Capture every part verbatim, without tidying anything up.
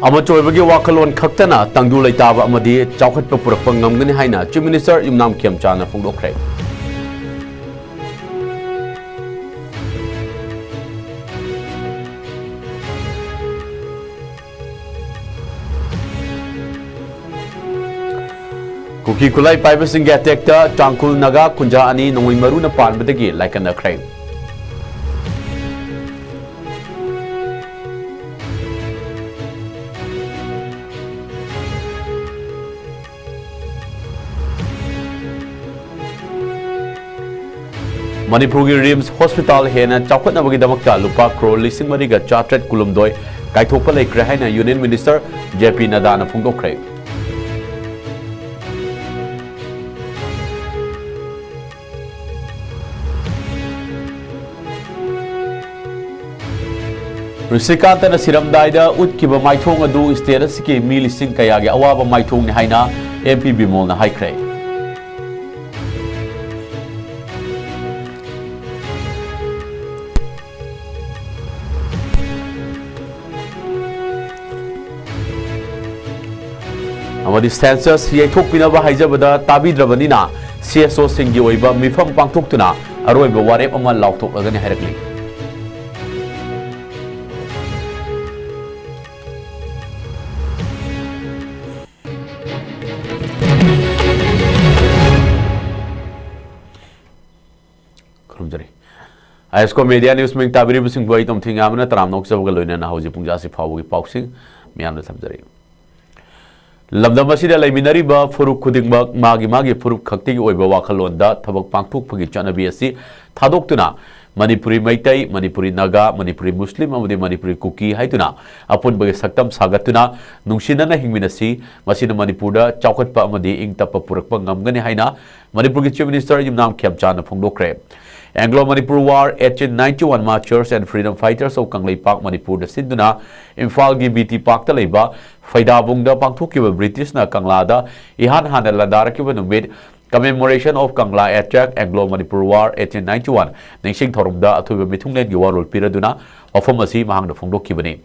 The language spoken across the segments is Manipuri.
ꯑꯃꯆꯣꯏꯕꯒꯤ ꯋꯥꯈꯜꯂꯣꯟ ꯈꯛꯇꯅ ꯇꯪꯗꯨ ꯂꯩꯇꯥꯕ ꯑꯃꯗꯤ ꯆꯥꯎꯈꯠꯄ ꯄꯨꯔꯛꯄ ꯉꯝꯒꯅꯤ ꯍꯥꯏꯅ Chief Minister ꯌꯨꯝꯅꯥꯝ ꯈꯦꯝꯆꯥꯟꯅ ꯐꯣꯡꯗꯣꯛꯈ꯭ꯔꯦ꯫ ꯀꯨꯀꯤ ꯈꯨꯠꯂꯥꯏ ꯄꯥꯏꯕꯁꯤꯡꯒꯤ ꯑꯦꯇꯦꯛꯇ ꯇꯥꯡꯈꯨꯜ ꯅꯥꯒꯥ ꯀꯨꯟꯖꯥ ꯑꯅꯤ ꯅꯣꯡꯃꯩ ꯃꯔꯨꯅ ꯄꯥꯟꯕꯗꯒꯤ ꯂꯥꯏꯀꯠꯅꯈ꯭ꯔꯦ꯫ ꯃꯅꯤꯄꯨꯔꯒꯤ ꯔꯤꯝꯁ ꯍꯣꯁꯄꯤꯇꯥꯜ ꯍꯦꯟꯅ ꯆꯥꯎꯈꯠꯅꯕꯒꯤꯗꯃꯛꯇ ꯂꯨꯄꯥ ꯀ꯭ꯔꯣꯔ ꯂꯤꯁꯤꯡ ꯃꯔꯤꯒ ꯆꯥꯇ꯭ꯔꯦꯠ ꯀꯨꯟꯍꯨꯝꯗꯣꯏ ꯀꯥꯏꯊꯣꯛꯄ ꯂꯩꯈ꯭ꯔꯦ ꯍꯥꯏꯅ ꯌꯨꯅꯤꯌꯟ ꯃꯤꯅꯤꯁꯇꯔ ꯖꯦ ꯄꯤ ꯅꯗꯥꯅ ꯐꯣꯡꯗꯣꯛꯈ꯭ꯔꯦ꯫ ꯔꯤꯁꯤꯀꯥꯟꯇꯅ ꯁꯤꯔꯝꯗꯥꯏꯗ ꯎꯠꯈꯤꯕ ꯃꯥꯏꯊꯣꯡ ꯑꯗꯨ ꯁ꯭ꯇꯦꯠ ꯑꯁꯤꯒꯤ ꯃꯤ ꯂꯤꯁꯤꯡ ꯀꯌꯥꯒꯤ ꯑꯋꯥꯕ ꯃꯥꯏꯊꯣꯡꯅꯤ ꯍꯥꯏꯅ ꯑꯦꯝ ꯄꯤ ꯕꯤꯃꯣꯜꯅ ꯍꯥꯏꯈ꯭ꯔꯦ꯫ ꯑꯃꯗꯤ ꯁꯦꯟꯁꯁ ꯌꯩꯊꯣꯛꯄꯤꯅꯕ ꯍꯥꯏꯖꯕꯗ ꯇꯥꯕꯤꯗ꯭ꯔꯕꯅꯤꯅ ꯁꯤ ꯑꯦꯁ ꯑꯣꯁꯤꯡꯒꯤ ꯑꯣꯏꯕ ꯃꯤꯐꯝ ꯄꯥꯡꯊꯣꯛꯇꯨꯅ ꯑꯔꯣꯏꯕ ꯋꯥꯔꯦꯞ ꯑꯃ ꯂꯥꯎꯊꯣꯛꯂꯒꯅꯤ ꯍꯥꯏꯔꯛꯂꯤ꯫ ꯈꯨꯔꯨꯝꯖꯔꯤ꯫ ꯑꯥꯏ ꯑꯦꯁ ꯀꯣ ꯃꯦꯗꯤꯌꯥ ꯅ꯭ꯌꯨꯁ ꯃꯤꯡ ꯇꯥꯕꯤꯔꯤꯕꯁꯤꯡꯕꯨ ꯑꯩ ꯇꯣꯝꯊꯤꯡ ꯌꯥꯝꯕꯅ ꯇꯔꯥꯝꯅ ꯑꯣꯛꯆꯕꯒ ꯂꯣꯏꯅꯅ ꯍꯧꯖꯤꯛ ꯄꯨꯡꯖꯥꯁꯤ ꯐꯥꯎꯕꯒꯤ ꯄꯥꯎꯁꯤꯡ ꯃꯤꯌꯥꯝꯗ ꯊꯝꯖꯔꯤ꯫ ꯂꯝꯗꯝ ꯑꯁꯤꯗ ꯂꯩꯃꯤꯟꯅꯔꯤꯕ ꯐꯨꯔꯨꯞ ꯈꯨꯗꯤꯡꯃꯛ ꯃꯥꯒꯤ ꯃꯥꯒꯤ ꯐꯨꯔꯨꯞ ꯈꯛꯇꯒꯤ ꯑꯣꯏꯕ ꯋꯥꯈꯜꯂꯣꯟꯗ ꯊꯕꯛ ꯄꯥꯡꯊꯣꯛꯄꯒꯤ ꯆꯠꯅꯕꯤ ꯑꯁꯤ ꯊꯥꯗꯣꯛꯇꯨꯅ ꯃꯅꯤꯄꯨꯔꯤ ꯃꯩꯇꯩ, ꯃꯅꯤꯄꯨꯔꯤ ꯅꯥꯒꯥ, ꯃꯅꯤꯄꯨꯔꯤ ꯃꯨꯁꯂꯤꯝ ꯑꯃꯗꯤ ꯃꯅꯤꯄꯨꯔꯤ ꯀꯨꯀꯤ ꯍꯥꯏꯗꯨꯅ ꯑꯄꯨꯟꯕꯒꯤ ꯁꯛꯇꯝ ꯁꯥꯒꯠꯇꯨꯅ ꯅꯨꯡꯁꯤꯅꯅ ꯍꯤꯡꯃꯤꯟꯅꯁꯤ꯫ ꯃꯁꯤꯅ ꯃꯅꯤꯄꯨꯔꯗ ꯆꯥꯎꯈꯠꯄ ꯑꯃꯗꯤ ꯏꯪ ꯇꯞꯄ ꯄꯨꯔꯛꯄ ꯉꯝꯒꯅꯤ ꯍꯥꯏꯅ ꯃꯅꯤꯄꯨꯔꯒꯤ Chief Minister Yumnam ꯈꯦꯝꯆꯥꯟꯅ ꯐꯣꯡꯗꯣꯛꯈ꯭ꯔꯦ꯫ Anglo Manipur War eighteen ninety-one Martyrs and Freedom Fighters of Kangleipak ꯃꯅꯤꯄꯨꯔꯗ ꯁꯤꯟꯗꯨꯅ ꯏꯝꯐꯥꯜꯒꯤ ꯕꯤ ꯇꯤ ꯄꯥꯔꯛꯇ ꯂꯩꯕ ꯐꯩꯗꯥꯕꯨꯡꯗ ꯄꯥꯡꯊꯣꯛꯈꯤꯕ ꯕ꯭ꯔꯤꯇꯤꯁꯅ ꯀꯪꯂꯥꯗ ꯏꯍꯥꯟ ꯍꯥꯟꯅ ꯂꯥꯟꯗꯥꯔꯛꯈꯤꯕ ꯅꯨꯃꯤꯠ, Commemoration of Kangla Attack, Anglo Manipur War eighteen ninety-one ꯅꯤꯡꯁꯤꯡ ꯊꯧꯔꯝꯗ ꯑꯊꯣꯏꯕ ꯃꯤꯊꯨꯡꯂꯦꯟꯒꯤ ꯋꯥꯔꯣꯜ ꯄꯤꯔꯗꯨꯅ ꯋꯥꯐꯝ ꯑꯁꯤ ꯃꯍꯥꯛꯅ ꯐꯣꯡꯗꯣꯛꯈꯤꯕꯅꯤ꯫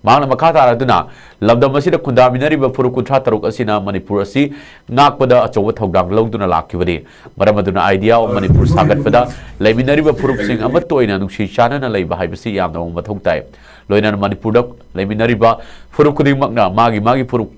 ꯃꯍꯥꯛꯅ ꯃꯈꯥ ꯇꯥꯔꯗꯨꯅ ꯂꯝꯗꯝ ꯑꯁꯤꯗ ꯈꯨꯟꯗꯥꯃꯤꯟꯅꯔꯤꯕ ꯐꯨꯔꯨꯞ ꯀꯨꯟꯊ꯭ꯔꯥ ꯇꯔꯨꯛ ꯑꯁꯤꯅ ꯃꯅꯤꯄꯨꯔ ꯑꯁꯤ ꯉꯥꯛꯄꯗ ꯑꯆꯧꯕ ꯊꯧꯗꯥꯡ ꯂꯧꯗꯨꯅ ꯂꯥꯛꯈꯤꯕꯅꯤ꯫ ꯃꯔꯝ ꯑꯗꯨꯅ idea of ꯃꯅꯤꯄꯨꯔ ꯁꯥꯒꯠꯄꯗ ꯂꯩꯃꯤꯟꯅꯔꯤꯕ ꯐꯨꯔꯨꯞꯁꯤꯡ ꯑꯃꯠꯇ ꯑꯣꯏꯅ ꯅꯨꯡꯁꯤ ꯆꯥꯟꯅꯅ ꯂꯩꯕ ꯍꯥꯏꯕꯁꯤ ꯌꯥꯝꯅ ꯃꯊꯧ ꯇꯥꯏ꯫ ꯂꯣꯏꯅꯅ ꯃꯅꯤꯄꯨꯔꯗ ꯂꯩꯃꯤꯟꯅꯔꯤꯕ ꯐꯨꯔꯨꯞ ꯈꯨꯗꯤꯡꯃꯛꯅ ꯃꯥꯒꯤ ꯃꯥꯒꯤ ꯐꯨꯔꯨꯞ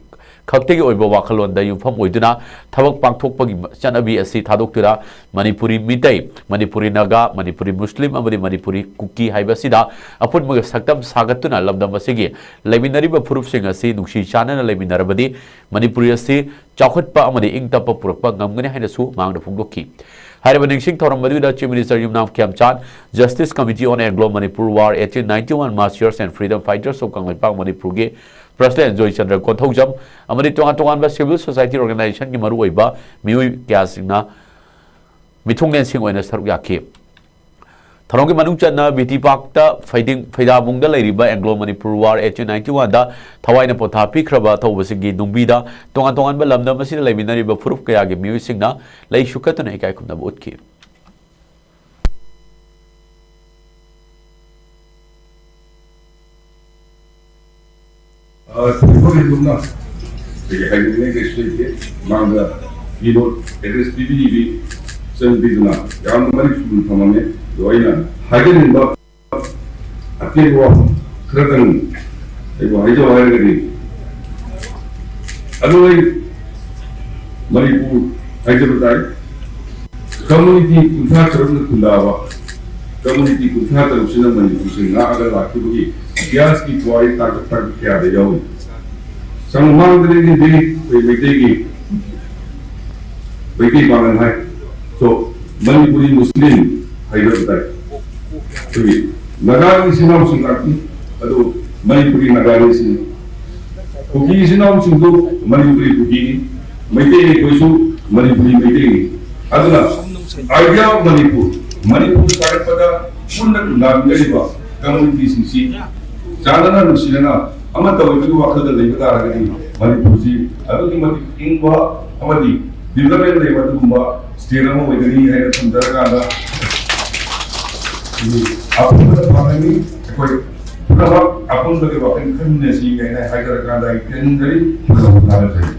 ꯈꯛꯇꯒꯤ ꯑꯣꯏꯕ ꯋꯥꯈꯜꯂꯣꯟꯗ ꯌꯨꯝꯐꯝ ꯑꯣꯏꯗꯨꯅ ꯊꯕꯛ ꯄꯥꯡꯊꯣꯛꯄꯒꯤ ꯆꯠꯅꯕꯤ ꯑꯁꯤ ꯊꯥꯗꯣꯛꯇꯨꯅ ꯃꯅꯤꯄꯨꯔꯤ ꯃꯤꯇꯩ, ꯃꯅꯤꯄꯨꯔꯤ ꯅꯥꯒꯥ, ꯃꯅꯤꯄꯨꯔꯤ ꯃꯨꯁꯂꯤꯝ ꯑꯃꯗꯤ ꯃꯅꯤꯄꯨꯔꯤ ꯀꯨꯀꯤ ꯍꯥꯏꯕ ꯑꯁꯤꯗ ꯑꯄꯨꯟꯕꯒ ꯁꯛꯇꯝ ꯁꯥꯒꯠꯇꯨꯅ ꯂꯝꯗꯝ ꯑꯁꯤꯒꯤ ꯂꯩꯃꯤꯟꯅꯔꯤꯕ ꯐꯨꯔꯨꯞꯁꯤꯡ ꯑꯁꯤ ꯅꯨꯡꯁꯤ ꯆꯥꯟꯅꯅ ꯂꯩꯃꯤꯟꯅꯔꯕꯗꯤ ꯃꯅꯤꯄꯨꯔꯤ ꯑꯁꯤ ꯆꯥꯎꯈꯠꯄ ꯑꯃꯗꯤ ꯏꯪ ꯇꯞꯄ ꯄꯨꯔꯛꯄ ꯉꯝꯒꯅꯤ ꯍꯥꯏꯅꯁꯨ ꯃꯍꯥꯛꯅ ꯐꯣꯡꯗꯣꯛꯈꯤ꯫ ꯍꯥꯏꯔꯤꯕ ꯅꯤꯡꯁꯤꯡ ꯊꯧꯔꯝ ꯑꯗꯨꯗ Chief Minister Yumnam ꯈꯦꯝꯆꯥꯟ, Justice Committee on Anglo Manipur War eighteen ninety-one Martyrs and Freedom Fighters of Kangleipak ꯃꯅꯤꯄꯨꯔꯒꯤ President ꯖꯣꯏꯆꯟꯗ꯭ꯔ ꯀꯣꯟꯊꯧꯖꯝ ꯑꯃꯗꯤ ꯇꯣꯉꯥꯟ ꯇꯣꯉꯥꯟꯕ civil society organizationꯒꯤ ꯃꯔꯨꯑꯣꯏꯕ ꯃꯤꯑꯣꯏ ꯀꯌꯥꯁꯤꯡꯅ ꯃꯤꯊꯨꯡꯂꯦꯟꯁꯤꯡ ꯑꯣꯏꯅ ꯁꯔꯨꯛ ꯌꯥꯈꯤ꯫ ꯊꯧꯔꯝꯒꯤ ꯃꯅꯨꯡ ꯆꯟꯅ ꯕꯤ ꯇꯤ ꯄꯥꯔꯛꯇ ꯐꯩꯗꯤꯡ-, ꯐꯩꯗꯥꯕꯨꯡꯗ ꯂꯩꯔꯤꯕ Anglo Manipur War eighteen ninety-oneꯗ ꯊꯋꯥꯏꯅ ꯄꯣꯊꯥ ꯄꯤꯈ꯭ꯔꯕ ꯑꯊꯧꯕꯁꯤꯡꯒꯤ ꯅꯨꯡꯕꯤꯗ ꯇꯣꯉꯥꯟ ꯇꯣꯉꯥꯟꯕ ꯂꯝꯗꯝ ꯑꯁꯤꯗ ꯂꯩꯃꯤꯟꯅꯔꯤꯕ ꯐꯨꯔꯨꯞ ꯀꯌꯥꯒꯤ ꯃꯤꯑꯣꯏꯁꯤꯡꯅ ꯂꯩ ꯁꯨꯈꯠꯇꯨꯅ ꯏꯀꯥꯏ ꯈꯨꯝꯅꯕ ꯎꯠꯈꯤ꯫ ꯑ, ꯊꯣꯏꯗꯣꯛ ꯍꯦꯟꯗꯣꯛꯅ ꯀꯩ ꯍꯥꯏꯅꯤꯡꯉꯥꯏ ꯀꯩꯁꯨ ꯂꯩꯇꯦ꯫ ꯃꯥꯡꯗ keynote address ꯄꯤꯕꯤꯔꯤꯕꯤ ꯏꯆꯟꯅꯨꯄꯤꯗꯨꯅ ꯌꯥꯝꯅ ꯃꯔꯤꯛ ꯆꯨꯝꯅ ꯊꯝꯃꯝꯃꯦ꯫ ꯑꯗꯣ ꯑꯩꯅ ꯍꯥꯏꯖꯅꯤꯡꯕ ꯑꯇꯦꯟꯕ ꯋꯥꯐꯝ ꯈꯔꯗꯪ ꯑꯩꯕꯨ ꯍꯥꯏꯖꯧ ꯍꯥꯏꯔꯒꯗꯤ, ꯑꯗꯣ ꯑꯩ ꯃꯅꯤꯄꯨꯔ ꯍꯥꯏꯖꯕ ꯇꯥꯏ꯫ Community ꯀꯨꯟꯊ꯭ꯔꯥ ꯇꯔꯨꯛꯅ ꯈꯨꯟꯗꯥꯕ, community ꯀꯨꯟꯊ꯭ꯔꯥ ꯇꯔꯨꯛꯁꯤꯅ ꯃꯅꯤꯄꯨꯔꯁꯤ ꯉꯥꯛꯑꯒ ꯂꯥꯛꯈꯤꯕꯒꯤ ꯏꯇꯤꯍꯥꯁꯀꯤ ꯄꯨꯋꯥꯔꯤ ꯇꯥꯡꯀꯛ ꯇꯥꯡꯀꯛ ꯀꯌꯥꯗ ꯌꯥꯎꯔꯤ꯫ ꯁꯪꯃꯥꯡꯗ ꯂꯩꯔꯤꯕꯤ ꯑꯩꯈꯣꯏ ꯃꯩꯇꯩꯒꯤ, ꯃꯩꯇꯩ ꯄꯥꯉꯜ ꯍꯥꯏ, so, ꯃꯅꯤꯄꯨꯔꯤ ꯃꯨꯁꯂꯤꯝ ꯍꯥꯏꯅꯕ ꯇꯥꯏ꯫ ꯑꯩꯈꯣꯏꯒꯤ ꯅꯥꯒꯥꯒꯤ ꯏꯆꯤꯟ ꯏꯅꯥꯎꯁꯤꯡ ꯂꯥꯛꯄꯤ, ꯑꯗꯨ ꯃꯅꯤꯄꯨꯔꯤ ꯅꯥꯒꯥꯅꯤ ꯁꯤꯅꯤ꯫ ꯀꯨꯀꯤ ꯏꯆꯤꯟ ꯏꯅꯥꯎꯁꯤꯡꯗꯨ ꯃꯅꯤꯄꯨꯔꯤ ꯀꯨꯀꯤꯅꯤ, ꯃꯩꯇꯩ ꯑꯩꯈꯣꯏꯁꯨ ꯃꯅꯤꯄꯨꯔꯤ ꯃꯩꯇꯩꯅꯤ꯫ ꯑꯗꯨꯅ idea of ꯃꯅꯤꯄꯨꯔ, ꯃꯅꯤꯄꯨꯔ ꯁꯥꯒꯠꯄꯗ ꯄꯨꯟꯅ ꯈꯨꯟꯗꯥꯃꯤꯟꯅꯔꯤꯕ communityꯁꯤꯡꯁꯤ ꯆꯥꯟꯅꯅ ꯅꯨꯡꯁꯤꯅꯅ ꯑꯃꯠꯇ ꯑꯣꯏꯕꯒꯤ ꯋꯥꯈꯜꯗ ꯂꯩꯕ ꯇꯥꯔꯒꯗꯤ ꯃꯅꯤꯄꯨꯔꯁꯤ ꯑꯗꯨꯛꯀꯤ ꯃꯇꯤꯛ ꯏꯪꯕ ꯑꯃꯗꯤ development ꯂꯩꯕ ꯑꯗꯨꯒꯨꯝꯕ state ꯑꯃ ꯑꯣꯏꯒꯅꯤ ꯍꯥꯏꯅ ꯊꯝꯖꯔꯀꯥꯟꯗ, ꯑꯩꯈꯣꯏ ꯑꯐꯕꯗ ꯐꯪꯒꯅꯤ꯫ ꯑꯩꯈꯣꯏ ꯄꯨꯝꯅꯃꯛ ꯑꯄꯨꯟꯕꯒꯤ ꯋꯥꯈꯜ ꯈꯟꯃꯤꯟꯅꯁꯤ ꯍꯥꯏꯅ ꯍꯥꯏꯖꯔꯀꯥꯟꯗ ꯑꯩ ꯄꯦꯟꯖꯔꯤ꯫ ꯃꯇꯝ ꯊꯥꯗꯖꯔꯤ꯫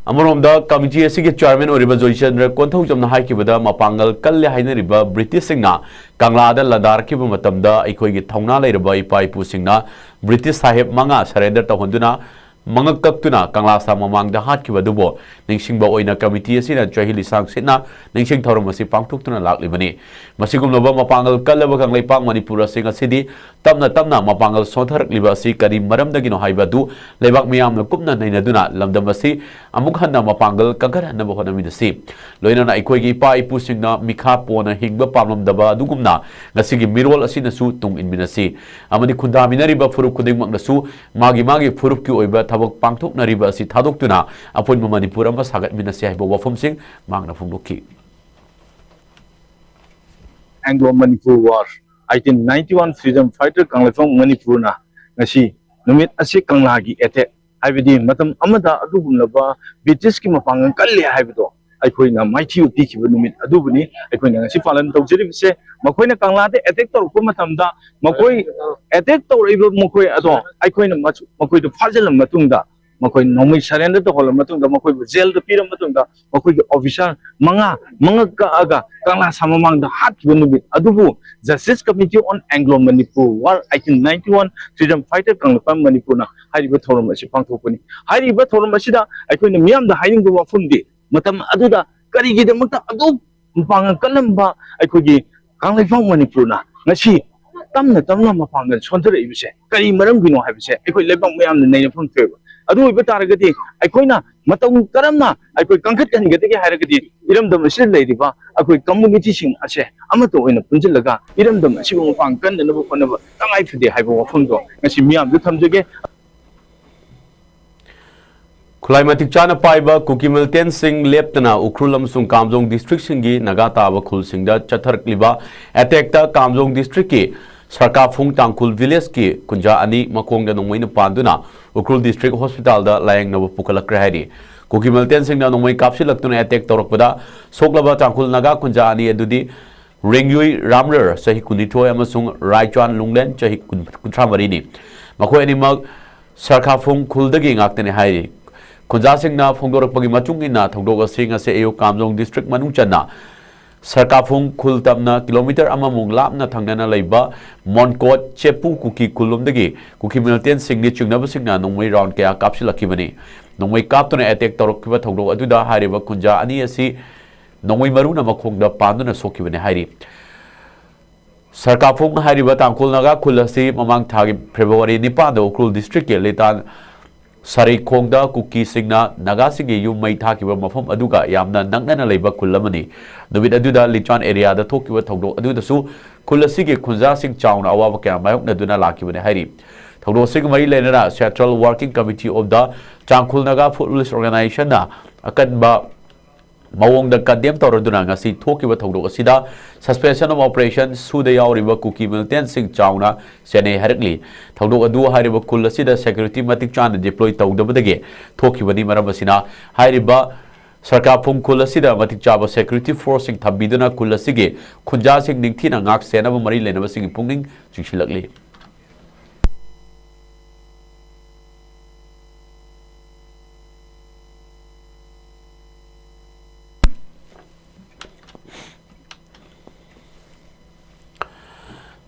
ꯑꯃꯔꯣꯝꯗ, ꯀꯃꯤꯇꯤ ꯑꯁꯤꯒꯤ ꯆꯤꯌꯔꯃꯦꯟ ꯑꯣꯏꯔꯤꯕ ꯖꯣꯏꯆꯟꯗ꯭ꯔ ꯀꯣꯟꯊꯧꯖꯝꯅ ꯍꯥꯏꯈꯤꯕꯗ, ꯃꯄꯥꯡꯒꯜ ꯀꯜꯂꯦ ꯍꯥꯏꯅꯔꯤꯕ ꯕ꯭ꯔꯤꯇꯤꯁꯁꯤꯡꯅ ꯀꯪꯂꯥꯗ ꯂꯥꯟꯗꯥꯔꯛꯈꯤꯕ ꯃꯇꯝꯗ, ꯑꯩꯈꯣꯏꯒꯤ ꯊꯧꯅꯥ ꯂꯩꯔꯕ ꯏꯄꯥ ꯏꯄꯨꯁꯤꯡꯅ ꯕ꯭ꯔꯤꯇꯤꯁ ꯁꯥꯍꯦꯕ ꯃꯉꯥ ꯁꯔꯦꯟꯗꯔ ꯇꯧꯍꯟꯗꯨꯅ ꯃꯉꯛ ꯀꯛꯇꯨꯅ ꯀꯪꯂꯥ ꯁꯥ ꯃꯃꯥꯡꯗ ꯍꯥꯠꯈꯤꯕ ꯑꯗꯨꯕꯨ ꯅꯤꯡꯁꯤꯡꯕ ꯑꯣꯏꯅ ꯀꯃꯤꯇꯤ ꯑꯁꯤꯅ ꯆꯍꯤ ꯂꯤꯁꯥꯡ ꯁꯤꯠꯅ ꯅꯤꯡꯁꯤꯡ ꯊꯧꯔꯝ ꯑꯁꯤ ꯄꯥꯡꯊꯣꯛꯇꯨꯅ ꯂꯥꯛꯂꯤꯕꯅꯤ꯫ ꯃꯁꯤꯒꯨꯝꯂꯕ ꯃꯄꯥꯡꯒꯜ ꯀꯜꯂꯕ ꯀꯪꯂꯩꯄꯥꯛ ꯃꯅꯤꯄꯨꯔ ꯑꯁꯤ ꯉꯁꯤꯗꯤ ꯇꯞꯅ ꯇꯞꯅ ꯃꯄꯥꯡꯒꯜ ꯁꯣꯟꯊꯔꯛꯂꯤꯕ ꯑꯁꯤ ꯀꯔꯤ ꯃꯔꯝꯗꯒꯤꯅꯣ ꯍꯥꯏꯕ ꯑꯗꯨ ꯂꯩꯕꯥꯛ ꯃꯤꯌꯥꯝꯅ ꯀꯨꯞꯅ ꯅꯩꯅꯗꯨꯅ ꯂꯝꯗꯝ ꯑꯁꯤ ꯑꯃꯨꯛ ꯍꯟꯅ ꯃꯄꯥꯡꯒꯜ ꯀꯟꯈꯠꯍꯟꯅꯕ ꯍꯣꯠꯅꯃꯤꯟꯅꯁꯤ꯫ ꯂꯣꯏꯅꯅ ꯑꯩꯈꯣꯏꯒꯤ ꯏꯄꯥ ꯏꯄꯨꯁꯤꯡꯅ ꯃꯤꯈꯥ ꯄꯣꯟꯅ ꯍꯤꯡꯕ ꯄꯥꯝꯂꯝꯗꯕ ꯑꯗꯨꯒꯨꯝꯅ ꯉꯁꯤꯒꯤ ꯃꯤꯔꯣꯜ ꯑꯁꯤꯅꯁꯨ ꯇꯨꯡ ꯏꯟꯃꯤꯟꯅꯁꯤ꯫ ꯑꯃꯗꯤ ꯈꯨꯟꯗꯥꯃꯤꯟꯅꯔꯤꯕ ꯐꯨꯔꯨꯞ ꯈꯨꯗꯤꯡꯃꯛꯅꯁꯨ ꯃꯥꯒꯤ ꯃꯥꯒꯤ ꯐꯨꯔꯨꯞꯀꯤ ꯑꯣꯏꯕ ꯊꯕꯛ ꯄꯥꯡꯊꯣꯛꯅꯔꯤꯕ ꯑꯁꯤ ꯊꯥꯗꯣꯛꯇꯨꯅ ꯑꯄꯨꯟꯕ ꯃꯅꯤꯄꯨꯔ ꯑꯃ ꯁꯥꯒꯠꯃꯤꯟꯅꯁꯤ ꯍꯥꯏꯕ ꯋꯥꯐꯝꯁꯤꯡ ꯃꯍꯥꯛꯅ ꯐꯣꯡꯗꯣꯛꯈꯤ꯫ Anglo Manipur War, eighteen ninety-one Freedom Fighter Kangleipak ꯃꯅꯤꯄꯨꯔꯅ ꯉꯁꯤ ꯅꯨꯃꯤꯠ ꯑꯁꯤ ꯀꯪꯂꯥꯒꯤ ꯑꯦꯇꯦꯛ, ꯍꯥꯏꯕꯗꯤ ꯃꯇꯝ ꯑꯃꯗ ꯑꯗꯨꯒꯨꯝꯂꯕ ꯕ꯭ꯔꯤꯇꯤꯁꯀꯤ ꯃꯄꯥꯡꯒꯜ ꯀꯜꯂꯦ ꯍꯥꯏꯕꯗꯣ ꯑꯩꯈꯣꯏꯅ ꯃꯥꯏꯊꯤꯕ ꯄꯤꯈꯤꯕ ꯅꯨꯃꯤꯠ ꯑꯗꯨꯕꯨꯅꯤ ꯑꯩꯈꯣꯏꯅ ꯉꯁꯤ ꯄꯥꯂꯟ ꯇꯧꯖꯔꯤꯕꯁꯦ꯫ ꯃꯈꯣꯏꯅ ꯀꯪꯂꯥꯗ ꯑꯦꯇꯦꯛ ꯇꯧꯔꯛꯄ ꯃꯇꯝꯗ, ꯃꯈꯣꯏ ꯑꯦꯇꯦꯛ ꯇꯧꯔꯛꯏꯕ ꯃꯈꯣꯏ ꯑꯗꯣ ꯑꯩꯈꯣꯏꯅ ꯃꯆꯨ-, ꯃꯈꯣꯏꯗꯨ ꯐꯥꯖꯤꯜꯂ ꯃꯇꯨꯡꯗ, ꯃꯈꯣꯏ ꯅꯣꯡꯃꯩ ꯁꯔꯦꯟꯗꯔ ꯇꯧꯍꯜꯂ ꯃꯇꯨꯡꯗ, ꯃꯈꯣꯏꯕꯨ ꯖꯦꯜꯗ ꯄꯤꯔ ꯃꯇꯨꯡꯗ, ꯃꯈꯣꯏꯒꯤ ꯑꯣꯐꯤꯁꯥꯔ ꯃꯉꯥ ꯃꯉꯛ ꯀꯛꯑꯒ ꯀꯪꯂꯥ ꯁꯥ ꯃꯃꯥꯡꯗ ꯍꯥꯠꯈꯤꯕ ꯅꯨꯃꯤꯠ ꯑꯗꯨꯕꯨ Justice Committee on Anglo Manipur War eighteen ninety-one Freedom Fighter Kangleipak ꯃꯅꯤꯄꯨꯔꯅ ꯍꯥꯏꯔꯤꯕ ꯊꯧꯔꯝ ꯑꯁꯤ ꯄꯥꯡꯊꯣꯛꯄꯅꯤ꯫ ꯍꯥꯏꯔꯤꯕ ꯊꯧꯔꯝ ꯑꯁꯤꯗ ꯑꯩꯈꯣꯏꯅ ꯃꯤꯌꯥꯝꯗ ꯍꯥꯏꯅꯤꯡꯕ ꯋꯥꯐꯝꯗꯤ, ꯃꯇꯝ ꯑꯗꯨꯗ ꯀꯔꯤꯒꯤꯗꯃꯛꯇ ꯑꯗꯨꯛ ꯃꯄꯥꯡꯒꯜ ꯀꯜꯂꯝꯕ ꯑꯩꯈꯣꯏꯒꯤ ꯀꯪꯂꯩꯄꯥꯛ ꯃꯅꯤꯄꯨꯔꯅ ꯉꯁꯤ ꯇꯞꯅ ꯇꯞꯅ ꯃꯄꯥꯡꯒꯜ ꯁꯣꯟꯊꯔꯛꯏꯕꯁꯦ ꯀꯔꯤ ꯃꯔꯝꯒꯤꯅꯣ ꯍꯥꯏꯕꯁꯦ ꯑꯩꯈꯣꯏ ꯂꯩꯕꯥꯛ ꯃꯌꯥꯝꯅ ꯅꯩꯅꯐꯝ ꯊꯣꯛꯑꯦꯕ꯫ ꯑꯗꯨ ꯑꯣꯏꯕ ꯇꯥꯔꯒꯗꯤ ꯑꯩꯈꯣꯏꯅ ꯃꯇꯧ ꯀꯔꯝꯅ ꯑꯩꯈꯣꯏ ꯀꯟꯈꯠꯍꯟꯒꯗꯒꯦ ꯍꯥꯏꯔꯒꯗꯤ ꯏꯔꯝꯗꯝ ꯑꯁꯤꯗ ꯂꯩꯔꯤꯕ ꯑꯩꯈꯣꯏ ꯀꯝꯃꯨꯅꯤꯇꯤꯁꯤꯡ ꯑꯁꯦ ꯑꯃꯠꯇ ꯑꯣꯏꯅ ꯄꯨꯟꯁꯤꯜꯂꯒ ꯏꯔꯝꯗꯝ ꯑꯁꯤꯕꯨ ꯃꯄꯥꯡ ꯀꯟꯅꯅꯕ ꯍꯣꯠꯅꯕ ꯇꯉꯥꯏ ꯐꯗꯦ ꯍꯥꯏꯕ ꯋꯥꯐꯝꯗꯣ ꯉꯁꯤ ꯃꯤꯌꯥꯝꯗ ꯊꯝꯖꯒꯦ꯫ ꯈꯨꯠꯂꯥꯏ ꯃꯇꯤꯛ ꯆꯥꯅ ꯄꯥꯏꯕ ꯀꯨꯀꯤ ꯃꯤꯂꯤꯇꯦꯟꯁꯤꯡ ꯂꯦꯞꯇꯅ ꯎꯈ꯭ꯔꯨꯜ ꯑꯃꯁꯨꯡ ꯀꯥꯝꯖꯣꯡ ꯗꯤꯁꯇ꯭ꯔꯤꯛꯁꯤꯡꯒꯤ ꯅꯥꯒꯥ ꯇꯥꯕ ꯈꯨꯜꯁꯤꯡꯗ ꯆꯠꯊꯔꯛꯂꯤꯕ ꯑꯦꯇꯦꯛꯇ ꯀꯥꯝꯖꯣꯡ ꯗꯤꯁꯇ꯭ꯔꯤꯛꯀꯤ ꯁꯔꯀꯥꯐꯨꯡ ꯇꯥꯡꯈꯨꯜ ꯚꯤꯂꯦꯖꯀꯤ ꯀꯨꯟꯖꯥ ꯑꯅꯤ ꯃꯈꯣꯡꯗ ꯅꯣꯡꯃꯩꯅ ꯄꯥꯟꯗꯨꯅ ꯎꯈ꯭ꯔꯨꯜ ꯗꯤꯁꯇ꯭ꯔꯤꯛ ꯍꯣꯁꯄꯤꯇꯥꯜꯗ ꯂꯥꯌꯦꯡꯅꯕ ꯄꯨꯈꯠꯂꯛꯈ꯭ꯔꯦ ꯍꯥꯏꯔꯤ꯫ ꯀꯨꯀꯤ ꯃꯤꯂꯤꯇꯦꯟꯁꯤꯡꯅ ꯅꯣꯡꯃꯩ ꯀꯥꯞꯁꯤꯜꯂꯛꯇꯨꯅ ꯑꯦꯇꯦꯛ ꯇꯧꯔꯛꯄꯗ ꯁꯣꯛꯂꯕ ꯇꯥꯡꯈꯨꯜ ꯅꯥꯒꯥ ꯈꯨꯟꯖꯥ ꯑꯅꯤ ꯑꯗꯨꯗꯤ ꯔꯦꯡꯌꯨꯏ ꯔꯥꯝꯔꯔ, ꯆꯍꯤ ꯀꯨꯟꯅꯤꯊꯣꯏ, ꯑꯃꯁꯨꯡ ꯔꯥꯏꯆ꯭ꯋꯥꯟ ꯂꯨꯡꯂꯦꯟ, ꯆꯍꯤ ꯀꯨꯟ, ꯀꯨꯟꯊ꯭ꯔꯥ ꯃꯔꯤꯅꯤ꯫ ꯃꯈꯣꯏ ꯑꯅꯤꯃꯛ ꯁꯔꯈꯥꯐꯨꯡ ꯈꯨꯜꯗꯒꯤ ꯉꯥꯛꯇꯅꯤ ꯍꯥꯏꯔꯤ꯫ ꯈꯨꯟꯖꯥꯁꯤꯡꯅ ꯐꯣꯡꯗꯣꯔꯛꯄꯒꯤ ꯃꯇꯨꯡ ꯏꯟꯅ, ꯊꯧꯗꯣꯛ ꯑꯁꯤ ꯉꯁꯤ ꯑꯌꯨꯛ ꯀꯥꯝꯖꯣꯡ ꯗꯤꯁꯇ꯭ꯔꯤꯛ ꯃꯅꯨꯡ ꯆꯟꯅ ꯁꯔꯀꯥꯐꯨꯡ ꯈꯨꯜ ꯇꯝꯅ ꯀꯤꯂꯣꯃꯤꯇꯔ ꯑꯃꯃꯨꯛ ꯂꯥꯞꯅ ꯊꯪꯅꯅ ꯂꯩꯕ ꯃꯣꯟꯀꯣꯠ ꯆꯦꯄꯨ ꯀꯨꯀꯤ ꯈꯨꯜꯂꯣꯝꯗꯒꯤ ꯀꯨꯀꯤ ꯃꯤꯂꯤꯇꯦꯟꯁꯤꯡꯒꯤ ꯆꯤꯡꯅꯕꯁꯤꯡꯅ ꯅꯣꯡꯃꯩ ꯔꯥꯎꯟ ꯀꯌꯥ ꯀꯥꯞꯁꯤꯜꯂꯛꯈꯤꯕꯅꯤ꯫ ꯅꯣꯡꯃꯩ ꯀꯥꯞꯇꯨꯅ ꯑꯦꯇꯦꯛ ꯇꯧꯔꯛꯈꯤꯕ ꯊꯧꯗꯣꯛ ꯑꯗꯨꯗ ꯍꯥꯏꯔꯤꯕ ꯈꯨꯟꯖꯥ ꯑꯅꯤ ꯑꯁꯤ ꯅꯣꯡꯃꯩ ꯃꯔꯨꯅ ꯃꯈꯣꯡꯗ ꯄꯥꯟꯗꯨꯅ ꯁꯣꯛꯈꯤꯕꯅꯤ ꯍꯥꯏꯔꯤ꯫ ꯁꯔꯀꯥꯐꯨꯡ ꯍꯥꯏꯔꯤꯕ ꯇꯥꯡꯈꯨꯜ ꯅꯥꯒꯥ ꯈꯨꯜ ꯑꯁꯤ ꯃꯃꯥꯡ ꯊꯥꯒꯤ ꯐꯦꯕ꯭ꯔꯨꯋꯥꯔꯤ ꯅꯤꯄꯥꯟꯗ ꯎꯈ꯭ꯔꯨꯜ ꯗꯤꯁꯇ꯭ꯔꯤꯛꯀꯤ ꯂꯤꯇꯥꯟ ꯁꯔꯩꯈꯣꯡꯗ ꯀꯨꯀꯤꯁꯤꯡꯅ ꯅꯥꯒꯥꯁꯤꯡꯒꯤ ꯌꯨꯝ ꯃꯩ ꯊꯥꯈꯤꯕ ꯃꯐꯝ ꯑꯗꯨꯒ ꯌꯥꯝꯅ ꯅꯛꯅꯅ ꯂꯩꯕ ꯈꯨꯜ ꯑꯃꯅꯤ꯫ ꯅꯨꯃꯤꯠ ꯑꯗꯨꯗ ꯂꯤꯆꯥꯟ ꯑꯦꯔꯤꯌꯥꯗ ꯊꯣꯛꯈꯤꯕ ꯊꯧꯗꯣꯛ ꯑꯗꯨꯗꯁꯨ ꯈꯨꯜ ꯑꯁꯤꯒꯤ ꯈꯨꯟꯖꯥꯁꯤꯡ ꯆꯥꯎꯅ ꯑꯋꯥꯕ ꯀꯌꯥ ꯃꯥꯌꯣꯛꯅꯗꯨꯅ ꯂꯥꯛꯈꯤꯕꯅꯤ ꯍꯥꯏꯔꯤ꯫ ꯊꯧꯗꯣꯛ ꯑꯁꯤꯒ ꯃꯔꯤ ꯂꯩꯅꯅ Central Working Committee of the Tangkhul Naga Police Organizationꯅ ꯑꯀꯟꯕ ꯃꯑꯣꯡꯗ ꯀꯟꯗꯦꯝ ꯇꯧꯔꯗꯨꯅ ꯉꯁꯤ ꯊꯣꯛꯈꯤꯕ ꯊꯧꯗꯣꯛ ꯑꯁꯤꯗ Suspension of Operation ꯁꯨꯗ ꯌꯥꯎꯔꯤꯕ ꯀꯨꯀꯤ ꯃꯤꯂꯤꯇꯦꯟꯁꯤꯡ ꯆꯥꯎꯅ ꯆꯦꯟꯅꯩ ꯍꯥꯏꯔꯛꯂꯤ꯫ ꯊꯧꯗꯣꯛ ꯑꯗꯨ ꯍꯥꯏꯔꯤꯕ ꯈꯨꯜ ꯑꯁꯤꯗ ꯁꯦꯀ꯭ꯌꯨꯔꯤꯇꯤ ꯃꯇꯤꯛ ꯆꯥꯅ ꯗꯤꯄ꯭ꯂꯣꯏ ꯇꯧꯗꯕꯗꯒꯤ ꯊꯣꯛꯈꯤꯕꯅꯤ꯫ ꯃꯔꯝ ꯑꯁꯤꯅ ꯍꯥꯏꯔꯤꯕ ꯁꯔꯀꯥꯐꯨꯡ ꯈꯨꯜ ꯑꯁꯤꯗ ꯃꯇꯤꯛ ꯆꯥꯕ ꯁꯦꯀ꯭ꯌꯨꯔꯤꯇꯤ ꯐꯣꯔꯁꯁꯤꯡ ꯊꯝꯕꯤꯗꯨꯅ ꯈꯨꯜ ꯑꯁꯤꯒꯤ ꯈꯨꯟꯖꯥꯁꯤꯡ ꯅꯤꯡꯊꯤꯅ ꯉꯥꯛ ꯁꯦꯟꯅꯕ ꯃꯔꯤ ꯂꯩꯅꯕꯁꯤꯡꯒꯤ ꯄꯨꯛꯅꯤꯡ ꯆꯤꯡꯁꯤꯜꯂꯛꯂꯤ꯫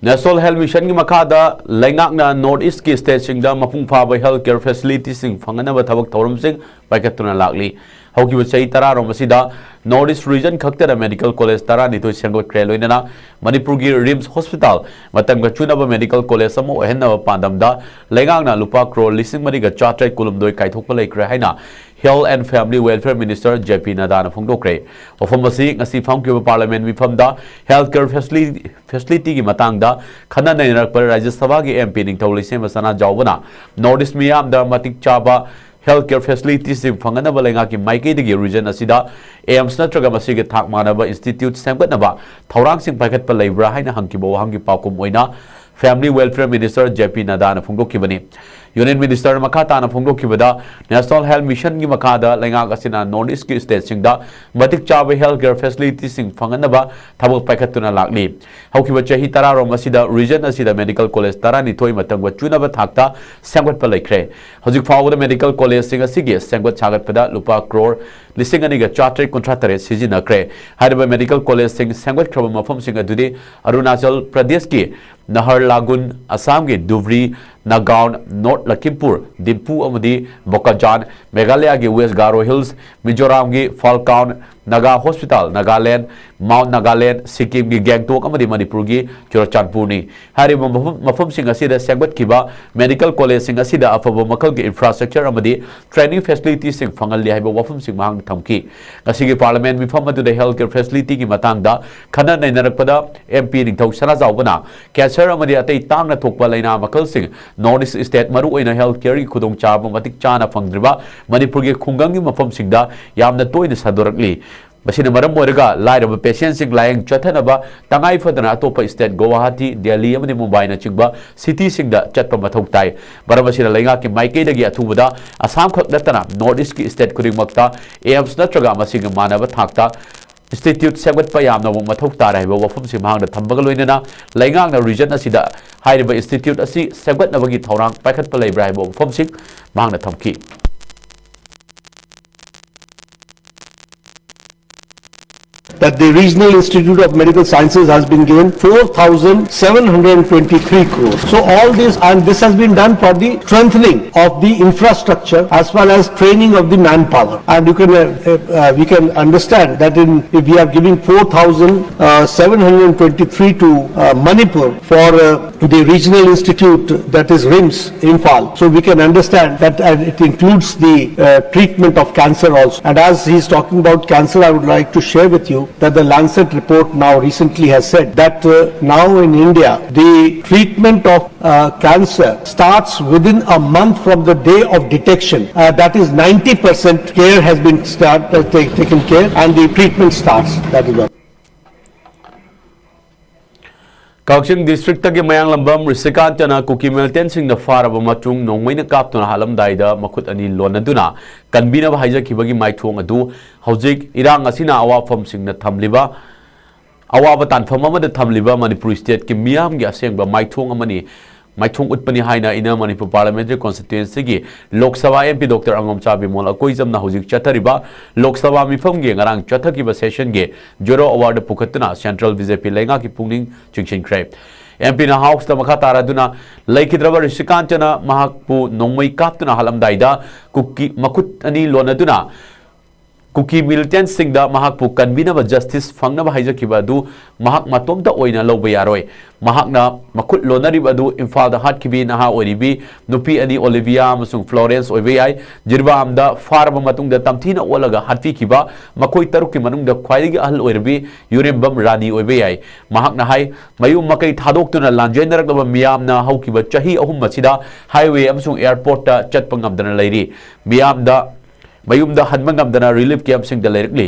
National Health Missionꯒꯤ ꯃꯈꯥꯗ ꯂꯩꯉꯥꯛꯅ North Eastꯀꯤ stateꯁꯤꯡꯗ ꯃꯄꯨꯡ ꯐꯥꯕ health care facilitiesꯁꯤꯡ ꯐꯪꯍꯟꯅꯕ ꯊꯕꯛ ꯊꯧꯔꯝꯁꯤꯡ ꯄꯥꯏꯈꯠꯇꯨꯅ ꯂꯥꯛꯂꯤ꯫ ꯍꯧꯈꯤꯕ ꯆꯍꯤ ꯇꯔꯥꯔꯣꯝ ꯑꯁꯤꯗ North East region ꯈꯛꯇꯗ medical college ꯇꯔꯥꯅꯤꯊꯣꯏ ꯁꯦꯝꯒꯠꯈ꯭ꯔꯦ꯫ ꯂꯣꯏꯅꯅ ꯃꯅꯤꯄꯨꯔꯒꯤ RIMS hospital ꯃꯇꯝꯒ ꯆꯨꯅꯕ medical college ꯑꯃ ꯑꯣꯏꯍꯟꯅꯕ ꯄꯥꯟꯗꯝꯗ ꯂꯩꯉꯥꯛꯅ ꯂꯨꯄꯥ ꯀ꯭ꯔꯣꯔ ꯂꯤꯁꯤꯡ ꯃꯔꯤꯒ ꯆꯥꯇ꯭ꯔꯦꯠ ꯀꯨꯟꯍꯨꯝꯗꯣꯏ ꯀꯥꯏꯊꯣꯛꯄ ꯂꯩꯈ꯭ꯔꯦ ꯍꯥꯏꯅ Health and Family Welfare Minister J P ꯅꯗꯥꯅ ꯐꯣꯡꯗꯣꯛꯈ꯭ꯔꯦ꯫ ꯋꯥꯐꯝ ꯑꯁꯤ ꯉꯁꯤ ꯐꯝꯈꯤꯕ Parliament ꯃꯤꯐꯝꯗ health care facility, facilityꯒꯤ ꯃꯇꯥꯡꯗ ꯈꯟꯅ ꯅꯩꯅꯔꯛꯄ ꯔꯥꯖ꯭ꯌ ꯁꯚꯥꯒꯤ MP ꯅꯤꯡꯊꯧ ꯂꯩꯁꯦꯝꯕ ꯁꯅꯥꯖꯥꯎꯕꯅ North East ꯃꯤꯌꯥꯝꯗ ꯃꯇꯤꯛ ꯆꯥꯕ health care facilitiesꯁꯤꯡ ꯐꯪꯍꯟꯅꯕ ꯂꯩꯉꯥꯛꯀꯤ ꯃꯥꯏꯀꯩꯗꯒꯤ region ꯑꯁꯤꯗ AIIMS ꯅꯠꯇ꯭ꯔꯒ ꯃꯁꯤꯒꯤ ꯊꯥꯛ ꯃꯥꯟꯅꯕ institute ꯁꯦꯝꯒꯠꯅꯕ ꯊꯧꯔꯥꯡꯁꯤꯡ ꯄꯥꯏꯈꯠꯄ ꯂꯩꯕ꯭ꯔꯥ ꯍꯥꯏꯅ ꯍꯪꯈꯤꯕ ꯋꯥꯍꯪꯒꯤ ꯄꯥꯎꯈꯨꯝ ꯑꯣꯏꯅ Family Welfare Minister J P ꯅꯗꯥꯅ ꯐꯣꯡꯗꯣꯛꯈꯤꯕꯅꯤ꯫ ꯌꯨꯅꯤꯌꯟ ꯃꯤꯅꯤꯁꯇꯔꯅ ꯃꯈꯥ ꯇꯥꯅ ꯐꯣꯡꯗꯣꯛꯈꯤꯕꯗ, ꯅꯦꯁꯅꯦꯜ ꯍꯦꯜꯊ ꯃꯤꯁꯟꯒꯤ ꯃꯈꯥꯗ ꯂꯩꯉꯥꯛ ꯑꯁꯤꯅ ꯅꯣꯔꯠ ꯏꯁꯀꯤ ꯁ꯭ꯇꯦꯠꯁꯤꯡꯗ ꯃꯇꯤꯛ ꯆꯥꯕ ꯍꯦꯜꯊ ꯀꯦꯌꯔ ꯐꯦꯁꯤꯂꯤꯇꯤꯁꯤꯡ ꯐꯪꯍꯟꯅꯕ ꯊꯕꯛ ꯄꯥꯏꯈꯠꯇꯨꯅ ꯂꯥꯛꯂꯤ꯫ ꯍꯧꯈꯤꯕ ꯆꯍꯤ ꯇꯔꯥꯔꯣꯝ ꯑꯁꯤꯗ ꯔꯤꯖꯟ ꯑꯁꯤꯗ ꯃꯦꯗꯤꯀꯦꯜ ꯀꯣꯂꯦꯖ ꯇꯔꯥꯅꯤꯊꯣꯏ ꯃꯇꯝꯒ ꯆꯨꯅꯕ ꯊꯥꯛꯇ ꯁꯦꯝꯒꯠꯄ ꯂꯩꯈ꯭ꯔꯦ꯫ ꯍꯧꯖꯤꯛ ꯐꯥꯎꯕꯗ ꯃꯦꯗꯤꯀꯦꯜ ꯀꯣꯂꯦꯖꯁꯤꯡ ꯑꯁꯤꯒꯤ ꯁꯦꯝꯒꯠ ꯁꯥꯒꯠꯄꯗ ꯂꯨꯄꯥ ꯀ꯭ꯔꯣꯔ ꯂꯤꯁꯤꯡ ꯑꯅꯤꯒ ꯆꯥꯇ꯭ꯔꯦꯠ ꯀꯨꯟꯊ꯭ꯔꯥ ꯇꯔꯦꯠ ꯁꯤꯖꯤꯟꯅꯈ꯭ꯔꯦ꯫ ꯍꯥꯏꯔꯤꯕ ꯃꯦꯗꯤꯀꯦꯜ ꯀꯣꯂꯦꯖꯁꯤꯡ ꯁꯦꯝꯒꯠꯈ꯭ꯔꯕ ꯃꯐꯝꯁꯤꯡ ꯑꯗꯨꯗꯤ ꯑꯔꯨꯅꯥꯆꯜ ꯄ꯭ꯔꯗꯦꯁꯀꯤ ꯅꯍꯔꯂꯥꯒꯨꯟ, ꯑꯁꯥꯝꯒꯤ ꯙꯨꯕ꯭ꯔꯤ, ꯅꯥꯒꯥꯎꯟ, ꯅꯣꯔꯠ ꯂꯈꯤꯝꯄꯨꯔ, ꯗꯤꯝꯄꯨ ꯑꯃꯗꯤ ꯕꯣꯀꯥꯖꯥꯟ, ꯃꯦꯘꯥꯂꯌꯥꯒꯤ ꯋꯦꯁ ꯒꯥꯔꯣ ꯍꯤꯜꯁ, ꯃꯤꯖꯣꯔꯥꯝꯒꯤ ꯐꯥꯜꯀꯥꯎꯟ, ꯅꯥꯒꯥ ꯍꯣꯁꯄꯤꯇꯥꯜ ꯅꯥꯒꯥꯂꯦꯟ, ꯃꯥꯎꯟꯠ ꯅꯥꯒꯥꯂꯦꯟ, ꯁꯤꯛꯀꯤꯝꯒꯤ ꯒꯦꯡꯇꯣꯛ ꯑꯃꯗꯤ ꯃꯅꯤꯄꯨꯔꯒꯤ ꯆꯨꯔꯆꯥꯟꯄꯨꯔꯅꯤ꯫ ꯍꯥꯏꯔꯤꯕ ꯃꯐꯝ, ꯃꯐꯝꯁꯤꯡ ꯑꯁꯤꯗ ꯁꯦꯝꯒꯠꯈꯤꯕ ꯃꯦꯗꯤꯀꯦꯜ ꯀꯣꯂꯦꯖꯁꯤꯡ ꯑꯁꯤꯗ ꯑꯐꯕ ꯃꯈꯜꯒꯤ ꯏꯟꯐ꯭ꯔꯥꯁ꯭ꯇ꯭ꯔꯛꯆꯔ ꯑꯃꯗꯤ ꯇ꯭ꯔꯦꯅꯤꯡ ꯐꯦꯁꯤꯂꯤꯇꯤꯁꯤꯡ ꯐꯪꯍꯜꯂꯤ ꯍꯥꯏꯕ ꯋꯥꯐꯝꯁꯤꯡ ꯃꯍꯥꯛꯅ ꯊꯝꯈꯤ꯫ ꯉꯁꯤꯒꯤ ꯄꯥꯔꯂꯤꯌꯥꯃꯦꯟ ꯃꯤꯐꯝ ꯑꯗꯨꯗ ꯍꯦꯜꯊ ꯀꯦꯌꯔ ꯐꯦꯁꯤꯂꯤꯇꯤꯒꯤ ꯃꯇꯥꯡꯗ ꯈꯟꯅ ꯅꯩꯅꯔꯛꯄꯗ, ꯑꯦꯝ ꯄꯤ ꯅꯤꯡꯊꯧ ꯁꯅꯥꯖꯥꯎꯕꯅ ꯀꯦꯟꯁꯔ ꯑꯃꯗꯤ ꯑꯇꯩ ꯇꯥꯡꯅ ꯊꯣꯛꯄ ꯂꯥꯏꯅꯥ ꯃꯈꯜꯁꯤꯡ ꯅꯣꯔꯠ ꯏꯁ ꯁ꯭ꯇꯦꯠ, ꯃꯔꯨꯑꯣꯏꯅ ꯍꯦꯜꯊ ꯀꯦꯌꯔꯒꯤ ꯈꯨꯗꯣꯡꯆꯥꯕ ꯃꯇꯤꯛ ꯆꯥꯅ ꯐꯪꯗ꯭ꯔꯤꯕ ꯃꯅꯤꯄꯨꯔꯒꯤ ꯈꯨꯡꯒꯪꯒꯤ ꯃꯐꯝꯁꯤꯡꯗ ꯌꯥꯝꯅ ꯇꯣꯏꯅ ꯁꯟꯗꯣꯔꯛꯂꯤ꯫ ꯃꯁꯤꯅ ꯃꯔꯝ ꯑꯣꯏꯔꯒ ꯂꯥꯏꯔꯕ ꯄꯦꯁꯦꯟꯁꯤꯡ ꯂꯥꯌꯦꯡ ꯆꯠꯊꯅꯕ ꯇꯉꯥꯏ ꯐꯗꯅ ꯑꯇꯣꯞꯄ ꯁ꯭ꯇꯦꯠ, ꯒꯨꯋꯥꯍꯥꯇꯤ, ꯗꯦꯜꯂꯤ ꯑꯃꯗꯤ ꯃꯨꯝꯕꯥꯏꯅꯆꯤꯡꯕ ꯁꯤꯇꯤꯁꯤꯡꯗ ꯆꯠꯄ ꯃꯊꯧ ꯇꯥꯏ꯫ ꯃꯔꯝ ꯑꯁꯤꯅ ꯂꯩꯉꯥꯛꯀꯤ ꯃꯥꯏꯀꯩꯗꯒꯤ ꯑꯊꯨꯕꯗ ꯑꯁꯥꯝ ꯈꯛ ꯅꯠꯇꯅ ꯅꯣꯔꯠ ꯏꯁꯀꯤ ꯁ꯭ꯇꯦꯠ ꯈꯨꯗꯤꯡꯃꯛꯇ ꯑꯦꯝꯁ ꯅꯠꯇ꯭ꯔꯒ ꯃꯁꯤꯒ ꯃꯥꯟꯅꯕ ꯊꯥꯛꯇ ꯏꯟꯁꯇꯤꯇ꯭ꯌꯨꯠ ꯁꯦꯝꯒꯠꯄ ꯌꯥꯝꯅ ꯃꯊꯧ ꯇꯥꯔꯦ ꯍꯥꯏꯕ ꯋꯥꯐꯝꯁꯤ ꯃꯍꯥꯛꯅ ꯊꯝꯕꯒ ꯂꯣꯏꯅꯅ, ꯂꯩꯉꯥꯛꯅ ꯔꯤꯖꯟ ꯑꯁꯤꯗ ꯍꯥꯏꯔꯤꯕ ꯏꯟꯁꯇꯤꯇ꯭ꯌꯨꯠ ꯑꯁꯤ ꯁꯦꯝꯒꯠꯅꯕꯒꯤ ꯊꯧꯔꯥꯡ ꯄꯥꯏꯈꯠꯄ ꯂꯩꯕ꯭ꯔꯥ ꯍꯥꯏꯕ ꯋꯥꯐꯝꯁꯤꯡ ꯃꯍꯥꯛꯅ ꯊꯝꯈꯤ꯫ That the Regional Institute of Medical Sciences has been given four thousand seven hundred twenty-three crores. So all this, and this has been done for the strengthening of the infrastructure as well as training of the manpower. And you can, uh, uh, uh, we can understand that in, if we are giving four thousand seven hundred twenty-three to uh, Manipur for uh, the regional institute, that is RIMS Imphal. So we can understand that uh, it includes the uh, treatment of cancer also. And as he is talking about cancer, I would like to share with you that the Lancet report now recently has said that uh, now in India, the treatment of uh, cancer starts within a month from the day of detection. Uh, that is ninety percent care has been start, uh, ta- taken care, and the treatment starts. That is all. ꯀꯛꯆꯤꯡ ꯗꯤꯁꯇ꯭ꯔꯤꯛꯇꯒꯤ ꯃꯌꯥꯡꯂꯝꯕꯝ ꯔꯤꯁꯤꯀꯥꯟꯇꯅ ꯀꯨꯀꯤ ꯃꯤꯂꯤꯇꯦꯟꯁꯤꯡꯅ ꯐꯥꯔꯕ ꯃꯇꯨꯡ ꯅꯣꯡꯃꯩꯅ ꯀꯥꯞꯇꯨꯅ ꯍꯥꯠꯂꯝꯗꯥꯏꯗ ꯃꯈꯨꯠ ꯑꯅꯤ ꯂꯣꯟꯅꯗꯨꯅ ꯀꯟꯕꯤꯅꯕ ꯍꯥꯏꯖꯈꯤꯕꯒꯤ ꯃꯥꯏꯊꯣꯡ ꯑꯗꯨ ꯍꯧꯖꯤꯛ ꯏꯔꯥꯡ ꯑꯁꯤꯅ ꯑꯋꯥꯐꯝꯁꯤꯡꯅ ꯊꯝꯂꯤꯕ, ꯑꯋꯥꯕ ꯇꯥꯟꯐꯝ ꯑꯃꯗ ꯊꯝꯂꯤꯕ ꯃꯅꯤꯄꯨꯔ ꯁ꯭ꯇꯦꯠꯀꯤ ꯃꯤꯌꯥꯝꯒꯤ ꯑꯁꯦꯡꯕ ꯃꯥꯏꯊꯣꯡ ꯑꯃꯅꯤ, ꯃꯥꯏꯊꯣꯡ ꯎꯠꯄꯅꯤ ꯍꯥꯏꯅ ꯏꯟꯅꯔ ꯃꯅꯤꯄꯨꯔ ꯄꯥꯔꯂꯤꯌꯥꯃꯦꯟꯇꯔꯤ ꯀꯣꯟꯁꯇꯤꯇ꯭ꯋꯦꯟꯁꯤꯒꯤ Lok Sabha M P doctor Angomcha Bimol ꯑꯀꯣꯏꯖꯝꯅ ꯍꯧꯖꯤꯛ ꯆꯠꯊꯔꯤꯕ ꯂꯣꯛ ꯁꯚꯥ ꯃꯤꯐꯝꯒꯤ ꯉꯔꯥꯡ ꯆꯠꯊꯈꯤꯕ ꯁꯦꯁꯟꯒꯤ ꯖꯦꯔꯣ ꯑꯋꯥꯔꯗ ꯄꯨꯈꯠꯇꯨꯅ ꯁꯦꯟꯇ꯭ꯔꯦꯜ ꯕꯤ ꯖꯦ ꯄꯤ ꯂꯩꯉꯥꯛꯀꯤ ꯄꯨꯛꯅꯤꯡ ꯆꯤꯡꯁꯤꯟꯈ꯭ꯔꯦ꯫ ꯑꯦꯝ ꯄꯤꯅ ꯍꯥꯎꯁꯇ ꯃꯈꯥ ꯇꯥꯔꯗꯨꯅ ꯂꯩꯈꯤꯗ꯭ꯔꯕ ꯔꯤꯁꯤꯀꯥꯟꯇꯅ ꯃꯍꯥꯛꯄꯨ ꯅꯣꯡꯃꯩ ꯀꯥꯞꯇꯨꯅ ꯍꯥꯠꯂꯝꯗꯥꯏꯗ ꯀꯨꯀꯤ ꯃꯈꯨꯠ ꯑꯅꯤ ꯂꯣꯟꯅꯗꯨꯅ ꯀꯨꯀꯤ ꯃꯤꯂꯤꯇꯦꯟꯁꯤꯡꯗ ꯃꯍꯥꯛꯄꯨ ꯀꯟꯕꯤꯅꯕ ꯖꯁꯇꯤꯁ ꯐꯪꯅꯕ ꯍꯥꯏꯖꯈꯤꯕ ꯑꯗꯨ ꯃꯍꯥꯛ ꯃꯇꯣꯝꯇ ꯑꯣꯏꯅ ꯂꯧꯕ ꯌꯥꯔꯣꯏ꯫ ꯃꯍꯥꯛꯅ ꯃꯈꯨꯠ ꯂꯣꯟꯅꯔꯤꯕ ꯑꯗꯨ ꯏꯝꯐꯥꯜꯗ ꯍꯥꯠꯈꯤꯕꯤ ꯅꯍꯥ ꯑꯣꯏꯔꯤꯕꯤ ꯅꯨꯄꯤ ꯑꯅꯤ ꯑꯣꯂꯤꯚꯤꯌꯥ ꯑꯃꯁꯨꯡ ꯐ꯭ꯂꯣꯔꯦꯟꯁ ꯑꯣꯏꯕ ꯌꯥꯏ꯫ ꯖꯤꯔꯤꯕꯥꯝꯗ ꯐꯥꯔꯕ ꯃꯇꯨꯡꯗ ꯇꯝꯊꯤꯅ ꯑꯣꯠꯂꯒ ꯍꯥꯠꯄꯤꯈꯤꯕ ꯃꯈꯣꯏ ꯇꯔꯨꯛꯀꯤ ꯃꯅꯨꯡꯗ ꯈ꯭ꯋꯥꯏꯗꯒꯤ ꯑꯍꯜ ꯑꯣꯏꯔꯕꯤ ꯌꯨꯔꯦꯝꯕꯝ ꯔꯥꯅꯤ ꯑꯣꯏꯕ ꯌꯥꯏ꯫ ꯃꯍꯥꯛꯅ ꯍꯥꯏ, ꯃꯌꯨꯝ ꯃꯀꯩ ꯊꯥꯗꯣꯛꯇꯨꯅ ꯂꯥꯟꯖꯦꯟꯅꯔꯛꯂꯕ ꯃꯤꯌꯥꯝꯅ ꯍꯧꯈꯤꯕ ꯆꯍꯤ ꯑꯍꯨꯝ ꯑꯁꯤꯗ ꯍꯥꯏꯋꯦ ꯑꯃꯁꯨꯡ ꯑꯦꯌꯔꯄꯣꯔꯠꯇ ꯆꯠꯄ ꯉꯝꯗꯅ ꯂꯩꯔꯤ꯫ ꯃꯤꯌꯥꯝꯗ ꯃꯌꯨꯝꯗ ꯍꯟꯕ ꯉꯝꯗꯅ ꯔꯤꯂꯤꯐ ꯀꯦꯝꯞꯁꯤꯡꯗ ꯂꯩꯔꯛꯂꯤ꯫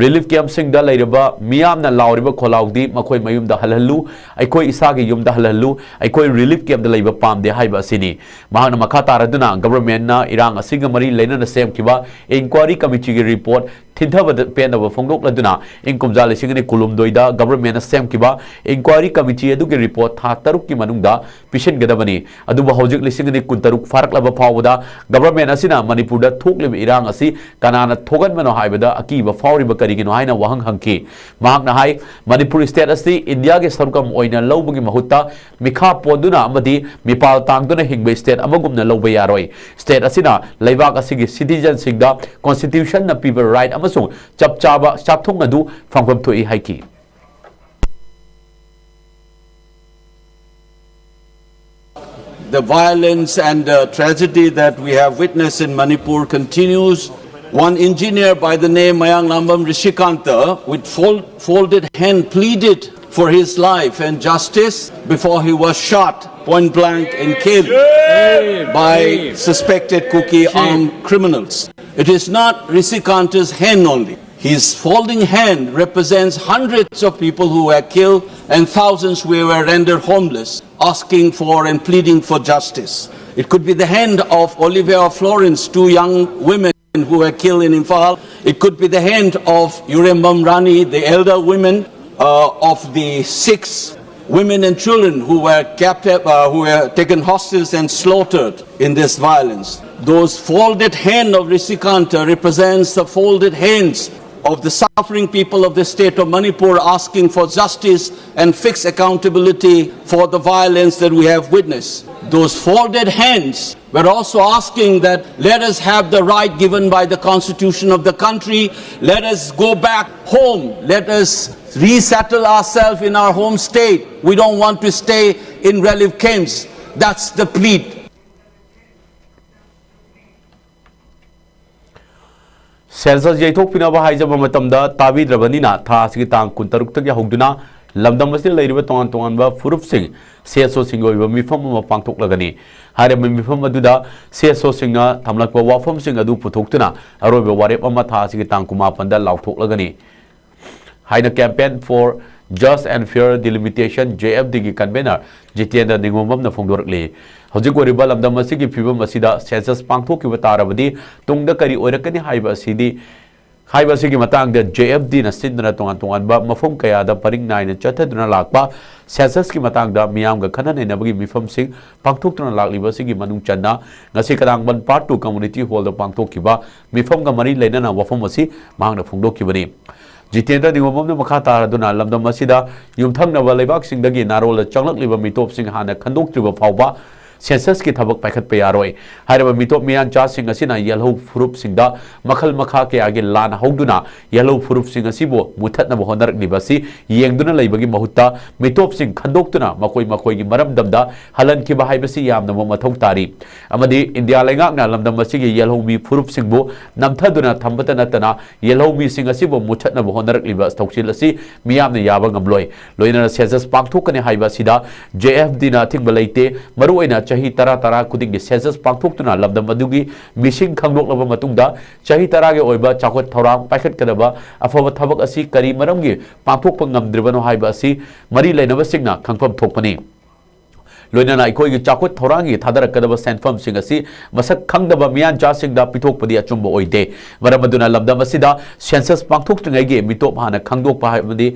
ꯔꯤꯂꯤꯐ ꯀꯦꯝꯞꯁꯤꯡꯗ ꯂꯩꯔꯕ ꯃꯤꯌꯥꯝꯅ ꯂꯥꯎꯔꯤꯕ ꯈꯣꯜꯂꯥꯎꯗꯤ "ꯃꯈꯣꯏ ꯃꯌꯨꯝꯗ ꯍꯜꯍꯜꯂꯨ, ꯑꯩꯈꯣꯏ ꯏꯁꯥꯒꯤ ꯌꯨꯝꯗ ꯍꯜꯍꯜꯂꯨ, ꯑꯩꯈꯣꯏ ꯔꯤꯂꯤꯐ ꯀꯦꯝꯞꯇ ꯂꯩꯕ ꯄꯥꯝꯗꯦ" ꯍꯥꯏꯕ ꯑꯁꯤꯅꯤ꯫ ꯃꯍꯥꯛꯅ ꯃꯈꯥ ꯇꯥꯔꯗꯨꯅ ꯒꯚꯔꯟꯃꯦꯟꯠꯅ ꯏꯔꯥꯡ ꯑꯁꯤꯒ ꯃꯔꯤ ꯂꯩꯅꯅ ꯁꯦꯝꯈꯤꯕ ꯏꯟꯀ꯭ꯋꯥꯔꯤ ꯀꯃꯤꯇꯤꯒꯤ ꯔꯤꯄꯣꯔꯠ ꯊꯤꯟꯊꯕꯗ ꯄꯦꯟꯗꯕ ꯐꯣꯡꯗꯣꯛꯂꯗꯨꯅ ꯏꯪ ꯀꯨꯝꯖꯥ ꯂꯤꯁꯤꯡ ꯑꯅꯤ ꯀꯨꯟꯍꯨꯝꯗꯣꯏꯗ ꯒꯚꯔꯟꯃꯦꯟꯠꯅ ꯁꯦꯝꯈꯤꯕ ꯏꯟꯀ꯭ꯋꯥꯔꯤ ꯀꯃꯤꯇꯤ ꯑꯗꯨꯒꯤ ꯔꯤꯄꯣꯔꯠ ꯊꯥ ꯇꯔꯨꯛꯀꯤ ꯃꯅꯨꯡꯗ ꯄꯤꯁꯤꯟꯒꯗꯕꯅꯤ꯫ ꯑꯗꯨꯕꯨ ꯍꯧꯖꯤꯛ ꯂꯤꯁꯤꯡ ꯑꯅꯤ ꯀꯨꯟꯇꯔꯨꯛ ꯐꯥꯔꯛꯂꯕ ꯐꯥꯎꯕꯗ ꯒꯚꯔꯟꯃꯦꯟꯠ ꯑꯁꯤꯅ ꯃꯅꯤꯄꯨꯔꯗ ꯊꯣꯛꯂꯤꯕ ꯏꯔꯥꯡ ꯑꯁꯤ ꯀꯅꯥꯅ ꯊꯣꯛꯍꯟꯕꯅꯣ ꯍꯥꯏꯕꯗ ꯑꯀꯤꯕ ꯐꯥꯎꯔꯤꯕ ꯀꯔꯤꯒꯤꯅꯣ ꯍꯥꯏꯅ ꯋꯥꯍꯪ ꯍꯪꯈꯤ꯫ ꯃꯍꯥꯛꯅ ꯍꯥꯏ, ꯃꯅꯤꯄꯨꯔ ꯁ꯭ꯇꯦꯠ ꯑꯁꯤ ꯏꯟꯗꯤꯌꯥꯒꯤ ꯁꯔꯨꯛ ꯑꯃ ꯑꯣꯏꯅ ꯂꯧꯕꯒꯤ ꯃꯍꯨꯠꯇ ꯃꯤꯈꯥ ꯄꯣꯟꯗꯨꯅ ꯑꯃꯗꯤ ꯃꯤꯄꯥꯜ ꯇꯥꯡꯗꯨꯅ ꯍꯤꯡꯕ ꯁ꯭ꯇꯦꯠ ꯑꯃꯒꯨꯝꯅ ꯂꯧꯕ ꯌꯥꯔꯣꯏ꯫ ꯁ꯭ꯇꯦꯠ ꯑꯁꯤꯅ ꯂꯩꯕꯥꯛ ꯑꯁꯤꯒꯤ ꯁꯤꯇꯤꯖꯟꯁꯤꯡꯗ ꯀꯣꯟꯁꯇꯤꯇ꯭ꯌꯨꯁꯟꯅ ꯄꯤꯕ ꯔꯥꯏꯠ ꯑꯃꯁꯨꯡ ꯆꯞ ꯆꯥꯕ ꯆꯥꯛꯊꯨꯡ ꯑꯗꯨ ꯐꯪꯐꯝ ꯊꯣꯛꯏ ꯍꯥꯏꯈꯤ꯫ The violence and the tragedy that we have witnessed in Manipur continues. One engineer by the name Mayanglambam Rishikanta, with fol-, folded hand, pleaded for his life and justice before he was shot point blank and killed by suspected Kuki armed criminals. It is not Rishikanta's hand only. His folding hand represents hundreds of people who were killed And thousands who were rendered homeless, asking for and pleading for justice. It could be the hand of Olivia or Florence, two young women who were killed in Imphal. It could be the hand of Yurem Bamrani, the elder women uh, of the six women and children who were captive, uh, who were taken hostage and slaughtered in this violence. Those folded hand of Rishikanta represents the folded hands of the suffering people of the state of Manipur, asking for justice and fix accountability for the violence that we have witnessed. Those folded hands were also asking that let us have the right given by the constitution of the country, let us go back home, let us resettle ourselves in our home state. We don't want to stay in relief camps. That's the plea. Census ꯌꯩꯊꯣꯛꯄꯤꯅꯕ ꯍꯥꯏꯖꯕ ꯃꯇꯝꯗ ꯇꯥꯕꯤꯗ꯭ꯔꯕꯅꯤꯅ, ꯊꯥ ꯑꯁꯤꯒꯤ ꯇꯥꯡ ꯀꯨꯟꯇꯔꯨꯛꯇꯒꯤ ꯍꯧꯗꯨꯅ ꯂꯝꯗꯝ ꯑꯁꯤꯗ ꯂꯩꯔꯤꯕ ꯇꯣꯉꯥꯟ ꯇꯣꯉꯥꯟꯕ ꯐꯨꯔꯨꯞꯁꯤꯡ, ꯁꯤ ꯑꯦꯁ ꯑꯣꯁꯤꯡꯒꯤ ꯑꯣꯏꯕ ꯃꯤꯐꯝ ꯑꯃ ꯄꯥꯡꯊꯣꯛꯂꯒꯅꯤ꯫ ꯍꯥꯏꯔꯤꯕ ꯃꯤꯐꯝ ꯑꯗꯨꯗ ꯁꯤ ꯑꯦꯁ ꯑꯣꯁꯤꯡꯅ ꯊꯝꯂꯛꯄ ꯋꯥꯐꯝꯁꯤꯡ ꯑꯗꯨ ꯄꯨꯊꯣꯛꯇꯨꯅ ꯑꯔꯣꯏꯕ ꯋꯥꯔꯦꯞ ꯑꯃ ꯊꯥ ꯑꯁꯤꯒꯤ ꯇꯥꯡ ꯀꯨꯟꯃꯥꯄꯟꯗ ꯂꯥꯎꯊꯣꯛꯂꯒꯅꯤ ꯍꯥꯏꯅ Campaign for Just and Fair Delimitation, J F D ꯒꯤ convener ꯖꯤꯇꯦꯟꯗ꯭ꯔ ꯅꯤꯉꯣꯝꯕꯝꯅ ꯐꯣꯡꯗꯣꯔꯛꯂꯤ꯫ ꯍꯧꯖꯤꯛ ꯑꯣꯏꯔꯤꯕ ꯂꯝꯗꯝ ꯑꯁꯤꯒꯤ ꯐꯤꯕꯝ ꯑꯁꯤꯗ census ꯄꯥꯡꯊꯣꯛꯈꯤꯕ ꯇꯥꯔꯕꯗꯤ ꯇꯨꯡꯗ ꯀꯔꯤ ꯑꯣꯏꯔꯛꯀꯅꯤ ꯍꯥꯏꯕ ꯑꯁꯤꯗꯤ, ꯍꯥꯏꯕ ꯑꯁꯤꯒꯤ ꯃꯇꯥꯡꯗ J F D ꯅ ꯁꯤꯟꯗꯨꯅ ꯇꯣꯉꯥꯟ ꯇꯣꯉꯥꯟꯕ ꯃꯐꯝ ꯀꯌꯥꯗ ꯄꯔꯤꯡ ꯅꯥꯏꯅ ꯆꯠꯊꯗꯨꯅ ꯂꯥꯛꯄ census ꯀꯤ ꯃꯇꯥꯡꯗ ꯃꯤꯌꯥꯝꯒ ꯈꯟꯅ ꯅꯩꯅꯕꯒꯤ ꯃꯤꯐꯝꯁꯤꯡ ꯄꯥꯡꯊꯣꯛꯇꯨꯅ ꯂꯥꯛꯂꯤꯕ ꯑꯁꯤꯒꯤ ꯃꯅꯨꯡ ꯆꯟꯅ ꯉꯁꯤ ꯀꯗꯥꯡꯕꯟ Part two Community Hall ꯗ ꯄꯥꯡꯊꯣꯛꯈꯤꯕ ꯃꯤꯐꯝꯒ ꯃꯔꯤ ꯂꯩꯅꯅ ꯋꯥꯐꯝ ꯑꯁꯤ ꯃꯍꯥꯛꯅ ꯐꯣꯡꯗꯣꯛꯈꯤꯕꯅꯤ꯫ ꯖꯤꯇꯦꯟꯗ꯭ꯔ ꯅꯤꯉꯣꯝꯕꯝꯅ ꯃꯈꯥ ꯇꯥꯔꯗꯨꯅ ꯂꯝꯗꯝ ꯑꯁꯤꯗ ꯌꯨꯝꯊꯪꯅꯕ ꯂꯩꯕꯥꯛꯁꯤꯡꯗꯒꯤ ꯅꯥꯔꯣꯜꯗ ꯆꯪꯂꯛꯂꯤꯕ ꯃꯤꯇꯣꯞꯁꯤꯡ ꯍꯥꯟꯅ ꯈꯟꯗꯣꯛꯇ꯭ꯔꯤꯕ ꯐꯥꯎꯕ census ꯀꯤ ꯊꯕꯛ ꯄꯥꯏꯈꯠꯄ ꯌꯥꯔꯣꯏ꯫ ꯍꯥꯏꯔꯤꯕ ꯃꯤꯇꯣꯞ ꯃꯤꯌꯥꯟꯆꯥꯁꯤꯡ ꯑꯁꯤꯅ ꯌꯦꯜꯍꯧ ꯐꯨꯔꯨꯞꯁꯤꯡꯗ ꯃꯈꯜ ꯃꯈꯥ ꯀꯌꯥꯒꯤ ꯂꯥꯟ ꯍꯧꯗꯨꯅ ꯌꯦꯜꯍꯧ ꯐꯨꯔꯨꯞꯁꯤꯡ ꯑꯁꯤꯕꯨ ꯃꯨꯊꯠꯅꯕ ꯍꯣꯠꯅꯔꯛꯂꯤꯕ ꯑꯁꯤ ꯌꯦꯡꯗꯨꯅ ꯂꯩꯕꯒꯤ ꯃꯍꯨꯠꯇ ꯃꯤꯇꯣꯞꯁꯤꯡ ꯈꯟꯗꯣꯛꯇꯨꯅ ꯃꯈꯣꯏ ꯃꯈꯣꯏꯒꯤ ꯃꯔꯝꯗꯝꯗ ꯍꯜꯍꯟꯈꯤꯕ ꯍꯥꯏꯕꯁꯤ ꯌꯥꯝꯅꯃꯛ ꯃꯊꯧ ꯇꯥꯔꯤ꯫ ꯑꯃꯗꯤ ꯏꯟꯗꯤꯌꯥ ꯂꯩꯉꯥꯛꯅ ꯂꯝꯗꯝ ꯑꯁꯤꯒꯤ ꯌꯦꯜꯍꯧꯃꯤ ꯐꯨꯔꯨꯞꯁꯤꯡꯕꯨ ꯅꯝꯊꯗꯨꯅ ꯊꯝꯕꯇ ꯅꯠꯇꯅ ꯌꯦꯜꯍꯧꯃꯤꯁꯤꯡ ꯑꯁꯤꯕꯨ ꯃꯨꯊꯠꯅꯕ ꯍꯣꯠꯅꯔꯛꯂꯤꯕ ꯊꯧꯁꯤꯜ ꯑꯁꯤ ꯃꯤꯌꯥꯝꯅ ꯌꯥꯕ ꯉꯝꯂꯣꯏ꯫ ꯂꯣꯏꯅꯅ census ꯄꯥꯡꯊꯣꯛꯀꯅꯤ ꯍꯥꯏꯕ ꯑꯁꯤꯗ J F D ꯅ ꯑꯊꯤꯡꯕ ꯂꯩꯇꯦ꯫ ꯃꯔꯨꯑꯣꯏꯅ ꯆꯍꯤ ꯇꯔꯥ ꯇꯔꯥ ꯈꯨꯗꯤꯡꯒꯤ census ꯄꯥꯡꯊꯣꯛꯇꯨꯅ ꯂꯝꯗꯝ ꯑꯗꯨꯒꯤ ꯃꯤꯁꯤꯡ ꯈꯪꯗꯣꯛꯂꯕ ꯃꯇꯨꯡꯗ, ꯆꯍꯤ ꯇꯔꯥꯒꯤ ꯑꯣꯏꯕ ꯆꯥꯎꯈꯠ ꯊꯧꯔꯥꯡ ꯄꯥꯏꯈꯠꯀꯗꯕ ꯑꯐꯕ ꯊꯕꯛ ꯑꯁꯤ ꯀꯔꯤ ꯃꯔꯝꯒꯤ ꯄꯥꯡꯊꯣꯛꯄ ꯉꯝꯗ꯭ꯔꯤꯕꯅꯣ ꯍꯥꯏꯕ ꯑꯁꯤ ꯃꯔꯤ ꯂꯩꯅꯕꯁꯤꯡꯅ ꯈꯪꯐꯝ ꯊꯣꯛꯄꯅꯤ꯫ ꯂꯣꯏꯅꯅ ꯑꯩꯈꯣꯏꯒꯤ ꯆꯥꯎꯈꯠ ꯊꯧꯔꯥꯡꯒꯤ ꯊꯥꯗꯔꯛꯀꯗꯕ ꯁꯦꯟꯐꯝꯁꯤꯡ ꯑꯁꯤ ꯃꯁꯛ ꯈꯪꯗꯕ ꯃꯤꯌꯥꯟꯆꯥꯁꯤꯡꯗ ꯄꯤꯊꯣꯛꯄꯗꯤ ꯑꯆꯨꯝꯕ ꯑꯣꯏꯗꯦ꯫ ꯃꯔꯝ ꯑꯗꯨꯅ ꯂꯝꯗꯝ ꯑꯁꯤꯗ census ꯄꯥꯡꯊꯣꯛꯇ꯭ꯔꯤꯉꯩꯒꯤ ꯃꯤꯇꯣꯞ ꯍꯥꯟꯅ ꯈꯪꯗꯣꯛꯄ ꯍꯥꯏꯕꯗꯤ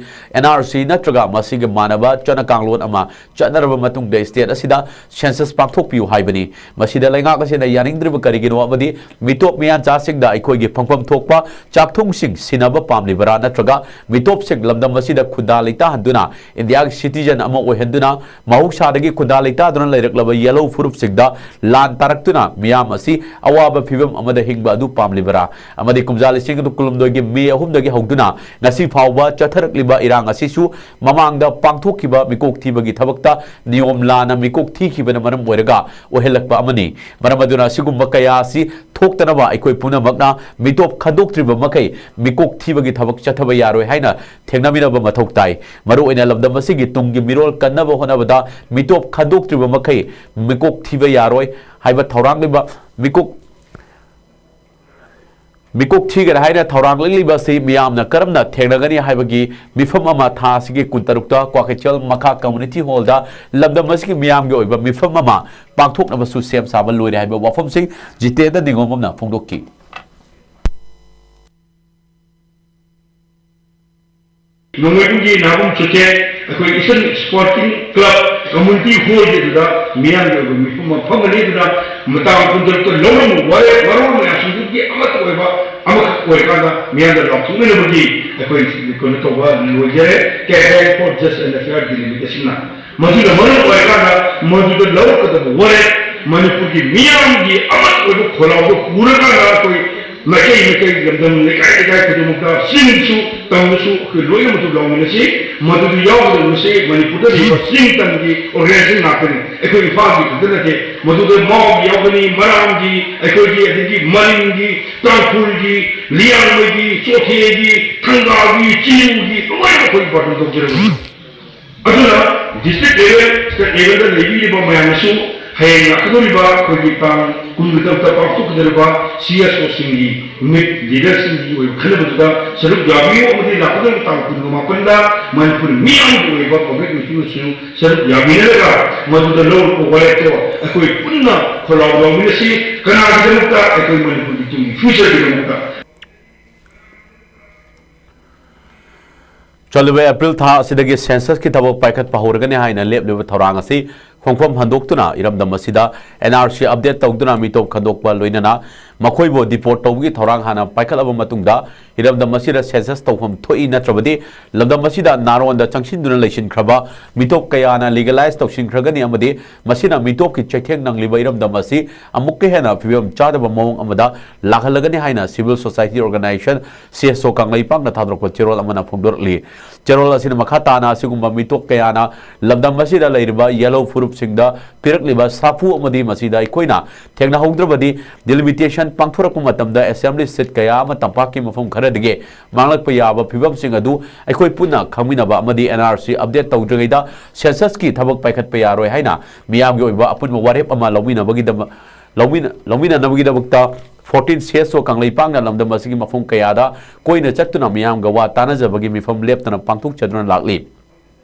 N R C ꯅꯠꯇ꯭ꯔꯒ ꯃꯁꯤꯒꯤ ꯃꯥꯟꯅꯕ ꯆꯠꯅ ꯀꯥꯡꯂꯣꯟ ꯑꯃ ꯆꯠꯅꯔꯕ ꯃꯇꯨꯡꯗ state ꯑꯁꯤꯗ census ꯄꯥꯡꯊꯣꯛꯄꯤꯌꯨ ꯍꯥꯏꯕꯅꯤ꯫ ꯃꯁꯤꯗ ꯂꯩꯉꯥꯛ ꯑꯁꯤꯅ ꯌꯥꯅꯤꯡꯗ꯭ꯔꯤꯕ ꯀꯔꯤꯒꯤꯅꯣ ꯑꯃꯗꯤ ꯃꯤꯇꯣꯞ ꯃꯤꯌꯥꯟꯆꯥꯁꯤꯡꯗ ꯑꯩꯈꯣꯏꯒꯤ ꯐꯪꯐꯝ ꯊꯣꯛꯄ ꯆꯥꯛꯊꯨꯡꯁꯤꯡ ꯁꯤꯟꯅꯕ ꯄꯥꯝꯂꯤꯕꯔꯥ, ꯅꯠꯇ꯭ꯔꯒ ꯃꯤꯇꯣꯞꯁꯤꯡ ꯂꯝꯗꯝ ꯑꯁꯤꯗ ꯈꯨꯟꯗꯥ ꯂꯩꯇꯥꯍꯟꯗꯨꯅ ꯏꯟꯗꯤꯌꯥꯒꯤ citizen ꯑꯃ ꯑꯣꯏꯍꯟꯗꯨꯅ ꯃꯍꯧꯁꯥꯗꯒꯤ ꯈꯨꯟꯗꯥ ꯂꯩꯇꯥꯗꯨꯅ ꯂꯩꯔꯛꯂꯕ ꯌꯦꯜꯍꯧ ꯐꯨꯔꯨꯞꯁꯤꯡꯗ ꯂꯥꯟ ꯇꯥꯔꯛꯇꯨꯅ ꯃꯤꯌꯥꯝ ꯑꯁꯤ ꯑꯋꯥꯕ ꯐꯤꯕꯝ ꯑꯃꯗ ꯍꯤꯡꯕ ꯑꯗꯨ ꯄꯥꯝꯂꯤꯕꯔꯥ? ꯑꯃꯗꯤ ꯀꯨꯝꯖꯥ ꯂꯤꯁꯤꯡ ꯑꯅꯤ ꯀꯨꯟꯍꯨꯝꯗꯣꯏꯒꯤ ꯃꯦ ꯑꯍꯨꯝꯗꯒꯤ ꯍꯧꯗꯨꯅ ꯉꯁꯤ ꯐꯥꯎꯕ ꯆꯠꯊꯔꯛꯂꯤꯕ ꯏꯔꯥꯡ ꯑꯁꯤꯁꯨ ꯃꯃꯥꯡꯗ ꯄꯥꯡꯊꯣꯛꯈꯤꯕ ꯃꯤꯀꯣꯛ ꯊꯤꯕꯒꯤ ꯊꯕꯛꯇ ꯅꯤꯌꯣꯝ ꯂꯥꯟꯅ ꯃꯤꯀꯣꯛ ꯊꯤꯈꯤꯕꯅ ꯃꯔꯝ ꯑꯣꯏꯔꯒ ꯑꯣꯏꯍꯜꯂꯛꯄ ꯑꯃꯅꯤ꯫ ꯃꯔꯝ ꯑꯗꯨꯅ ꯑꯁꯤꯒꯨꯝꯕ ꯀꯌꯥ ꯑꯁꯤ ꯊꯣꯛꯇꯅꯕ ꯑꯩꯈꯣꯏ ꯄꯨꯝꯅꯃꯛꯅ ꯃꯤꯇꯣꯞ ꯈꯟꯗꯣꯛꯇ꯭ꯔꯤꯕ ꯃꯈꯩ ꯃꯤꯀꯣꯛ ꯊꯤꯕꯒꯤ ꯊꯕꯛ ꯆꯠꯊꯕ ꯌꯥꯔꯣꯏ ꯍꯥꯏꯅ ꯊꯦꯡꯅꯃꯤꯟꯅꯕ ꯃꯊꯧ ꯇꯥꯏ꯫ ꯃꯔꯨꯑꯣꯏꯅ ꯂꯝꯗꯝ ꯑꯁꯤꯒꯤ ꯇꯨꯡꯒꯤ ꯃꯤꯔꯣꯜ ꯀꯟꯅꯕ ꯍꯣꯠꯅꯕꯗ ꯃꯤꯇꯣꯞ ꯈꯟꯗꯣꯛꯇ꯭ꯔꯤꯕ ꯃꯈꯩ ꯃꯤꯀꯣꯛ ꯊꯤꯕ ꯌꯥꯔꯣꯏ ꯍꯥꯏꯕ ꯊꯧꯔꯥꯡ ꯂꯩꯕ ꯃꯤꯀꯣꯛ ꯃꯤꯀꯣꯛ ꯊꯤꯒꯅꯤ ꯍꯥꯏꯅ ꯊꯧꯔꯥꯡ ꯂꯤꯡꯂꯤꯕ ꯑꯁꯤ ꯃꯤꯌꯥꯝꯅ ꯀꯔꯝꯅ ꯊꯦꯡꯅꯒꯅꯤ ꯍꯥꯏꯕꯒꯤ ꯃꯤꯐꯝ ꯑꯃ ꯊꯥ ꯑꯁꯤꯒꯤ ꯀꯨꯟꯇꯔꯨꯛꯇ ꯀ꯭ꯋꯥꯀꯩꯊꯦꯜ ꯃꯈꯥ community hall ꯗ ꯂꯝꯗꯝ ꯑꯁꯤꯒꯤ ꯃꯤꯌꯥꯝꯒꯤ ꯑꯣꯏꯕ ꯃꯤꯐꯝ ꯑꯃ ꯄꯥꯡꯊꯣꯛꯅꯕꯁꯨ ꯁꯦꯝ ꯁꯥꯕ ꯂꯣꯏꯔꯦ ꯍꯥꯏꯕ ꯋꯥꯐꯝꯁꯤꯡ ꯖꯤꯇꯦꯟꯗ꯭ꯔ ꯅꯤꯉꯣꯝꯕꯝꯅ ꯐꯣꯡꯗꯣꯛꯈꯤ꯫ ꯅꯣꯡꯃꯥꯏꯖꯤꯡꯒꯤ ꯅꯍꯥꯕꯨꯝ ꯆꯨꯊꯦꯛ ꯑꯩꯈꯣꯏ ꯏꯁꯟ sporting club community hall ꯒꯤꯗꯨꯗ ꯃꯤꯌꯥꯝꯒꯤ ꯑꯣꯏꯕ ꯃꯤꯐꯝ ꯑꯃ ꯐꯝꯒꯅꯤ꯫ ꯑꯗꯨꯗ ꯃꯇꯥꯡ ꯀꯨꯟꯇꯔꯨꯛꯇ ꯂꯧꯔꯝꯕ ꯋꯥꯔꯦꯞ ꯋꯥꯔꯣꯜ ꯃꯌꯥꯝꯁꯤꯡꯗꯨꯒꯤ ꯑꯃꯠꯇ ꯑꯣꯏꯕ ꯑꯃꯈꯛ ꯑꯣꯏꯔꯀꯥꯟꯗ ꯃꯤꯌꯥꯝꯗ ꯂꯥꯎꯊꯣꯛꯃꯤꯟꯅꯕꯒꯤ ꯑꯩꯈꯣꯏ ꯀꯩꯅꯣ ꯇꯧꯕ ꯂꯣꯏꯖꯔꯦ꯫ Campaign for Just and Fair Delimitation ꯅ꯫ ꯃꯗꯨꯅ ꯃꯔꯝ ꯑꯣꯏꯔꯀꯥꯟꯗ ꯃꯗꯨꯗ ꯂꯧꯔꯛꯀꯗꯕ ꯋꯥꯔꯦꯞ ꯃꯅꯤꯄꯨꯔꯒꯤ ꯃꯤꯌꯥꯝꯒꯤ ꯑꯃꯠꯇ ꯑꯣꯏꯕ ꯈꯣꯜꯂꯥꯎꯗꯣ ꯄꯨꯔꯀꯥꯟꯗ ꯑꯩꯈꯣꯏ ꯃꯥꯏꯀꯩ ꯃꯥꯏꯀꯩ, ꯂꯝꯗꯝ ꯂꯩꯀꯥꯏ ꯂꯩꯀꯥꯏ ꯈꯨꯗꯤꯡꯃꯛꯇ, ꯆꯤꯡꯁꯨ ꯇꯝꯁꯨ ꯑꯩꯈꯣꯏ ꯂꯣꯏꯅꯃꯛꯇ ꯂꯥꯎꯃꯤꯟꯅꯁꯤ꯫ ꯃꯗꯨꯗ ꯌꯥꯎꯒꯗꯕꯁꯤ ꯃꯅꯤꯄꯨꯔꯗ ꯂꯩꯕ ꯆꯤꯡ ꯇꯝꯒꯤ organization ꯉꯥꯛꯇꯅꯤ꯫ ꯑꯩꯈꯣꯏ ꯏꯝꯐꯥꯜꯒꯤ ꯈꯛꯇ ꯅꯠꯇꯦ, ꯃꯗꯨꯗ ꯃꯥꯎꯒꯤ ꯌꯥꯎꯒꯅꯤ, ꯃꯔꯥꯝꯒꯤ, ꯑꯩꯈꯣꯏꯒꯤ, ꯑꯗꯒꯤ ꯃꯔꯤꯡꯒꯤ, ꯇꯥꯡꯈꯨꯜꯒꯤ, ꯂꯤꯌꯥꯡꯃꯩꯒꯤ, ꯆꯣꯊꯦꯒꯤ, ꯊꯪꯒꯥꯒꯤ, ꯆꯤꯔꯨꯒꯤ ꯂꯣꯏꯅ ꯑꯩꯈꯣꯏ ꯕꯥꯔꯇꯣꯟ ꯇꯧꯖꯔꯒꯅꯤ꯫ ꯑꯗꯨꯅ district level, state level ꯗ ꯂꯩꯕꯤꯔꯤꯕ ꯃꯌꯥꯝꯅꯁꯨ ꯍꯌꯦꯡ ꯂꯥꯛꯀꯗꯧꯔꯤꯕ ꯑꯩꯈꯣꯏꯒꯤ ꯇꯥꯡ ꯀꯨꯟꯒ ꯇꯔꯨꯛꯇ ꯄꯥꯡꯊꯣꯛꯀꯗꯧꯔꯤꯕ ꯁꯤ ꯑꯦꯁ ꯑꯣꯁꯤꯡꯒꯤ ꯃꯤꯠ ꯂꯤꯗꯔꯁꯤꯡꯒꯤ ꯑꯣꯏꯕ ꯈꯟꯅꯕꯗꯨꯗ ꯁꯔꯨꯛ ꯌꯥꯕꯤꯌꯨ ꯑꯃꯗꯤ ꯂꯥꯛꯀꯗꯧꯔꯤꯕ ꯇꯥꯡ ꯀꯨꯟꯒ ꯃꯥꯄꯟꯗ ꯃꯅꯤꯄꯨꯔ ꯃꯤꯌꯥꯝꯒꯤ ꯑꯣꯏꯕ ꯄꯕ꯭ꯂꯤꯛ ꯃꯤꯇꯤꯡ ꯑꯁꯤꯁꯨ ꯁꯔꯨꯛ ꯌꯥꯕꯤꯅꯔꯒ ꯃꯗꯨꯗ ꯂꯧꯔꯛꯄ ꯋꯥꯔꯦꯞꯇꯣ ꯑꯩꯈꯣꯏ ꯄꯨꯟꯅ ꯈꯣꯜꯂꯥꯎ ꯂꯧꯃꯤꯟꯅꯁꯤ꯫ ꯀꯅꯥꯒꯤꯗꯃꯛꯇ? ꯑꯩꯈꯣꯏ ꯃꯅꯤꯄꯨꯔꯒꯤ ꯇꯨꯡꯒꯤ ꯐ꯭ꯌꯨꯆꯔꯒꯤꯗꯃꯛꯇ꯫ ꯆꯠꯂꯤꯕ ꯑꯦꯄ꯭ꯔꯤꯜ ꯊꯥ ꯑꯁꯤꯗꯒꯤ ꯁꯦꯟꯁꯁꯀꯤ ꯊꯕꯛ ꯄꯥꯏꯈꯠꯄ ꯍꯧꯔꯒꯅꯤ ꯍꯥꯏꯅ ꯂꯦꯞꯂꯤꯕ ꯊꯧꯔꯥꯡ ꯑꯁꯤ ꯈꯣꯡꯐꯝ ꯍꯟꯗꯣꯛꯇꯨꯅ ꯏꯔꯝꯗꯝ ꯑꯁꯤꯗ ꯑꯦꯟ ꯑꯥꯔ ꯁꯤ ꯑꯞꯗꯦꯠ ꯇꯧꯗꯨꯅ ꯃꯤꯇꯣꯞ ꯈꯟꯗꯣꯛꯄ ꯂꯣꯏꯅꯅ ꯃꯈꯣꯏꯕꯨ ꯗꯤꯄꯣꯔꯠ ꯇꯧꯕꯒꯤ ꯊꯧꯔꯥꯡ ꯍꯥꯟꯅ ꯄꯥꯏꯈꯠꯂꯕ ꯃꯇꯨꯡꯗ ꯏꯔꯝꯗꯝ ꯑꯁꯤꯗ ꯁꯦꯟꯁꯁ ꯇꯧꯐꯝ ꯊꯣꯛꯏ, ꯅꯠꯇ꯭ꯔꯕꯗꯤ ꯂꯝꯗꯝ ꯑꯁꯤꯗ ꯅꯥꯔꯣꯟꯗ ꯆꯪꯁꯤꯟꯗꯨꯅ ꯂꯩꯁꯤꯟꯈ꯭ꯔꯕ ꯃꯤꯇꯣꯞ ꯀꯌꯥꯅ ꯂꯤꯒꯦꯂꯥꯏꯖ ꯇꯧꯁꯤꯟꯈ꯭ꯔꯒꯅꯤ ꯑꯃꯗꯤ ꯃꯁꯤꯅ ꯃꯤꯇꯣꯞꯀꯤ ꯆꯩꯊꯦꯡ ꯅꯪꯂꯤꯕ ꯏꯔꯝꯗꯝ ꯑꯁꯤ ꯑꯃꯨꯛꯀ ꯍꯦꯟꯅ ꯐꯤꯕꯝ ꯆꯥꯗꯕ ꯃꯑꯣꯡ ꯑꯃꯗ ꯂꯥꯛꯍꯜꯂꯒꯅꯤ ꯍꯥꯏꯅ civil society organisation C S ꯑꯣ ꯀꯪꯂꯩꯄꯥꯛꯅ ꯊꯥꯗꯣꯔꯛꯄ ꯆꯦꯔꯣꯜ ꯑꯃꯅ ꯐꯣꯡꯗꯣꯔꯛꯂꯤ꯫ ꯆꯦꯔꯣꯜ ꯑꯁꯤꯅ ꯃꯈꯥ ꯇꯥꯅ ꯑꯁꯤꯒꯨꯝꯕ ꯃꯤꯇꯣꯞ ꯀꯌꯥꯅ ꯂꯝꯗꯝ ꯑꯁꯤꯗ ꯂꯩꯔꯤꯕ ꯌꯦꯜꯍꯧ ꯐꯨꯔꯨꯞꯁꯤꯡꯗ ꯄꯤꯔꯛꯂꯤꯕ ꯁꯥꯐꯨ ꯑꯃꯗꯤ ꯃꯁꯤꯗ ꯑꯩꯈꯣꯏꯅ ꯊꯦꯡꯅꯍꯧꯗ꯭ꯔꯕꯗꯤ ꯗꯤꯂꯤꯃꯤꯇꯦꯁꯟ ꯄꯥꯡꯊꯣꯔꯛꯄ ꯃꯇꯝꯗ ꯑꯦꯁꯦꯝꯕ꯭ꯂꯤ ꯁꯤꯠ ꯀꯌꯥ ꯑꯃ ꯇꯝꯄꯥꯛꯀꯤ ꯃꯐꯝ ꯈꯔꯗꯒꯤ ꯃꯥꯡꯂꯛꯄ ꯌꯥꯕ ꯐꯤꯕꯝꯁꯤꯡ ꯑꯗꯨ ꯑꯩꯈꯣꯏ ꯄꯨꯟꯅ ꯈꯪꯃꯤꯟꯅꯕ ꯑꯃꯗꯤ ꯑꯦꯟ ꯑꯥꯔ ꯁꯤ ꯑꯞꯗꯦꯠ ꯇꯧꯗ꯭ꯔꯤꯉꯩꯗ ꯁꯦꯟꯁꯁꯀꯤ ꯊꯕꯛ ꯄꯥꯏꯈꯠꯄ ꯌꯥꯔꯣꯏ ꯍꯥꯏꯅ ꯃꯤꯌꯥꯝꯒꯤ ꯑꯣꯏꯕ ꯑꯄꯨꯟꯕ ꯋꯥꯔꯦꯞ ꯑꯃ ꯂꯧꯃꯤꯟꯅꯕꯒꯤꯗꯃꯛ ꯂꯧꯃꯤꯟ-, ꯂꯧꯃꯤꯟꯅꯅꯕꯒꯤꯗꯃꯛꯇ ꯐꯣꯔꯇꯤꯟ ꯁꯤ ꯑꯦꯁ ꯑꯣ ꯀꯪꯂꯩꯄꯥꯛꯅ ꯂꯝꯗꯝ ꯑꯁꯤꯒꯤ ꯃꯐꯝ ꯀꯌꯥꯗ ꯀꯣꯏꯅ ꯆꯠꯇꯨꯅ ꯃꯤꯌꯥꯝꯒ ꯋꯥ ꯇꯥꯅꯖꯕꯒꯤ ꯃꯤꯐꯝ ꯂꯦꯞꯇꯅ ꯄꯥꯡꯊꯣꯛꯆꯗꯨꯅ ꯂꯥꯛꯂꯤ꯫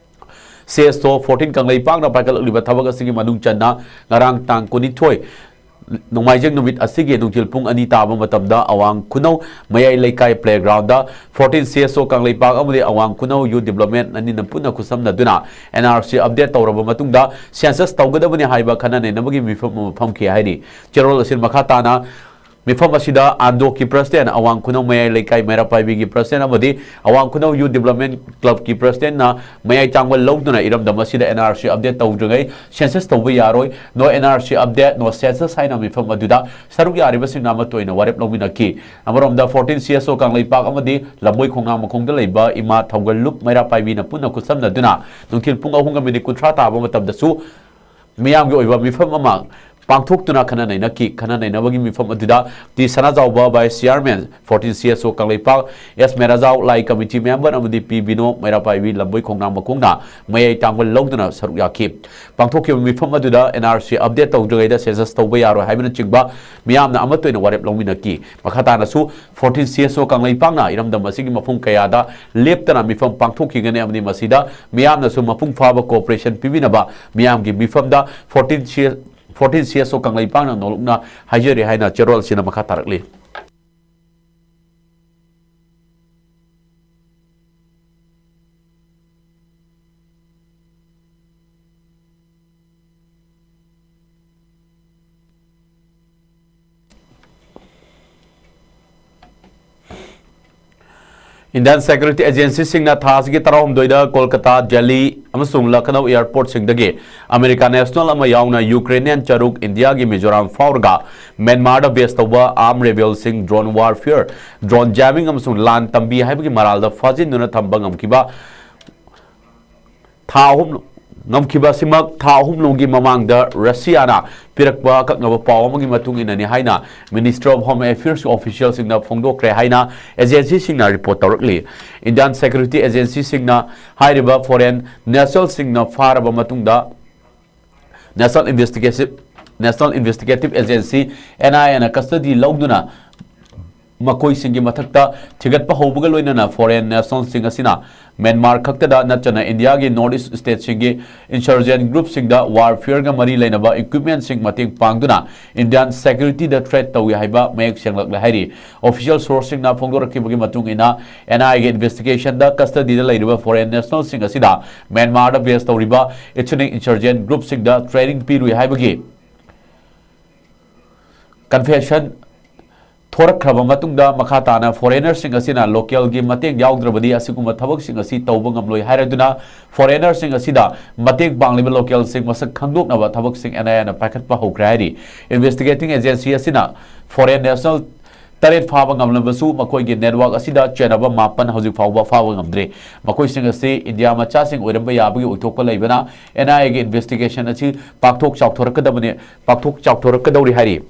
ꯁꯤ ꯑꯦꯁ ꯑꯣ ꯐꯣꯔꯇꯤꯟ ꯀꯪꯂꯩꯄꯥꯛꯅ ꯄꯥꯏꯈꯠꯂꯛꯂꯤꯕ ꯊꯕꯛ ꯑꯁꯤꯒꯤ ꯃꯅꯨꯡ ꯆꯟꯅ ꯉꯔꯥꯡ ꯇꯥꯡ ꯀꯨꯟꯅꯤꯊꯣꯏ ꯅꯣꯡꯃꯥꯏꯖꯤꯡ ꯅꯨꯃꯤꯠ ꯑꯁꯤꯒꯤ ꯅꯨꯡꯊꯤꯜ ꯄꯨꯡ ꯑꯅꯤ ꯇꯥꯕ ꯃꯇꯝꯗ ꯑꯋꯥꯡ ꯈꯨꯅꯧ ꯃꯌꯥꯏ ꯂꯩꯀꯥꯏ ꯄ꯭ꯂꯦꯒ꯭ꯔꯥꯎꯟꯗ ꯐꯣꯔꯇꯤꯟ ꯁꯤ ꯑꯦꯁ ꯑꯣ ꯀꯪꯂꯩꯄꯥꯛ ꯑꯃꯗꯤ ꯑꯋꯥꯡ ꯈꯨꯅꯧ ꯌꯨꯠ ꯗꯤꯕ꯭ꯂꯞꯃꯦꯟ ꯑꯅꯤꯅ ꯄꯨꯟꯅ ꯈꯨꯠꯁꯝꯅꯗꯨꯅ ꯑꯦꯟ ꯑꯥꯔ ꯁꯤ ꯑꯞꯗꯦꯠ ꯇꯧꯔꯕ ꯃꯇꯨꯡꯗ ꯁꯦꯟꯁꯁ ꯇꯧꯒꯗꯕꯅꯤ ꯍꯥꯏꯕ ꯈꯟꯅ ꯅꯩꯅꯕꯒꯤ ꯃꯤꯐꯝ ꯑꯃ ꯐꯝꯈꯤ ꯍꯥꯏꯔꯤ꯫ ꯆꯦꯔꯣꯜ ꯑꯁꯤꯅ ꯃꯈꯥ ꯇꯥꯅ ꯃꯤꯐꯝ ꯑꯁꯤꯗ ꯑꯟꯗꯣꯛꯀꯤ ꯄ꯭ꯔꯁꯤꯗꯦꯟ, ꯑꯋꯥꯡ ꯈꯨꯅꯧ ꯃꯌꯥꯏ ꯂꯩꯀꯥꯏ ꯃꯩꯔꯥ ꯄꯥꯏꯕꯤꯒꯤ ꯄ꯭ꯔꯁꯤꯗꯦꯟ ꯑꯃꯗꯤ ꯑꯋꯥꯡ ꯈꯨꯅꯧ ꯌꯨꯠ ꯗꯤꯕ꯭ꯂꯞꯃꯦꯟ ꯀ꯭ꯂꯕꯀꯤ ꯄ꯭ꯔꯁꯤꯗꯦꯟꯅ ꯃꯌꯥꯏ ꯆꯥꯡꯕ ꯂꯧꯗꯨꯅ ꯏꯔꯝꯗꯝ ꯑꯁꯤꯗ ꯑꯦꯟ ꯑꯥꯔ ꯁꯤ ꯑꯞꯗꯦꯠ ꯇꯧꯗ꯭ꯔꯤꯉꯩ ꯁꯦꯟꯁꯁ ꯇꯧꯕ ꯌꯥꯔꯣꯏ, no N R C update, no census ꯍꯥꯏꯅ ꯃꯤꯐꯝ ꯑꯗꯨꯗ ꯁꯔꯨꯛ ꯌꯥꯔꯤꯕꯁꯤꯡꯅ ꯑꯃꯠꯇ ꯑꯣꯏꯅ ꯋꯥꯔꯦꯞ ꯂꯧꯃꯤꯟꯅꯈꯤ꯫ ꯑꯃꯔꯣꯝꯗ ꯐꯣꯔꯇꯤꯟ ꯁꯤ ꯑꯦꯁ ꯑꯣ ꯀꯪꯂꯩꯄꯥꯛ ꯑꯃꯗꯤ ꯂꯝꯕꯣꯏ ꯈꯣꯡꯅꯥꯡ ꯃꯈꯣꯡꯗ ꯂꯩꯕ ꯏꯃꯥ ꯊꯧꯒꯜ ꯂꯨꯞ ꯃꯩꯔꯥ ꯄꯥꯏꯕꯤꯅ ꯄꯨꯟꯅ ꯈꯨꯠꯁꯝꯅꯗꯨꯅ ꯅꯨꯡꯊꯤꯜ ꯄꯨꯡ ꯑꯍꯨꯝꯒ ꯃꯤꯅꯤꯠ ꯀꯨꯟꯊ꯭ꯔꯥ ꯇꯥꯕ ꯃꯇꯝꯗꯁꯨ ꯃꯤꯌꯥꯝꯒꯤ ꯑꯣꯏꯕ ꯃꯤꯐꯝ ꯑꯃ ꯄꯥꯡꯊꯣꯛꯇꯨꯅ ꯈꯟꯅ ꯅꯩꯅꯈꯤ꯫ ꯈꯟꯅ ꯅꯩꯅꯕꯒꯤ ꯃꯤꯐꯝ ꯑꯗꯨꯗ T Sanajaoba vice chairman, fourteen C S O Kangleipak, S Meirajao Lai committee member ꯑꯃꯗꯤ ꯄꯤ ꯕꯤꯅꯣ ꯃꯩꯔꯥꯄꯥꯏꯕꯤ ꯂꯝꯕꯣꯏ ꯈꯣꯡꯅꯥꯡ ꯃꯈꯣꯡꯅ ꯃꯌꯥꯏ ꯇꯥꯡꯕ ꯂꯧꯗꯨꯅ ꯁꯔꯨꯛ ꯌꯥꯈꯤ꯫ ꯄꯥꯡꯊꯣꯛꯈꯤꯕ ꯃꯤꯐꯝ ꯑꯗꯨꯗ N R C update ꯇꯧꯗ꯭ꯔꯤꯉꯩꯗ census ꯇꯧꯕ ꯌꯥꯔꯣꯏ ꯍꯥꯏꯕꯅꯆꯤꯡꯕ ꯃꯤꯌꯥꯝꯅ ꯑꯃꯠꯇ ꯑꯣꯏꯅ ꯋꯥꯔꯦꯞ ꯂꯧꯃꯤꯟꯅꯈꯤ꯫ ꯃꯈꯥ ꯇꯥꯅꯁꯨ fourteen C S O ꯀꯪꯂꯩꯄꯥꯛꯅ ꯏꯔꯝꯗꯝ ꯑꯁꯤꯒꯤ ꯃꯐꯝ ꯀꯌꯥꯗ ꯂꯦꯞꯇꯅ ꯃꯤꯐꯝ ꯄꯥꯡꯊꯣꯛꯈꯤꯒꯅꯤ ꯑꯃꯗꯤ ꯃꯁꯤꯗ ꯃꯤꯌꯥꯝꯅꯁꯨ ꯃꯄꯨꯡ ꯐꯥꯕ cooperation ꯄꯤꯕꯤꯅꯕ ꯃꯤꯌꯥꯝꯒꯤ ꯃꯤꯐꯝꯗ fourteen C S, fourteen C S O ꯀꯪꯂꯩꯄꯥꯛꯅ ꯅꯣꯂꯨꯛꯅ ꯍꯥꯏꯖꯔꯤ ꯍꯥꯏꯅ ꯆꯦꯔꯣꯜ ꯑꯁꯤꯅ ꯃꯈꯥ ꯇꯥꯔꯛꯂꯤ꯫ Indian security agencyꯁꯤꯡꯅ ꯊꯥ ꯑꯁꯤꯒꯤ ꯇꯔꯥꯍꯨꯝꯗꯣꯏꯗ ꯀꯣꯜꯀꯇꯥ, ꯗꯦꯜꯂꯤ ꯑꯃꯁꯨꯡ ꯂꯈꯅꯧ airportꯁꯤꯡꯗꯒꯤ American national ꯑꯃ ꯌꯥꯎꯅ Ukrainian ꯆꯔꯨꯛ ꯏꯟꯗꯤꯌꯥꯒꯤ ꯃꯤꯖꯣꯔꯥꯝ ꯐꯥꯎꯔꯒ ꯃ꯭ꯌꯥꯟꯃꯥꯔꯗ base ꯇꯧꯕ armed rebelꯁꯤꯡ drone warfare, drone jamming ꯑꯃꯁꯨꯡ ꯂꯥꯟ ꯇꯝꯕꯤ ꯍꯥꯏꯕꯒꯤ ꯃꯔꯥꯜꯗ ꯐꯥꯖꯤꯟꯗꯨꯅ ꯊꯝꯕ ꯉꯝꯈꯤꯕ ꯊꯥ ꯑꯍꯨꯝ ꯉꯝꯈꯤꯕ ꯑꯁꯤꯃꯛ ꯊꯥ ꯑꯍꯨꯝ ꯂꯣꯝꯒꯤ ꯃꯃꯥꯡꯗ ꯔꯁꯤꯌꯥꯅ ꯄꯤꯔꯛꯄ ꯑꯀꯛꯅꯕ ꯄꯥꯎ ꯑꯃꯒꯤ ꯃꯇꯨꯡ ꯏꯟꯅꯅꯤ ꯍꯥꯏꯅ Ministry of Home Affairs officialꯁꯤꯡꯅ ꯐꯣꯡꯗꯣꯛꯈ꯭ꯔꯦ ꯍꯥꯏꯅ agencyꯁꯤꯡꯅ report ꯇꯧꯔꯛꯂꯤ꯫ Indian security agencyꯁꯤꯡꯅ ꯍꯥꯏꯔꯤꯕ foreign nationalꯁꯤꯡꯅ ꯐꯥꯔꯕ ꯃꯇꯨꯡꯗ National Investigative, National Investigative Agency, N I Aꯅ custody ꯂꯧꯗꯨꯅ ꯃꯈꯣꯏꯁꯤꯡꯒꯤ ꯃꯊꯛꯇ ꯊꯤꯒꯠꯄ ꯍꯧꯕꯒ ꯂꯣꯏꯅꯅ foreign nationalꯁꯤꯡ ꯑꯁꯤꯅ ꯃ꯭ꯌꯥꯟꯃꯥꯔ ꯈꯛꯇꯗ ꯅꯠꯇꯅ ꯏꯟꯗꯤꯌꯥꯒꯤ North East stateꯁꯤꯡꯒꯤ insurgent groupꯁꯤꯡꯗ warfareꯒ ꯃꯔꯤ ꯂꯩꯅꯕ equipmentꯁꯤꯡ ꯃꯇꯦꯡ ꯄꯥꯡꯗꯨꯅ Indian securityꯗ threat ꯇꯧꯏ ꯍꯥꯏꯕ ꯃꯌꯦꯛ ꯁꯦꯡꯂꯛꯂꯦ ꯍꯥꯏꯔꯤ꯫ Official sourceꯁꯤꯡꯅ ꯐꯣꯡꯗꯣꯔꯛꯈꯤꯕꯒꯤ ꯃꯇꯨꯡ ꯏꯟꯅ, N I Aꯒꯤ investigationꯗ custodyꯗ ꯂꯩꯔꯤꯕ foreign nationalꯁꯤꯡ ꯑꯁꯤꯗ ꯃ꯭ꯌꯥꯟꯃꯥꯔꯗ base ꯇꯧꯔꯤꯕ ethnic insurgent groupꯁꯤꯡꯗ training ꯄꯤꯔꯨꯏ ꯍꯥꯏꯕꯒꯤ confession ꯊꯣꯔꯛꯈ꯭ꯔꯕ ꯃꯇꯨꯡꯗ, ꯃꯈꯥ ꯇꯥꯅ foreignerꯁꯤꯡ ꯑꯁꯤꯅ localꯒꯤ ꯃꯇꯦꯡ ꯌꯥꯎꯗ꯭ꯔꯕꯗꯤ ꯑꯁꯤꯒꯨꯝꯕ ꯊꯕꯛꯁꯤꯡ ꯑꯁꯤ ꯇꯧꯕ ꯉꯝꯂꯣꯏ ꯍꯥꯏꯔꯗꯨꯅ, foreignerꯁꯤꯡ ꯑꯁꯤꯗ ꯃꯇꯦꯡ ꯄꯥꯡꯂꯤꯕ localꯁꯤꯡ ꯃꯁꯛ ꯈꯪꯗꯣꯛꯅꯕ ꯊꯕꯛꯁꯤꯡ N I Aꯅ ꯄꯥꯏꯈꯠꯄ ꯍꯧꯈ꯭ꯔꯦ ꯍꯥꯏꯔꯤ꯫ Investigating agency ꯑꯁꯤꯅ foreign national ꯇꯔꯦꯠ ꯐꯥꯕ ꯉꯝꯂꯕꯁꯨ, ꯃꯈꯣꯏꯒꯤ network ꯑꯁꯤꯗ ꯆꯦꯟꯅꯕ ꯃꯥꯄꯟ ꯍꯧꯖꯤꯛ ꯐꯥꯎꯕ ꯐꯥꯕ ꯉꯝꯗ꯭ꯔꯤ꯫ ꯃꯈꯣꯏꯁꯤꯡ ꯑꯁꯤ ꯏꯟꯗꯤꯌꯥ ꯃꯆꯥꯁꯤꯡ ꯑꯣꯏꯔꯝꯕ ꯌꯥꯕꯒꯤ ꯑꯣꯏꯊꯣꯛꯄ ꯂꯩꯕꯅ, N I A ꯒꯤ investigation ꯑꯁꯤ ꯄꯥꯛꯊꯣꯛ ꯆꯥꯎꯊꯣꯔꯛꯀꯗꯕꯅꯤ, ꯄꯥꯛꯊꯣꯛ ꯆꯥꯎꯊꯣꯔꯛꯀꯗꯧꯔꯤ ꯍꯥꯏꯔꯤ꯫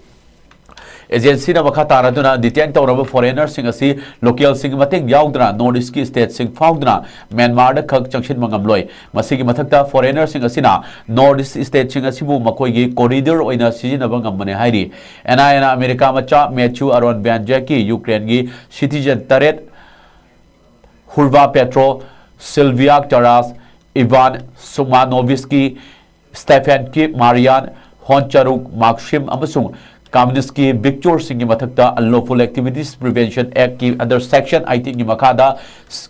Agency ꯅ ꯃꯈꯥ ꯇꯥꯔꯗꯨꯅ detain ꯇꯧꯔꯕ foreigner ꯁꯤꯡ ꯑꯁꯤ local ꯁꯤꯡꯒꯤ ꯃꯇꯦꯡ ꯌꯥꯎꯗꯅ North East ꯀꯤ state ꯁꯤꯡ ꯐꯥꯎꯗꯨꯅ ꯃ꯭ꯌꯥꯟꯃꯥꯔꯗ ꯈꯛ ꯆꯪꯁꯤꯟꯕ ꯉꯝꯂꯣꯏ꯫ ꯃꯁꯤꯒꯤ ꯃꯊꯛꯇ, foreigner ꯁꯤꯡ ꯑꯁꯤꯅ North East state ꯁꯤꯡ ꯑꯁꯤꯕꯨ ꯃꯈꯣꯏꯒꯤ corridor ꯑꯣꯏꯅ ꯁꯤꯖꯤꯟꯅꯕ ꯉꯝꯕꯅꯤ ꯍꯥꯏꯔꯤ꯫ N I A ꯅ ꯑꯃꯦꯔꯤꯀꯥ ꯃꯆꯥ Matthew Aaron Van Jack ꯀꯤ Ukraine ꯒꯤ citizen ꯇꯔꯦꯠ, Hurva Petro, Sylvia Taras, Ivan Sumanovsky, Stefan Kip, Marian Honcharuk, Maxim ꯑꯃꯁꯨꯡ Kamenetsky Viktor ꯁꯤꯡꯒꯤ ꯃꯊꯛꯇ Unlawful Activities Prevention Act ꯀꯤ under section eighteen ꯒꯤ ꯃꯈꯥꯗ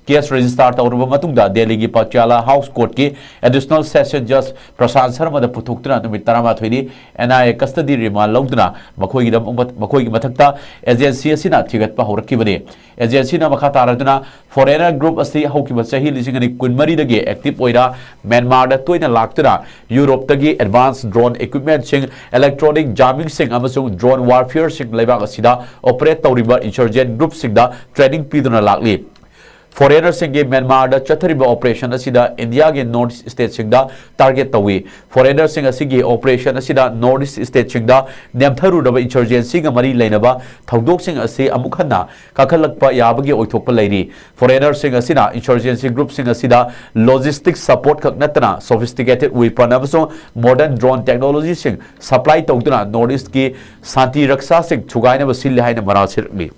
case register ꯇꯧꯔꯕ ꯃꯇꯨꯡꯗ, ꯗꯦꯜꯂꯤꯒꯤ Patiala House Court ꯀꯤ additional session judge ꯄ꯭ꯔꯁꯥꯟ ꯁꯔꯃꯗ ꯄꯨꯊꯣꯛꯇꯨꯅ ꯅꯨꯃꯤꯠ ꯇꯔꯥꯃꯥꯊꯣꯏꯅꯤ N I A custody remand ꯂꯧꯗꯨꯅ ꯃꯈꯣꯏꯒꯤꯗꯃꯛ, ꯃꯈꯣꯏꯒꯤ ꯃꯊꯛꯇ agency ꯑꯁꯤꯅ ꯊꯤꯒꯠꯄ ꯍꯧꯔꯛꯈꯤꯕꯅꯤ꯫ Agency ꯅ ꯃꯈꯥ ꯇꯥꯔꯗꯨꯅ, foreigner group ꯑꯁꯤ ꯍꯧꯈꯤꯕ ꯆꯍꯤ ꯂꯤꯁꯤꯡ ꯑꯅꯤ ꯀꯨꯟꯃꯔꯤꯗꯒꯤ active ꯑꯣꯏꯅ ꯃ꯭ꯌꯥꯟꯃꯥꯔꯗ ꯇꯣꯏꯅ ꯂꯥꯛꯇꯨꯅ ꯌꯨꯔꯣꯞꯇꯒꯤ advanced drone equipment ꯁꯤꯡ, electronic jamming ꯁꯤꯡ ꯑꯃꯁꯨꯡ drone warfare ꯁꯤꯡ ꯂꯩꯕꯥꯛ ꯑꯁꯤꯗ operate ꯇꯧꯔꯤꯕ insurgent group ꯁꯤꯡꯗ training ꯄꯤꯗꯨꯅ ꯂꯥꯛꯂꯤ꯫ Foreigner ꯁꯤꯡꯒꯤ ꯃ꯭ꯌꯥꯟꯃꯥꯔꯗ ꯆꯠꯊꯔꯤꯕ operation ꯑꯁꯤꯗ ꯏꯟꯗꯤꯌꯥꯒꯤ North East state ꯁꯤꯡꯗ target ꯇꯧꯏ꯫ Foreigner ꯁꯤꯡ ꯑꯁꯤꯒꯤ operation ꯑꯁꯤꯗ North East state ꯁꯤꯡꯗ ꯅꯦꯝꯊꯔꯨꯔꯕ insurgency ꯒ ꯃꯔꯤ ꯂꯩꯅꯕ ꯊꯧꯗꯣꯛꯁꯤꯡ ꯑꯁꯤ ꯑꯃꯨꯛ ꯍꯟꯅ ꯀꯥꯈꯠꯂꯛꯄ ꯌꯥꯕꯒꯤ ꯑꯣꯏꯊꯣꯛꯄ ꯂꯩꯔꯤ꯫ Foreigner ꯁꯤꯡ ꯑꯁꯤꯅ insurgency group ꯁꯤꯡ ꯑꯁꯤꯗ logistic support ꯈꯛ ꯅꯠꯇꯅ sophisticated weapon ꯑꯃꯁꯨꯡ modern drone technology ꯁꯤꯡ supply ꯇꯧꯗꯨꯅ North East ꯀꯤ ꯁꯥꯟꯇꯤ ꯔꯛꯁꯥꯁꯤꯡ ꯊꯨꯒꯥꯏꯅꯕ ꯁꯤꯜꯂꯤ ꯍꯥꯏꯅ ꯃꯔꯥꯜ ꯁꯤꯔꯛꯂꯤ꯫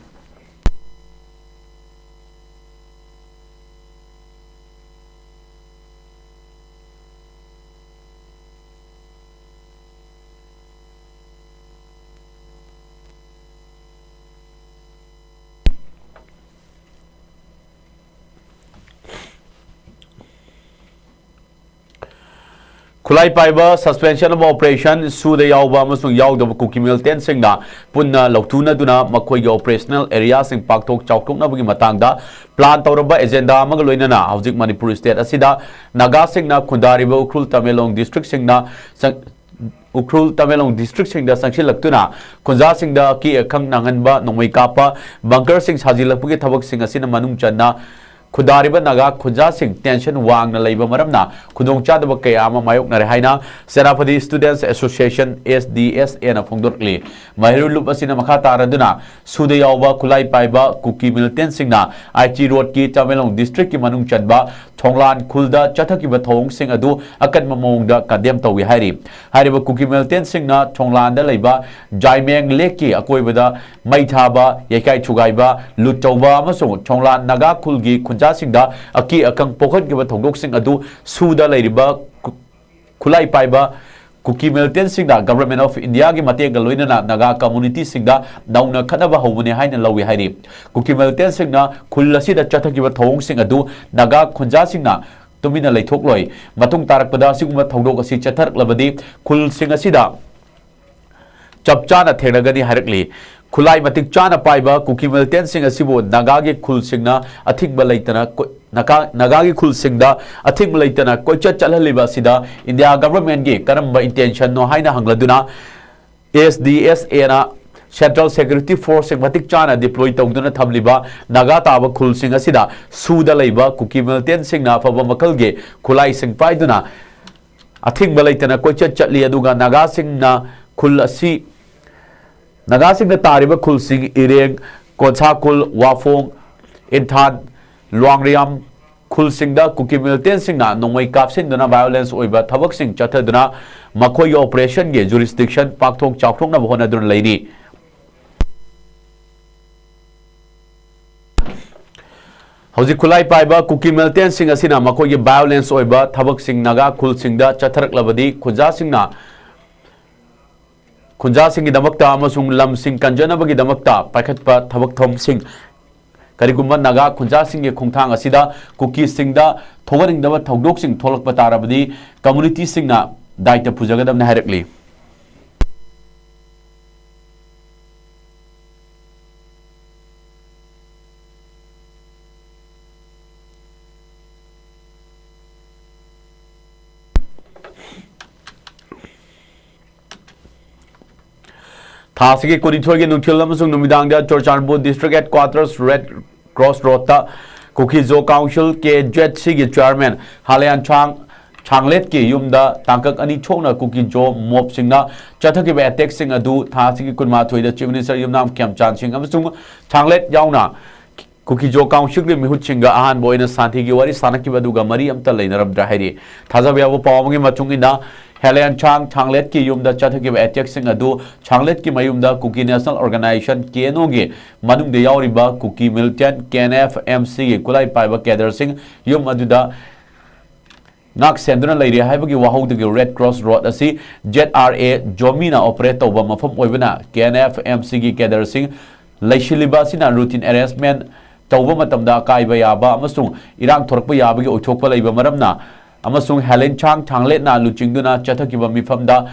ꯈꯨꯠꯂꯥꯏ ꯄꯥꯏꯕ suspension of operation ꯁꯨꯗ ꯌꯥꯎꯕ ꯑꯃꯁꯨꯡ ꯌꯥꯎꯗꯕ ꯀꯨꯀꯤ militant ꯁꯤꯡꯅ ꯄꯨꯟꯅ ꯂꯧꯊꯨꯅꯗꯨꯅ ꯃꯈꯣꯏꯒꯤ operational area ꯁꯤꯡ ꯄꯥꯛꯊꯣꯛ ꯆꯥꯎꯊꯣꯛꯅꯕꯒꯤ ꯃꯇꯥꯡꯗ plan ꯇꯧꯔꯕ agenda ꯑꯃꯒ ꯂꯣꯏꯅꯅ ꯍꯧꯖꯤꯛ ꯃꯅꯤꯄꯨꯔ state ꯑꯁꯤꯗ ꯅꯥꯒꯥꯁꯤꯡꯅ ꯈꯨꯟꯗꯥꯔꯤꯕ ꯎꯈ꯭ꯔꯨꯜ, ꯇꯃꯦꯡꯂꯣꯡ district ꯁꯤꯡꯅ ꯆꯪ-, ꯎꯈ꯭ꯔꯨꯜ, ꯇꯃꯦꯡꯂꯣꯡ districtꯁꯤꯡꯗ ꯆꯪꯁꯤꯜꯂꯛꯇꯨꯅ ꯈꯨꯟꯖꯥꯁꯤꯡꯗ ꯑꯀꯤ ꯑꯈꯪ ꯅꯪꯍꯟꯕ, ꯅꯣꯡꯃꯩ ꯀꯥꯞꯄ, bunkerꯁꯤꯡ ꯁꯥꯖꯤꯜꯂꯛꯄꯒꯤ ꯊꯕꯛꯁꯤꯡ ꯑꯁꯤꯅ ꯃꯅꯨꯡ ꯆꯟꯅ ꯈꯨꯟꯗꯥꯔꯤꯕ ꯅꯥꯒꯥ ꯈꯨꯟꯖꯥꯁꯤꯡ tension ꯋꯥꯡꯅ ꯂꯩꯕ ꯃꯔꯝꯅ ꯈꯨꯗꯣꯡꯆꯥꯗꯕ ꯀꯌꯥ ꯑꯃ ꯃꯥꯌꯣꯛꯅꯔꯦ ꯍꯥꯏꯅ Senapati Students Association, S D S Aꯅ ꯐꯣꯡꯗꯣꯔꯛꯂꯤ꯫ ꯃꯍꯤꯔꯨ ꯂꯨꯞ ꯑꯁꯤꯅ ꯃꯈꯥ ꯇꯥꯔꯗꯨꯅ ꯁꯨꯗ ꯌꯥꯎꯕ ꯈꯨꯠꯂꯥꯏ ꯄꯥꯏꯕ ꯀꯨꯀꯤ militantꯁꯤꯡꯅ I G Roadꯀꯤ ꯇꯃꯦꯡꯂꯣꯡ districtꯀꯤ ꯃꯅꯨꯡ ꯆꯟꯕ ꯊꯣꯡꯂꯥꯟ ꯈꯨꯜꯗ ꯆꯠꯊꯈꯤꯕ ꯊꯧꯑꯣꯡꯁꯤꯡ ꯑꯗꯨ ꯑꯀꯟꯕ ꯃꯑꯣꯡꯗ condemn ꯇꯧꯏ ꯍꯥꯏꯔꯤ꯫ ꯍꯥꯏꯔꯤꯕ ꯀꯨꯀꯤ militantꯁꯤꯡꯅ ꯊꯣꯡꯂꯥꯟꯗ ꯂꯩꯕ ꯖꯥꯏꯃꯦꯡ Lakeꯀꯤ ꯑꯀꯣꯏꯕꯗ ꯃꯩ ꯊꯥꯕ, ꯌꯩꯈꯥꯏ ꯊꯨꯒꯥꯏꯕ, ꯂꯨꯠ ꯇꯧꯕ ꯑꯃꯁꯨꯡ ꯊꯣꯡꯂꯥꯟ ꯅꯥꯒꯥ ꯈꯨꯜꯒꯤ ꯈꯨꯟꯖꯥꯁꯤꯡꯗ ꯑꯀꯤ ꯑꯈꯪ ꯄꯣꯛꯍꯟꯈꯤꯕ ꯊꯧꯗꯣꯛꯁꯤꯡ ꯑꯗꯨ ꯁꯨꯗ ꯂꯩꯔꯤꯕ ꯈꯨ-, ꯈꯨꯠꯂꯥꯏ ꯄꯥꯏꯕ ꯀꯨꯀꯤ militantꯁꯤꯡꯅ Government of Indiaꯒꯤ ꯃꯇꯦꯡꯒ ꯂꯣꯏꯅꯅ ꯅꯥꯒꯥ communityꯁꯤꯡꯗ ꯅꯧꯅ ꯈꯠꯅꯕ ꯍꯧꯕꯅꯤ ꯍꯥꯏꯅ ꯂꯧꯏ ꯍꯥꯏꯔꯤ꯫ ꯀꯨꯀꯤ militantꯁꯤꯡꯅ ꯈꯨꯜ ꯑꯁꯤꯗ ꯆꯠꯊꯈꯤꯕ ꯊꯧꯑꯣꯡꯁꯤꯡ ꯑꯗꯨ ꯅꯥꯒꯥ ꯈꯨꯟꯖꯥꯁꯤꯡꯅ ꯇꯨꯃꯤꯟꯅ ꯂꯩꯊꯣꯛꯂꯣꯏ꯫ ꯃꯇꯨꯡ ꯇꯥꯔꯛꯄꯗ ꯑꯁꯤꯒꯨꯝꯕ ꯊꯧꯗꯣꯛ ꯑꯁꯤ ꯆꯠꯊꯔꯛꯂꯕꯗꯤ ꯈꯨꯜꯁꯤꯡ ꯑꯁꯤꯗ ꯆꯞ ꯆꯥꯅ ꯊꯦꯡꯅꯒꯅꯤ ꯍꯥꯏꯔꯛꯂꯤ꯫ ꯈꯨꯠꯂꯥꯏ ꯃꯇꯤꯛ ꯆꯥꯅ ꯄꯥꯏꯕ ꯀꯨꯀꯤ militantꯁꯤꯡ ꯑꯁꯤꯕꯨ ꯅꯥꯒꯥꯒꯤ ꯈꯨꯜꯁꯤꯡꯅ ꯑꯊꯤꯡꯕ ꯂꯩꯇꯅ ꯀꯣꯏ-, ꯅꯥꯒꯥ-, ꯅꯥꯒꯥꯒꯤ ꯈꯨꯜꯁꯤꯡꯗ ꯑꯊꯤꯡꯕ ꯂꯩꯇꯅ ꯀꯣꯏꯆꯠ ꯆꯠꯍꯜꯂꯤꯕ ꯑꯁꯤꯗ India Governmentꯀꯤ ꯀꯔꯝꯕ intentionꯅꯣ ꯍꯥꯏꯅ ꯍꯪꯂꯗꯨꯅ S D S Aꯅ Central Security Forceꯁꯤꯡ ꯃꯇꯤꯛ ꯆꯥꯅ deploy ꯇꯧꯗꯨꯅ ꯊꯝꯂꯤꯕ ꯅꯥꯒꯥ ꯇꯥꯕ ꯈꯨꯜꯁꯤꯡ ꯑꯁꯤꯗ ꯁꯨꯗ ꯂꯩꯕ ꯀꯨꯀꯤ militantꯁꯤꯡꯅ ꯑꯐꯕ ꯃꯈꯜꯒꯤ ꯈꯨꯠꯂꯥꯏꯁꯤꯡ ꯄꯥꯏꯗꯨꯅ ꯑꯊꯤꯡꯕ ꯂꯩꯇꯅ ꯀꯣꯏꯆꯠ ꯆꯠꯂꯤ꯫ ꯑꯗꯨꯒ ꯅꯥꯒꯥꯁꯤꯡꯅ ꯈꯨꯜ ꯑꯁꯤ, ꯅꯥꯒꯥꯁꯤꯡꯅ ꯇꯥꯔꯤꯕ ꯈꯨꯜꯁꯤꯡ ꯏꯔꯦꯡ, ꯀꯣꯟꯁꯥꯈꯨꯜ, ꯋꯥꯐꯣꯡ, ꯏꯟꯊꯥꯟ, ꯂꯨꯋꯥꯡꯔꯤꯌꯥꯝ ꯈꯨꯜꯁꯤꯡꯗ ꯀꯨꯀꯤ militantꯁꯤꯡꯅ ꯅꯣꯡꯃꯩ ꯀꯥꯞꯁꯤꯟꯗꯨꯅ violence ꯑꯣꯏꯕ ꯊꯕꯛꯁꯤꯡ ꯆꯠꯊꯗꯨꯅ ꯃꯈꯣꯏꯒꯤ operationꯒꯤ jurisdiction ꯄꯥꯛꯊꯣꯛ ꯆꯥꯎꯊꯣꯛꯅꯕ ꯍꯣꯠꯅꯗꯨꯅ ꯂꯩꯔꯤ꯫ ꯍꯧꯖꯤꯛ ꯈꯨꯠꯂꯥꯏ ꯄꯥꯏꯕ ꯀꯨꯀꯤ militantꯁꯤꯡ ꯑꯁꯤꯅ ꯃꯈꯣꯏꯒꯤ violence ꯑꯣꯏꯕ ꯊꯕꯛꯁꯤꯡ ꯅꯥꯒꯥ ꯈꯨꯜꯁꯤꯡꯗ ꯆꯠꯊꯔꯛꯂꯕꯗꯤ ꯈꯨꯟꯖꯥꯁꯤꯡꯅ, ꯈꯨꯟꯖꯥꯁꯤꯡꯒꯤꯗꯃꯛꯇ ꯑꯃꯁꯨꯡ ꯂꯝꯁꯤꯡ ꯀꯟꯖꯅꯕꯒꯤꯗꯃꯛꯇ ꯄꯥꯏꯈꯠꯄ ꯊꯕꯛ ꯊꯧꯔꯝꯁꯤꯡ, ꯀꯔꯤꯒꯨꯝꯕ ꯅꯥꯒꯥ ꯈꯨꯟꯖꯥꯁꯤꯡꯒꯤ ꯈꯣꯡꯊꯥꯡ ꯑꯁꯤꯗ ꯀꯨꯀꯤꯁꯤꯡꯗ ꯊꯣꯛꯍꯟꯅꯤꯡꯗꯕ ꯊꯧꯗꯣꯛꯁꯤꯡ ꯊꯣꯛꯂꯛꯄ ꯇꯥꯔꯕꯗꯤ communityꯁꯤꯡꯅ ꯗꯥꯏꯇ ꯄꯨꯖꯒꯗꯕꯅꯤ ꯍꯥꯏꯔꯛꯂꯤ꯫ ꯊꯥ ꯑꯁꯤꯒꯤ ꯀꯨꯟꯅꯤꯊꯣꯏꯒꯤ ꯅꯨꯡꯊꯤꯜ ꯑꯃꯁꯨꯡ ꯅꯨꯃꯤꯗꯥꯡꯗ Churachandpur District Headquarters Red Cross Road ꯇ ꯀꯨꯀꯤ ꯖꯣ ꯀꯥꯎꯟꯁꯤꯜ, ꯀꯦ ꯖꯦꯗ ꯁꯤꯒꯤ ꯆꯤꯌꯥꯔꯃꯦꯟ ꯍꯥꯂꯦꯟ ꯁꯥꯡ ꯁꯥꯡꯂꯦꯠꯀꯤ ꯌꯨꯝꯗ ꯇꯥꯡꯀꯛ ꯑꯅꯤ ꯊꯣꯛꯅ ꯀꯨꯀꯤ ꯖꯣ ꯃꯣꯕꯁꯤꯡꯅ ꯆꯠꯊꯈꯤꯕ ꯑꯦꯇꯦꯛꯁꯤꯡ ꯑꯗꯨ ꯊꯥ ꯑꯁꯤꯒꯤ ꯀꯨꯟꯃꯥꯊꯣꯏꯗ Chief Minister ꯌꯨꯝꯅꯥꯝ ꯈꯦꯝꯆꯥꯟ ꯁꯤꯡ ꯑꯃꯁꯨꯡ ꯁꯥꯡꯂꯦꯠ ꯌꯥꯎꯅ ꯀꯨꯀꯤ ꯖꯣ ꯀꯥꯎꯟꯁꯤꯜꯒꯤ ꯃꯤꯍꯨꯠꯁꯤꯡꯒ ꯑꯍꯥꯟꯕ ꯑꯣꯏꯅ ꯁꯥꯟꯊꯤꯒꯤ ꯋꯥꯔꯤ ꯁꯥꯟꯅꯈꯤꯕ ꯑꯗꯨꯒ ꯃꯔꯤ ꯑꯃꯠꯇ ꯂꯩꯅꯔꯝꯗ꯭ꯔꯦ ꯍꯥꯏꯔꯤ꯫ ꯊꯥꯖꯕ ꯌꯥꯕ ꯄꯥꯎ ꯑꯃꯒꯤ ꯃꯇꯨꯡ ꯏꯟꯅ, ꯍꯦꯂꯦꯟ ꯁꯥꯡ ꯁꯥꯡꯂꯦꯠꯀꯤ ꯌꯨꯝꯗ ꯆꯠꯊꯈꯤꯕ ꯑꯦꯇꯦꯛꯁꯤꯡ ꯑꯗꯨ ꯁꯥꯡꯂꯦꯠꯀꯤ ꯃꯌꯨꯝꯗ ꯀꯨꯀꯤ ꯅꯦꯁꯅꯦꯜ ꯑꯣꯔꯒꯅꯥꯏꯖꯦꯁꯟ, ꯀꯦ ꯑꯦꯟ ꯑꯣꯒꯤ ꯃꯅꯨꯡꯗ ꯌꯥꯎꯔꯤꯕ ꯀꯨꯀꯤ ꯃꯤꯂꯤꯇꯦꯟꯠ, ꯀꯦ ꯑꯦꯟ ꯑꯦꯐ ꯑꯦꯝ ꯁꯤꯒꯤ ꯈꯨꯠꯂꯥꯏ ꯄꯥꯏꯕ ꯀꯦꯗꯔꯁꯤꯡ ꯌꯨꯝ ꯑꯗꯨꯗ ꯉꯥꯛ ꯁꯦꯟꯗꯨꯅ ꯂꯩꯔꯤ ꯍꯥꯏꯕꯒꯤ ꯋꯥꯍꯧꯗꯒꯤ Red Cross Road ꯑꯁꯤ ꯖꯦꯗ ꯑꯥꯔ ꯑꯦ ꯖꯣꯃꯤꯅ ꯑꯣꯄꯔꯦꯠ ꯇꯧꯕ ꯃꯐꯝ ꯑꯣꯏꯕꯅ, ꯀꯦ ꯑꯦꯟ ꯑꯦꯐ ꯑꯦꯝ ꯁꯤꯒꯤ ꯀꯦꯗꯔꯁꯤꯡ ꯂꯩꯁꯤꯜꯂꯤꯕ ꯑꯁꯤꯅ ꯔꯨꯇꯤꯟ ꯑꯦꯔꯦꯟꯖꯃꯦꯟꯠ ꯇꯧꯕ ꯃꯇꯝꯗ ꯑꯀꯥꯏꯕ ꯌꯥꯕ ꯑꯃꯁꯨꯡ ꯏꯔꯥꯡ ꯊꯣꯔꯛꯄ ꯌꯥꯕꯒꯤ ꯑꯣꯏꯊꯣꯛꯄ ꯂꯩꯕ ꯃꯔꯝꯅ, ꯑꯃꯁꯨꯡ ꯍꯦꯂꯦꯟ ꯁꯥꯡ ꯊꯥꯡꯂꯦꯠꯅ ꯂꯨꯆꯤꯡꯗꯨꯅ ꯆꯠꯊꯈꯤꯕ ꯃꯤꯐꯝꯗ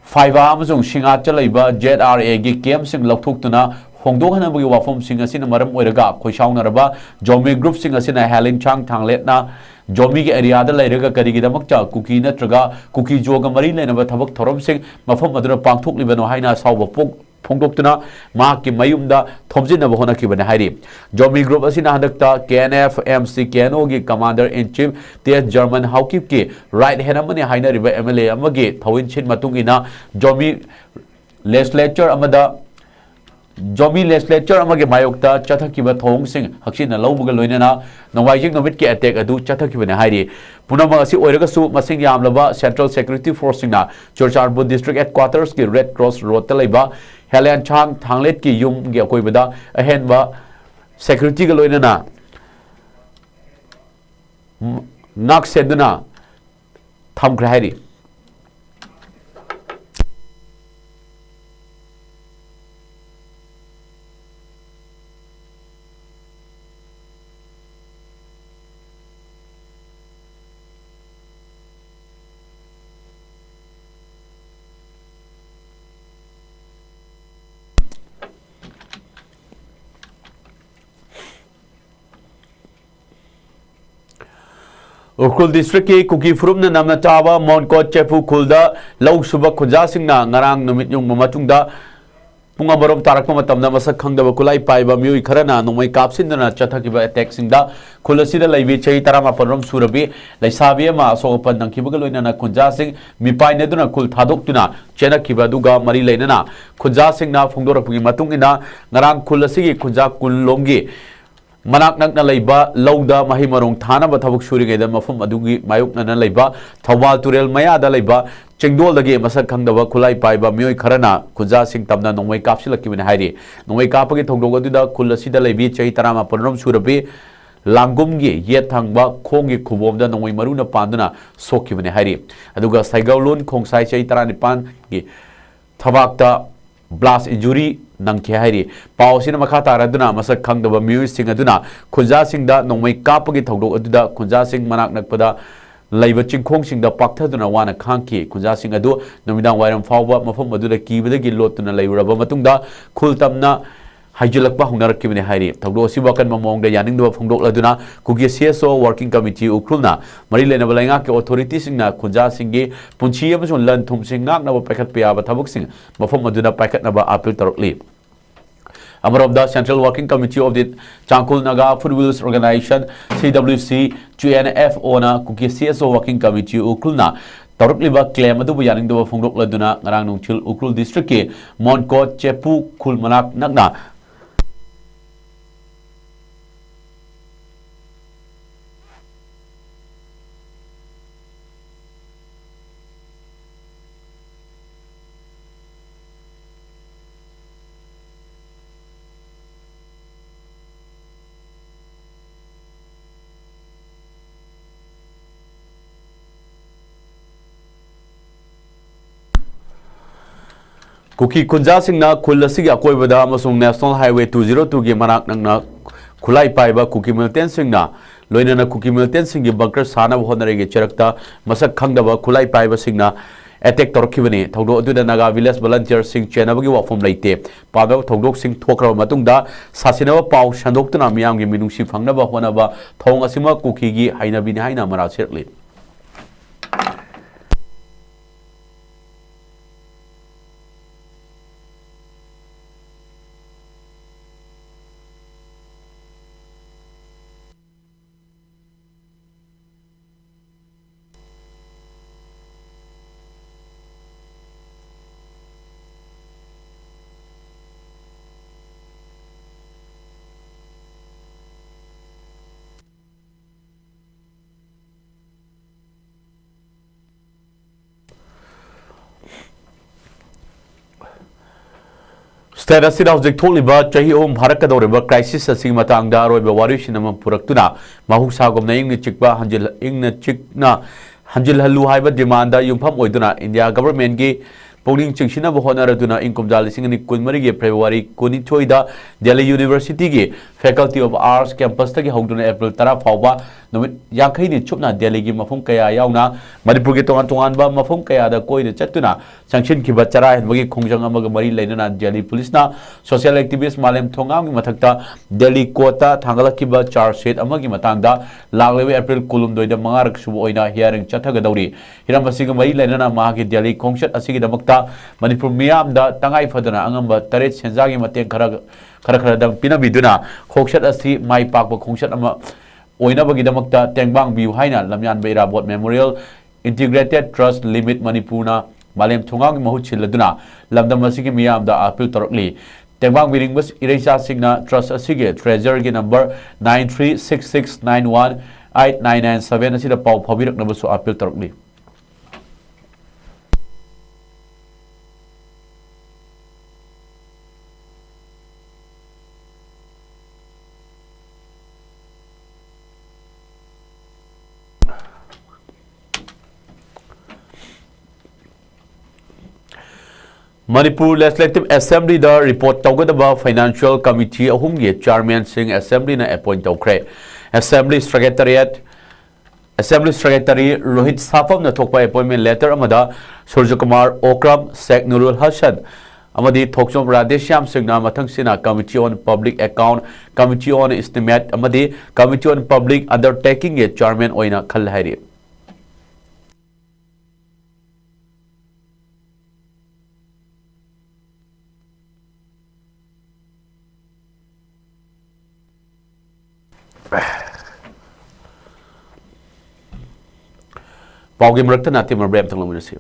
ꯐꯥꯏꯕꯥ ꯑꯃꯁꯨꯡ ꯁꯤꯡꯍꯥꯠꯇ ꯂꯩꯕ ꯖꯦꯗ ꯑꯥꯔ ꯑꯦꯒꯤ ꯀꯦꯝꯞꯁꯤꯡ ꯂꯧꯊꯣꯛꯇꯨꯅ ꯍꯣꯡꯗꯣꯛꯍꯟꯅꯕꯒꯤ ꯋꯥꯐꯝꯁꯤꯡ ꯑꯁꯤꯅ ꯃꯔꯝ ꯑꯣꯏꯔꯒ ꯈꯣꯏꯁꯥꯎꯅꯔꯕ ꯖꯣꯃꯤ ꯒ꯭ꯔꯨꯞꯁꯤꯡ ꯑꯁꯤꯅ ꯍꯦꯂꯦꯟ ꯁꯥꯡ ꯊꯥꯡꯂꯦꯠꯅ ꯖꯣꯃꯤꯒꯤ ꯑꯦꯔꯤꯌꯥꯗ ꯂꯩꯔꯒ ꯀꯔꯤꯒꯤꯗꯃꯛꯇ ꯀꯨꯀꯤ ꯅꯠꯇ꯭ꯔꯒ ꯀꯨꯀꯤ ꯖꯣꯒ ꯃꯔꯤ ꯂꯩꯅꯕ ꯊꯕꯛ ꯊꯧꯔꯝꯁꯤꯡ ꯃꯐꯝ ꯑꯗꯨꯗ ꯄꯥꯡꯊꯣꯛꯂꯤꯕꯅꯣ ꯍꯥꯏꯅ ꯑꯁꯥꯎꯕ ꯐꯣꯡ-, ꯐꯣꯡꯗꯣꯛꯇꯨꯅ ꯃꯍꯥꯛꯀꯤ ꯃꯌꯨꯝꯗ ꯊꯣꯝꯖꯤꯟꯅꯕ ꯍꯣꯠꯅꯈꯤꯕꯅꯤ ꯍꯥꯏꯔꯤ꯫ ꯖꯣꯃꯤ ꯒ꯭ꯔꯨꯞ ꯑꯁꯤꯅ ꯍꯟꯗꯛꯇ ꯀꯦ and F M C K N ꯑꯣꯒꯤ commander in chief Tes Jarman ꯍꯥꯎꯀꯤꯞꯀꯤ ꯔꯥꯏꯠ ꯍꯦꯟ ꯑꯃꯅꯤ ꯍꯥꯏꯅꯔꯤꯕ ꯑꯦꯝ ꯑꯦꯜ ꯑꯦ ꯑꯃꯒꯤ ꯊꯧꯑꯣꯏꯟꯁꯤꯟ ꯃꯇꯨꯡ ꯏꯟꯅ ꯖꯣꯃꯤ ꯂꯦꯖꯤꯁꯂꯦꯆꯔ ꯑꯃꯗ, ꯖꯣꯃꯤ ꯂꯦꯖꯤꯁꯂꯦꯆꯔ ꯑꯃꯒꯤ ꯃꯥꯌꯣꯛꯇ ꯆꯠꯊꯈꯤꯕ ꯊꯧꯑꯣꯡꯁꯤꯡ ꯍꯛꯆꯤꯟꯅ ꯂꯧꯕꯒ ꯂꯣꯏꯅꯅ ꯅꯣꯡꯃꯥꯏꯖꯤꯡ ꯅꯨꯃꯤꯠꯀꯤ ꯑꯦꯇꯦꯛ ꯑꯗꯨ ꯆꯠꯊꯈꯤꯕꯅꯤ ꯍꯥꯏꯔꯤ꯫ ꯄꯨꯝꯅꯃꯛ ꯑꯁꯤ ꯑꯣꯏꯔꯒꯁꯨ, ꯃꯁꯤꯡ ꯌꯥꯝꯂꯕ ꯁꯦꯟꯇ꯭ꯔꯦꯜ ꯁꯦꯀ꯭ꯌꯨꯔꯤꯇꯤ ꯐꯣꯔꯁꯁꯤꯡꯅ ꯆꯨꯔꯆꯥꯟꯄꯨꯔ ꯗꯤꯁꯇ꯭ꯔꯤꯛ ꯍꯦꯗꯀ꯭ꯋꯥꯇꯔꯁꯀꯤ ꯔꯦꯗ ꯀ꯭ꯔꯣꯁ ꯔꯣꯗꯇ ꯂꯩꯕ ꯍꯦꯂꯦꯟ ꯁꯥꯡ ꯊꯥꯡꯂꯦꯠꯀꯤ ꯌꯨꯝꯒꯤ ꯑꯀꯣꯏꯕꯗ ꯑꯍꯦꯟꯕ ꯁꯦꯀ꯭ꯌꯨꯔꯤꯇꯤꯒ ꯂꯣꯏꯅꯅ ꯉꯥꯛ ꯁꯦꯟꯗꯨꯅ ꯊꯝꯈ꯭ꯔꯦ ꯍꯥꯏꯔꯤ꯫ ꯎꯈ꯭ꯔꯨꯜ ꯗꯤꯁꯇ꯭ꯔꯤꯛꯀꯤ ꯀꯨꯀꯤ ꯐꯨꯔꯨꯞꯅ ꯅꯝꯅ ꯆꯥꯕ ꯃꯣꯟꯀꯣꯠ ꯆꯦꯐꯨ ꯈꯨꯜꯗ ꯂꯧ ꯁꯨꯕ ꯈꯨꯟꯖꯥꯁꯤꯡꯅ ꯉꯔꯥꯡ ꯅꯨꯃꯤꯠ ꯌꯨꯡꯕ ꯃꯇꯨꯡꯗ ꯄꯨꯡ ꯑꯃꯔꯣꯝ ꯇꯥꯔꯛꯄ ꯃꯇꯝꯗ ꯃꯁꯛ ꯈꯪꯗꯕ ꯈꯨꯠꯂꯥꯏ ꯄꯥꯏꯕ ꯃꯤꯑꯣꯏ ꯈꯔꯅ ꯅꯣꯡꯃꯩ ꯀꯥꯞꯁꯤꯟꯗꯨꯅ ꯆꯠꯊꯈꯤꯕ ꯑꯦꯇꯦꯛꯁꯤꯡꯗ ꯈꯨꯜ ꯑꯁꯤꯗ ꯂꯩꯕꯤ ꯆꯍꯤ ꯇꯔꯥꯃꯥꯄꯜ ꯔꯣꯝ ꯁꯨꯔꯕꯤ ꯂꯩꯁꯥꯕꯤ ꯑꯃ ꯑꯁꯣꯛ ꯑꯄꯟ ꯅꯪꯈꯤꯕꯒ ꯂꯣꯏꯅꯅ ꯈꯨꯟꯖꯥꯁꯤꯡ ꯃꯤꯄꯥꯏꯅꯗꯨꯅ ꯈꯨꯜ ꯊꯥꯗꯣꯛꯇꯨꯅ ꯆꯦꯟꯅꯈꯤꯕ ꯑꯗꯨꯒ ꯃꯔꯤ ꯂꯩꯅꯅ ꯈꯨꯟꯖꯥꯁꯤꯡꯅ ꯐꯣꯡꯗꯣꯔꯛꯄꯒꯤ ꯃꯇꯨꯡ ꯏꯟꯅ ꯉꯔꯥꯡ ꯈꯨꯜ ꯑꯁꯤꯒꯤ ꯈꯨꯟꯖꯥ ꯀꯨꯟꯂꯣꯝꯒꯤ ꯃꯅꯥꯛ ꯅꯛꯅ ꯂꯩꯕ ꯂꯧꯗ ꯃꯍꯩ ꯃꯔꯣꯡ ꯊꯥꯅꯕ ꯊꯕꯛ ꯁꯨꯔꯤꯉꯩꯗ ꯃꯐꯝ ꯑꯗꯨꯒꯤ ꯃꯥꯌꯣꯛꯅꯅ ꯂꯩꯕ ꯊꯧꯕꯥꯜ ꯇꯨꯔꯦꯜ ꯃꯌꯥꯗ ꯂꯩꯕ ꯆꯦꯡꯗꯣꯜꯗꯒꯤ ꯃꯁꯛ ꯈꯪꯗꯕ ꯈꯨꯠꯂꯥꯏ ꯄꯥꯏꯕ ꯃꯤꯑꯣꯏ ꯈꯔꯅ ꯈꯨꯟꯖꯥꯁꯤꯡ ꯇꯝꯅ ꯅꯣꯡꯃꯩ ꯀꯥꯞꯁꯤꯜꯂꯛꯈꯤꯕꯅꯤ ꯍꯥꯏꯔꯤ꯫ ꯅꯣꯡꯃꯩ ꯀꯥꯞꯄꯒꯤ ꯊꯧꯗꯣꯛ ꯑꯗꯨꯗ ꯈꯨꯜ ꯑꯁꯤꯗ ꯂꯩꯕꯤ ꯆꯍꯤ ꯇꯔꯥꯃꯥꯄꯜ ꯔꯣꯝ ꯁꯨꯔꯕꯤ ꯂꯥꯡꯒꯨꯝꯒꯤ ꯌꯦꯠ ꯊꯪꯕ ꯈꯣꯡꯒꯤ ꯈꯨꯕꯣꯝꯗ ꯅꯣꯡꯃꯩ ꯃꯔꯨꯅ ꯄꯥꯟꯗꯨꯅ ꯁꯣꯛꯈꯤꯕꯅꯤ ꯍꯥꯏꯔꯤ꯫ ꯑꯗꯨꯒ ꯁꯩꯒꯧꯂꯣꯟ ꯈꯣꯡꯁꯥꯏ ꯆꯍꯤ ꯇꯔꯥꯅꯤꯄꯥꯟꯒꯤ ꯊꯕꯥꯛꯇ ꯕ꯭ꯂꯥꯁ ꯏꯟꯖꯨꯔꯤ ꯅꯪꯈꯤ ꯍꯥꯏꯔꯤ꯫ ꯄꯥꯎ ꯑꯁꯤꯅ ꯃꯈꯥ ꯇꯥꯔꯗꯨꯅ ꯃꯁꯛ ꯈꯪꯗꯕ ꯃꯤꯑꯣꯏꯁꯤꯡ ꯑꯗꯨꯅ ꯈꯨꯟꯖꯥꯁꯤꯡꯗ ꯅꯣꯡꯃꯩ ꯀꯥꯞꯄꯒꯤ ꯊꯧꯗꯣꯛ ꯑꯗꯨꯗ ꯈꯨꯟꯖꯥꯁꯤꯡ ꯃꯅꯥꯛ ꯅꯛꯄꯗ ꯂꯩꯕ ꯆꯤꯡꯈꯣꯡꯁꯤꯡꯗ ꯄꯥꯛꯊꯗꯨꯅ ꯋꯥꯅ ꯈꯥꯡꯈꯤ꯫ ꯈꯨꯟꯖꯥꯁꯤꯡ ꯑꯗꯨ ꯅꯨꯃꯤꯗꯥꯡ ꯋꯥꯏꯔꯝ ꯐꯥꯎꯕ ꯃꯐꯝ ꯑꯗꯨꯗ ꯀꯤꯕꯗꯒꯤ ꯂꯣꯠꯇꯨꯅ ꯂꯩꯔꯨꯔꯕ ꯃꯇꯨꯡꯗ ꯈꯨꯜ ꯇꯝꯅ ꯍꯥꯏꯖꯤꯜꯂꯛꯄ ꯍꯧꯅꯔꯛꯈꯤꯕꯅꯤ ꯍꯥꯏꯔꯤ꯫ ꯊꯧꯗꯣꯛ ꯑꯁꯤꯕꯨ ꯑꯀꯟꯕ ꯃꯑꯣꯡꯗ ꯌꯥꯅꯤꯡꯗꯕ ꯐꯣꯡꯗꯣꯛꯂꯗꯨꯅ ꯀꯨꯀꯤ ꯁꯤ ꯑꯦꯁ ꯑꯣ ꯋꯥꯔꯀꯤꯡ ꯀꯃꯤꯇꯤ ꯎꯈ꯭ꯔꯨꯜꯅ ꯃꯔꯤ ꯂꯩꯅꯕ ꯂꯩꯉꯥꯛꯀꯤ ꯑꯣꯊꯣꯔꯤꯇꯤꯁꯤꯡꯅ ꯈꯨꯟꯖꯥꯁꯤꯡꯒꯤ ꯄꯨꯟꯁꯤ ꯑꯃꯁꯨꯡ ꯂꯟ ꯊꯨꯝꯁꯤꯡ ꯉꯥꯛꯅꯕ ꯄꯥꯏꯈꯠꯄ ꯌꯥꯕ ꯊꯕꯛꯁꯤꯡ ꯃꯐꯝ ꯑꯗꯨꯗ ꯄꯥꯏꯈꯠꯅꯕ ꯑꯥꯄꯤꯜ ꯇꯧꯔꯛꯂꯤ꯫ ꯑꯃꯔꯣꯝꯗ Central Working Committee of the Tangkhul Naga Footballers Organization, C W C, T N F Oꯅ Kuki C S ꯑꯣ Working Committee ꯎꯈ꯭ꯔꯨꯜꯅ ꯇꯧꯔꯛꯂꯤꯕ ꯀ꯭ꯂꯦꯝ ꯑꯗꯨꯕꯨ ꯌꯥꯅꯤꯡꯗꯕ ꯐꯣꯡꯗꯣꯛꯂꯗꯨꯅ ꯉꯔꯥꯡ ꯅꯨꯡꯊꯤꯜ ꯎꯈ꯭ꯔꯨꯜ ꯗꯤꯁꯇ꯭ꯔꯤꯛꯀꯤ ꯃꯣꯟꯀꯣꯠ ꯆꯦꯄꯨ ꯈꯨꯜ ꯃꯅꯥꯛ ꯅꯛꯅ ꯀꯨꯀꯤ ꯈꯨꯟꯖꯥꯁꯤꯡꯅ ꯈꯨꯜ ꯑꯁꯤꯒꯤ ꯑꯀꯣꯏꯕꯗ ꯑꯃꯁꯨꯡ National Highway two zero twoꯒꯤ ꯃꯅꯥꯛ ꯅꯛꯅ ꯈꯨꯠꯂꯥꯏ ꯄꯥꯏꯕ ꯀꯨꯀꯤ ꯃꯤꯂꯤꯇꯦꯟꯁꯤꯡꯅ ꯂꯣꯏꯅꯅ ꯀꯨꯀꯤ ꯃꯤꯂꯤꯇꯦꯟꯁꯤꯡꯒꯤ ꯕꯪꯀꯔ ꯁꯥꯅꯕ ꯍꯣꯠꯅꯔꯤꯉꯩ ꯆꯔꯛꯇ ꯃꯁꯛ ꯈꯪꯗꯕ ꯈꯨꯠꯂꯥꯏ ꯄꯥꯏꯕꯁꯤꯡꯅ ꯑꯦꯇꯦꯛ ꯇꯧꯔꯛꯈꯤꯕꯅꯤ꯫ ꯊꯧꯗꯣꯛ ꯑꯗꯨꯗ ꯅꯥꯒꯥ ꯚꯤꯂꯦꯖ ꯚꯣꯂꯟꯇꯤꯌꯔꯁꯤꯡ ꯆꯦꯟꯅꯕꯒꯤ ꯋꯥꯐꯝ ꯂꯩꯇꯦ꯫ ꯄꯥꯝꯅꯕ ꯊꯧꯗꯣꯛꯁꯤꯡ ꯊꯣꯛꯈ꯭ꯔꯕ ꯃꯇꯨꯡꯗ ꯁꯥꯁꯤꯟꯅꯕ ꯄꯥꯎ ꯁꯟꯗꯣꯛꯇꯨꯅ ꯃꯤꯌꯥꯝꯒꯤ ꯃꯤꯅꯨꯡꯁꯤ ꯐꯪꯅꯕ ꯍꯣꯠꯅꯕ ꯊꯧꯑꯣꯡ ꯑꯁꯤꯃꯛ ꯀꯨꯀꯤꯒꯤ ꯍꯩꯅꯕꯤꯅꯤ ꯍꯥꯏꯅ ꯃꯔꯥꯜ ꯁꯤꯔꯛꯂꯤ꯫ ꯁ꯭ꯇꯦꯠ ꯑꯁꯤꯗ ꯍꯧꯖꯤꯛ ꯊꯣꯛꯂꯤꯕ ꯆꯍꯤ ꯑꯍꯨꯝ ꯐꯥꯔꯛꯀꯗꯧꯔꯤꯕ ꯀ꯭ꯔꯥꯏꯁꯤꯁ ꯑꯁꯤꯒꯤ ꯃꯇꯥꯡꯗ ꯑꯔꯣꯏꯕ ꯋꯥꯔꯣꯏꯁꯤꯟ ꯑꯃ ꯄꯨꯔꯛꯇꯨꯅ, ꯃꯍꯧꯁꯥꯒꯨꯝꯅ ꯏꯪꯅ ꯆꯤꯛꯄ ꯍꯟꯖꯤꯜ-, ꯏꯪꯅ ꯆꯤꯛꯅ ꯍꯟꯖꯤꯜꯍꯜꯂꯨ ꯍꯥꯏꯕ ꯗꯤꯃꯥꯟꯗ ꯌꯨꯝꯐꯝ ꯑꯣꯏꯗꯨꯅ ꯏꯟꯗꯤꯌꯥ ꯒꯚꯔꯟꯃꯦꯟꯠꯀꯤ ꯄꯨꯛꯅꯤꯡ ꯆꯤꯡꯁꯤꯟꯅꯕ ꯍꯣꯠꯅꯔꯗꯨꯅ ꯏꯪ ꯀꯨꯝꯖꯥ ꯂꯤꯁꯤꯡ ꯑꯅꯤ ꯀꯨꯟꯃꯔꯤꯒꯤ ꯐꯦꯕ꯭ꯔꯨꯋꯥꯔꯤ ꯀꯨꯟꯅꯤꯊꯣꯏꯗ ꯗꯦꯜꯂꯤ ꯌꯨꯅꯤꯚꯔꯁꯤꯇꯤꯒꯤ Faculty of Arts campusꯇꯒꯤ ꯍꯧꯗꯨꯅ ꯑꯦꯄ꯭ꯔꯤꯜ ꯇꯔꯥ ꯐꯥꯎꯕ ꯅꯨꯃꯤꯠ ꯌꯥꯡꯈꯩꯅꯤ ꯆꯨꯞꯅ ꯗꯦꯜꯂꯤꯒꯤ ꯃꯐꯝ ꯀꯌꯥ ꯌꯥꯎꯅ ꯃꯅꯤꯄꯨꯔꯒꯤ ꯇꯣꯉꯥꯟ ꯇꯣꯉꯥꯟꯕ ꯃꯐꯝ ꯀꯌꯥꯗ ꯀꯣꯏꯅ ꯆꯠꯇꯨꯅ ꯆꯪꯁꯤꯟꯈꯤꯕ ꯆꯔꯥ ꯍꯦꯟꯕꯒꯤ ꯈꯣꯡꯖꯪ ꯑꯃꯒ ꯃꯔꯤ ꯂꯩꯅꯅ ꯗꯦꯜꯂꯤ ꯄꯨꯂꯤꯁꯅ social activist ꯃꯥꯂꯦꯝ ꯊꯣꯉꯥꯝꯒꯤ ꯃꯊꯛꯇ ꯗꯦꯜꯂꯤ ꯀꯣꯔꯠꯇ ꯊꯥꯡꯒꯠꯂꯛꯈꯤꯕ ꯆꯥꯔꯖ ꯁꯤꯠ ꯑꯃꯒꯤ ꯃꯇꯥꯡꯗ ꯂꯥꯛꯂꯤꯕ ꯑꯦꯄ꯭ꯔꯤꯜ ꯀꯨꯟꯍꯨꯝꯗꯣꯏꯗ ꯃꯉꯥꯔꯛ ꯁꯨꯕ ꯑꯣꯏꯅ hearing ꯆꯠꯊꯒꯗꯧꯔꯤ꯫ ꯍꯤꯔꯝ ꯑꯁꯤꯒ ꯃꯔꯤ ꯂꯩꯅꯅ ꯃꯍꯥꯛꯀꯤ ꯗꯦꯜꯂꯤ ꯈꯣꯡꯆꯠ ꯑꯁꯤꯒꯤꯗꯃꯛꯇ ꯃꯅꯤꯄꯨꯔ ꯃꯤꯌꯥꯝꯗ ꯇꯉꯥꯏ ꯐꯗꯅ ꯑꯉꯝꯕ ꯇꯔꯦꯠ ꯁꯦꯟꯖꯥꯒꯤ ꯃꯇꯦꯡ ꯈꯔ, ꯈꯔ ꯈꯔꯗꯪ ꯄꯤꯅꯕꯤꯗꯨꯅ ꯈꯣꯡꯆꯠ ꯑꯁꯤ ꯃꯥꯏ ꯄꯥꯛꯄ ꯈꯣꯡꯆꯠ ꯑꯃ ꯑꯣꯏꯅꯕꯒꯤꯗꯃꯛꯇ ꯇꯦꯡꯕꯥꯡꯕꯤꯌꯨ ꯍꯥꯏꯅ ꯂꯝꯌꯥꯟꯕ ꯏꯔꯥꯕꯣꯠ Memorial Integrated Trust Limit ꯃꯅꯤꯄꯨꯔꯅ ꯃꯥꯂꯦꯝ ꯊꯣꯉꯥꯝꯒꯤ ꯃꯍꯨꯠ ꯁꯤꯜꯂꯗꯨꯅ ꯂꯝꯗꯝ ꯑꯁꯤꯒꯤ ꯃꯤꯌꯥꯝꯗ appeal ꯇꯧꯔꯛꯂꯤ꯫ ꯇꯦꯡꯕꯥꯡꯕꯤꯔꯤꯕ ꯏꯔꯩꯆꯥꯁꯤꯡꯅ trust ꯑꯁꯤꯒꯤ treasurerꯒꯤ number nine three six six nine one eight nine nine seven ꯑꯁꯤꯗ ꯄꯥꯎ ꯐꯥꯎꯕꯤꯔꯛꯅꯕꯁꯨ appeal ꯇꯧꯔꯛꯂꯤ꯫ ꯃꯅꯤꯄꯨꯔ Legislative Assemblyꯗ report ꯇꯧꯒꯗꯕ financial committee ꯑꯍꯨꯝꯒꯤ chairmanꯁꯤꯡ Assemblyꯅ appoint ꯇꯧꯈ꯭ꯔꯦ꯫ Assembly Secretariat Assembly Secretary Rohit ꯁꯥꯐꯝꯅ ꯊꯣꯛꯄ appointment letter ꯑꯃꯗ ꯁꯨꯔꯖꯀꯨꯃꯥꯔ ꯑꯣꯀ꯭ꯔꯝ, ꯁꯦꯈ ꯅꯨꯔꯨꯜ ꯍꯁꯟ ꯑꯃꯗꯤ ꯊꯣꯛꯆꯣꯝ ꯔꯥꯙꯦꯁ꯭ꯌꯥꯝ ꯁꯤꯡꯅ ꯃꯊꯪꯁꯤꯅ Committee on Public Account, Committee on Estimate ꯑꯃꯗꯤ Committee on Public Undertakingꯒꯤ chairman ꯑꯣꯏꯅ ꯈꯜꯂꯦ ꯍꯥꯏꯔꯤ꯫ ꯄꯥꯎꯒꯤ ꯃꯔꯛꯇ ꯅꯥꯇꯦꯝ ꯃꯔꯕ꯭ꯔꯦ ꯑꯝꯇꯪ ꯂꯧꯃꯤꯟꯅꯁꯤ꯫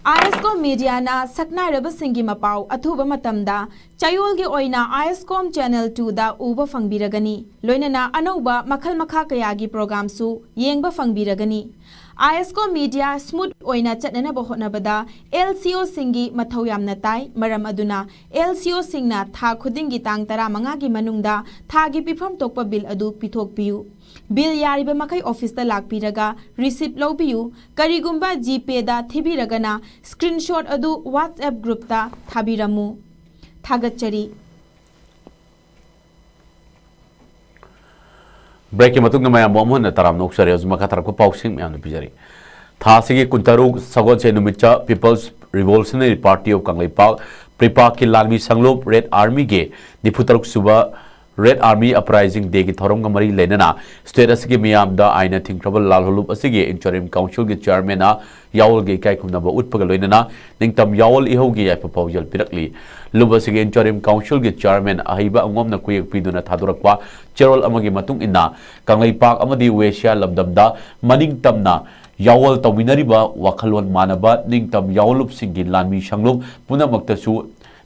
ꯑꯥꯏ ꯑꯦꯁ ꯀꯣꯝ ꯃꯤꯗꯤꯌꯥꯅ ꯁꯛꯅꯥꯏꯔꯕꯁꯤꯡꯒꯤ ꯃꯄꯥꯎ ꯑꯊꯨꯕ ꯃꯇꯝꯗ ꯆꯌꯣꯜꯒꯤ ꯑꯣꯏꯅ ꯑꯥꯏ ꯑꯦꯁ ꯀꯣꯝ ꯆꯦꯅꯦꯜ ꯇꯨꯗ ꯎꯕ ꯐꯪꯕꯤꯔꯒꯅꯤ꯫ ꯂꯣꯏꯅꯅ ꯑꯅꯧꯕ ꯃꯈꯜ ꯃꯈꯥ ꯀꯌꯥꯒꯤ ꯄ꯭ꯔꯣꯒ꯭ꯔꯥꯝꯁꯨ ꯌꯦꯡꯕ ꯐꯪꯕꯤꯔꯒꯅꯤ꯫ ꯑꯥꯏ ꯑꯦꯁ ꯀꯣꯝ ꯃꯤꯗꯤꯌꯥ ꯁ꯭ꯃꯨꯠ ꯑꯣꯏꯅ ꯆꯠꯅꯅꯕ ꯍꯣꯠꯅꯕꯗ ꯑꯦꯜ ꯁꯤ ꯑꯣꯁꯤꯡꯒꯤ ꯃꯊꯧ ꯌꯥꯝꯅ ꯇꯥꯏ꯫ ꯃꯔꯝ ꯑꯗꯨꯅ ꯑꯦꯜ ꯁꯤ ꯑꯣꯁꯤꯡꯅ ꯊꯥ ꯈꯨꯗꯤꯡꯒꯤ ꯇꯥꯡ ꯇꯔꯥꯃꯉꯥꯒꯤ ꯃꯅꯨꯡꯗ ꯊꯥꯒꯤ ꯄꯤꯐꯝ ꯊꯣꯛꯄ ꯕꯤꯜ ꯑꯗꯨ ꯄꯤꯊꯣꯛꯄꯤꯌꯨ꯫ ꯕꯤꯜ ꯌꯥꯔꯤꯕ ꯃꯈꯩ ꯑꯣꯐꯤꯁꯇ ꯂꯥꯛꯄꯤꯔꯒ ꯔꯤꯁꯤꯞ ꯂꯧꯕꯤꯌꯨ꯫ ꯀꯔꯤꯒꯨꯝꯕ ꯖꯤꯄꯦꯗ ꯊꯤꯕꯤꯔꯒꯅ ꯁ꯭ꯀ꯭ꯔꯤꯟꯁꯣꯠ ꯑꯗꯨ WhatsApp ꯒ꯭ꯔꯨꯞꯇ ꯊꯥꯕꯤꯔꯝꯃꯨ꯫ ꯊꯥꯒꯠꯆꯔꯤ꯫ ꯕ꯭ꯔꯦꯛꯀꯤ ꯃꯇꯨꯡꯗ ꯃꯌꯥꯝꯕꯨ ꯑꯃꯨꯛ ꯍꯟꯅ ꯇꯔꯥꯝꯅ ꯑꯣꯛꯆꯔꯤ꯫ ꯍꯧꯖꯤꯛ ꯃꯈꯥ ꯇꯥꯔꯛꯄ ꯄꯥꯎꯁꯤꯡ ꯃꯌꯥꯝꯗ ꯄꯤꯖꯔꯤ꯫ ꯊꯥ ꯑꯁꯤꯒꯤ ꯀꯨꯟꯇꯔꯨꯛ ꯁꯒꯣꯜꯁꯦꯟ ꯅꯨꯃꯤꯠꯇ People's Revolutionary Party of Kangleipak, ꯄ꯭ꯔꯤꯄꯥꯛꯀꯤ ꯂꯥꯟꯃꯤ ꯁꯪꯂꯨꯞ ꯔꯦꯗ ꯑꯥꯔꯃꯤꯒꯤ ꯅꯤꯐꯨꯇꯔꯨꯛ ꯁꯨꯕ ꯔꯦꯗ ꯑꯥꯔꯃꯤ ꯑꯄꯔꯥꯏꯖꯤꯡ ꯗꯦꯒꯤ ꯊꯧꯔꯝꯒ ꯃꯔꯤ ꯂꯩꯅꯅ ꯁ꯭ꯇꯦꯠ ꯑꯁꯤꯒꯤ ꯃꯤꯌꯥꯝꯗ ꯑꯥꯏꯟꯅ ꯊꯤꯡꯈ꯭ꯔꯕ ꯂꯥꯜꯍꯧꯂꯨꯞ ꯑꯁꯤꯒꯤ ꯏꯟꯇꯔꯤꯝ ꯀꯥꯎꯟꯁꯤꯜꯒꯤ ꯆꯤꯌꯔꯃꯦꯟꯅ ꯌꯥꯑꯣꯜꯒꯤ ꯏꯀꯥꯏ ꯈꯨꯝꯅꯕ ꯎꯠꯄꯒ ꯂꯣꯏꯅꯅ ꯅꯤꯡꯇꯝ ꯌꯥꯑꯣꯜ ꯏꯍꯧꯒꯤ ꯌꯥꯏꯐ ꯄꯥꯎꯖꯦꯜ ꯄꯤꯔꯛꯂꯤ꯫ ꯂꯨꯞ ꯑꯁꯤꯒꯤ ꯏꯟꯇꯔꯤꯝ ꯀꯥꯎꯟꯁꯤꯜꯒꯤ ꯆꯤꯌꯔꯃꯦꯟ ꯑꯍꯩꯕ ꯑꯉꯣꯝꯅ ꯈꯨꯌꯦꯛ ꯄꯤꯗꯨꯅ ꯊꯥꯗꯣꯔꯛꯄ ꯆꯦꯔꯣꯜ ꯑꯃꯒꯤ ꯃꯇꯨꯡ ꯏꯟꯅ, ꯀꯪꯂꯩꯄꯥꯛ ꯑꯃꯗꯤ ꯋꯦꯁꯤꯌꯥ ꯂꯝꯗꯝꯗ ꯃꯅꯤꯡ ꯇꯝꯅ ꯌꯥꯑꯣꯜ ꯇꯧꯃꯤꯟꯅꯔꯤꯕ ꯋꯥꯈꯜꯂꯣꯟ ꯃꯥꯟꯅꯕ ꯅꯤꯡꯇꯝ ꯌꯥꯑꯣꯜꯂꯨꯞꯁꯤꯡꯒꯤ ꯂꯥꯟꯃꯤ ꯁꯪꯂꯨꯞ ꯄꯨꯝꯅꯃꯛꯇꯁꯨ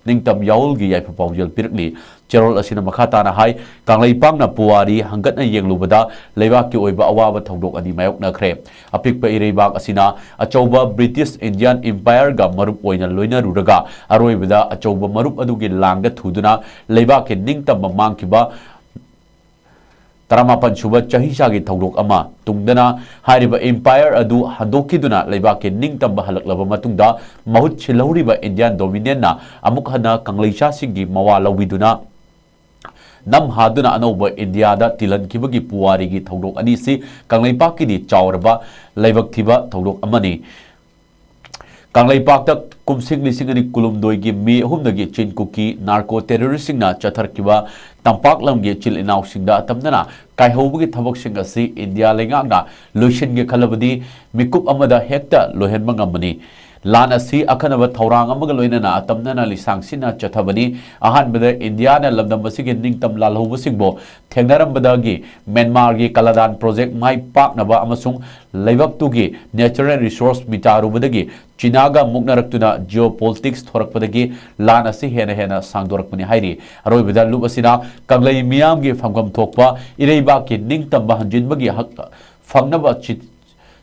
ꯅꯤꯡꯇꯝ ꯌꯥꯑꯣꯜꯒꯤ ꯌꯥꯏꯐ ꯄꯥꯎꯖꯦꯜ ꯄꯤꯔꯛꯂꯤ꯫ ꯆꯦꯔꯣꯜ ꯑꯁꯤꯅ ꯃꯈꯥ ꯇꯥꯅ ꯍꯥꯏ, ꯀꯪꯂꯩꯄꯥꯛꯅ ꯄꯨꯋꯥꯔꯤ ꯍꯪꯒꯠꯅ ꯌꯦꯡꯂꯨꯕꯗ ꯂꯩꯕꯥꯛꯀꯤ ꯑꯣꯏꯕ ꯑꯋꯥꯕ ꯊꯧꯗꯣꯛ ꯑꯅꯤ ꯃꯥꯌꯣꯛꯅꯈ꯭ꯔꯦ꯫ ꯑꯄꯤꯛꯄ ꯏꯔꯩꯕꯥꯛ ꯑꯁꯤꯅ ꯑꯆꯧꯕ ꯕ꯭ꯔꯤꯇꯤꯁ ꯏꯟꯗꯤꯌꯥꯟ ꯏꯝꯄꯥꯌꯔꯒ ꯃꯔꯨꯞ ꯑꯣꯏꯅ ꯂꯣꯏꯅꯔꯨꯔꯒ ꯑꯔꯣꯏꯕꯗ ꯑꯆꯧꯕ ꯃꯔꯨꯞ ꯑꯗꯨꯒꯤ ꯂꯥꯡꯗ ꯊꯨꯗꯨꯅ ꯂꯩꯕꯥꯛꯀꯤ ꯅꯤꯡꯇꯝꯕ ꯃꯥꯡꯈꯤꯕ ꯇꯔꯥꯃꯥꯄꯟ ꯁꯨꯕ ꯆꯍꯤꯆꯥꯒꯤ ꯊꯧꯗꯣꯛ ꯑꯃ ꯇꯨꯡꯗꯅ ꯍꯥꯏꯔꯤꯕ ꯏꯝꯄꯥꯌꯔ ꯑꯗꯨ ꯍꯟꯗꯣꯛꯈꯤꯗꯨꯅ ꯂꯩꯕꯥꯛꯀꯤ ꯅꯤꯡꯇꯝꯕ ꯍꯜꯂꯛꯂꯕ ꯃꯇꯨꯡꯗ ꯃꯍꯨꯠ ꯁꯤꯜꯍꯧꯔꯤꯕ ꯏꯟꯗꯤꯌꯥꯟ ꯗꯣꯃꯤꯅꯤꯌꯟꯅ ꯑꯃꯨꯛ ꯍꯟꯅ ꯀꯪꯂꯩꯆꯥꯁꯤꯡꯒꯤ ꯃꯋꯥ ꯂꯧꯕꯤꯗꯨꯅ ꯅꯝꯍꯥꯗꯨꯅ ꯑꯅꯧꯕ ꯏꯟꯗꯤꯌꯥꯗ ꯇꯤꯜꯍꯟꯈꯤꯕꯒꯤ ꯄꯨꯋꯥꯔꯤꯒꯤ ꯊꯧꯗꯣꯛ ꯑꯅꯤꯁꯤ ꯀꯪꯂꯩꯄꯥꯛꯀꯤꯗꯤ ꯆꯥꯎꯔꯕ ꯂꯥꯏꯕꯛ ꯊꯤꯕ ꯊꯧꯗꯣꯛ ꯑꯃꯅꯤ꯫ ꯀꯪꯂꯩꯄꯥꯛꯇ ꯀꯨꯝꯁꯤꯡ ꯂꯤꯁꯤꯡ ꯑꯅꯤ ꯀꯨꯟꯍꯨꯝꯗꯣꯏꯒꯤ ꯃꯦ ꯑꯍꯨꯝꯗꯒꯤ ꯆꯤꯟ ꯀꯨꯀꯤ ꯅꯥꯔꯀꯣ ꯇꯦꯔꯣꯔꯤꯁꯁꯤꯡꯅ ꯆꯠꯊꯔꯛꯈꯤꯕ ꯇꯝꯄꯥꯛ ꯂꯝꯒꯤ ꯏꯆꯤꯜ ꯏꯅꯥꯎꯁꯤꯡꯗ ꯑꯇꯝꯅꯅ ꯀꯥꯏꯍꯧꯕꯒꯤ ꯊꯕꯛꯁꯤꯡ ꯑꯁꯤ ꯏꯟꯗꯤꯌꯥ ꯂꯩꯉꯥꯛꯅ ꯂꯣꯏꯁꯤꯟꯒꯦ ꯈꯜꯂꯕꯗꯤ ꯃꯤꯀꯨꯞ ꯑꯃꯗ ꯍꯦꯛꯇ ꯂꯣꯏꯍꯟꯕ ꯉꯝꯕꯅꯤ꯫ ꯂꯥꯟ ꯑꯁꯤ ꯑꯈꯟꯅꯕ ꯊꯧꯔꯥꯡ ꯑꯃꯒ ꯂꯣꯏꯅꯅ ꯑꯇꯝꯅꯅ ꯂꯤꯁꯥꯡ ꯁꯤꯠꯅ ꯆꯠꯊꯕꯅꯤ꯫ ꯑꯍꯥꯟꯕꯗ ꯏꯟꯗꯤꯌꯥꯅ ꯂꯝꯗꯝ ꯑꯁꯤꯒꯤ ꯅꯤꯡꯇꯝ ꯂꯥꯜꯍꯧꯕꯁꯤꯡꯕꯨ ꯊꯦꯡꯅꯔꯝꯕꯗꯒꯤ ꯃ꯭ꯌꯥꯟꯃꯥꯔꯒꯤ ꯀꯂꯥꯗꯥꯟ ꯄ꯭ꯔꯣꯖꯦꯛ ꯃꯥꯏ ꯄꯥꯛꯅꯕ ꯑꯃꯁꯨꯡ ꯂꯩꯕꯥꯛꯇꯨꯒꯤ natural resource ꯃꯤꯇꯥꯔꯨꯕꯗꯒꯤ ꯆꯤꯅꯥꯒ ꯃꯨꯛꯅꯔꯛꯇꯨꯅ geopolitics ꯊꯣꯔꯛꯄꯗꯒꯤ ꯂꯥꯟ ꯑꯁꯤ ꯍꯦꯟꯅ ꯍꯦꯟꯅ ꯁꯥꯡꯗꯣꯔꯛꯄꯅꯤ ꯍꯥꯏꯔꯤ꯫ ꯑꯔꯣꯏꯕꯗ ꯂꯨꯞ ꯑꯁꯤꯅ ꯀꯪꯂꯩ ꯃꯤꯌꯥꯝꯒꯤ ꯐꯪꯐꯝ ꯊꯣꯛꯄ ꯏꯔꯩꯕꯥꯛꯀꯤ ꯅꯤꯡꯇꯝꯕ ꯍꯟꯖꯤꯟꯕꯒꯤ ꯍꯛ ꯐꯪꯅꯕ ꯆꯤ-,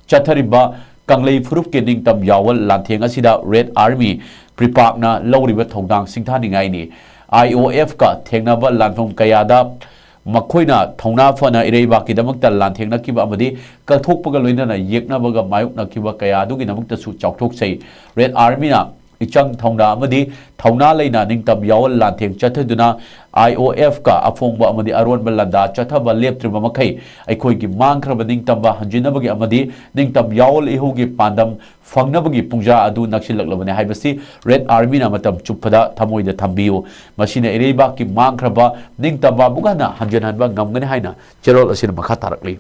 ꯆꯠꯊꯔꯤꯕ ꯀꯪꯂꯩ ꯐꯨꯔꯨꯞꯀꯤ ꯅꯤꯡꯇꯝ ꯌꯥꯋꯜ ꯂꯥꯟꯊꯦꯡ ꯑꯁꯤꯗ Red Army ꯄ꯭ꯔꯤꯄꯥꯛꯅ ꯂꯧꯔꯤꯕ ꯊꯧꯗꯥꯡ ꯁꯤꯡꯊꯥꯅꯤꯡꯉꯥꯏꯅꯤ꯫ IOF ꯀ ꯊꯦꯡꯅꯕ ꯂꯥꯟꯐꯝ ꯀꯌꯥꯗ ꯃꯈꯣꯏꯅ ꯊꯧꯅꯥ ꯐꯅ ꯏꯔꯩꯕꯥꯛꯀꯤꯗꯃꯛꯇ ꯂꯥꯟꯊꯦꯡꯅꯈꯤꯕ ꯑꯃꯗꯤ ꯀꯠꯊꯣꯛꯄꯒ ꯂꯣꯏꯅꯅ ꯌꯦꯛꯅꯕꯒ ꯃꯥꯌꯣꯛꯅꯈꯤꯕ ꯀꯌꯥ ꯑꯗꯨꯒꯤꯗꯃꯛꯇꯁꯨ ꯆꯥꯎꯊꯣꯛꯆꯩ꯫ Red Army ꯅ ꯏꯆꯪ ꯊꯧꯅ ꯑꯃꯗꯤ ꯊꯧꯅꯥ ꯂꯩꯅ ꯅꯤꯡꯇꯝ ꯌꯥꯋꯜ ꯂꯥꯟꯊꯦꯡ ꯆꯠꯊꯗꯨꯅ IOF ꯀ ꯑꯐꯣꯡꯕ ꯑꯃꯗꯤ ꯑꯔꯣꯟꯕ ꯂꯥꯟꯗꯥ ꯆꯠꯊꯕ ꯂꯦꯞꯇ꯭ꯔꯤꯕ ꯃꯈꯩ ꯑꯩꯈꯣꯏꯒꯤ ꯃꯥꯡꯈ꯭ꯔꯕ ꯅꯤꯡꯇꯝꯕ ꯍꯟꯖꯤꯟꯅꯕꯒꯤ ꯑꯃꯗꯤ ꯅꯤꯡꯇꯝ ꯌꯥꯋꯜ ꯏꯍꯧꯒꯤ ꯄꯥꯟꯗꯝ ꯐꯪꯅꯕꯒꯤ ꯄꯨꯡꯖꯥ ꯑꯗꯨ ꯅꯛꯁꯤꯜꯂꯛꯂꯕꯅꯤ ꯍꯥꯏꯕꯁꯤ Red Army ꯅ ꯃꯇꯝ ꯆꯨꯞꯄꯗ ꯊꯃꯣꯏꯗ ꯊꯝꯕꯤꯌꯨ꯫ ꯃꯁꯤꯅ ꯏꯔꯩꯕꯥꯛꯀꯤ ꯃꯥꯡꯈ꯭ꯔꯕ ꯅꯤꯡꯇꯝꯕ ꯑꯃꯨꯛ ꯍꯟꯅ ꯍꯟꯖꯤꯟꯍꯟꯕ ꯉꯝꯒꯅꯤ ꯍꯥꯏꯅ ꯆꯦꯔꯣꯜ ꯑꯁꯤꯅ ꯃꯈꯥ ꯇꯥꯔꯛꯂꯤ꯫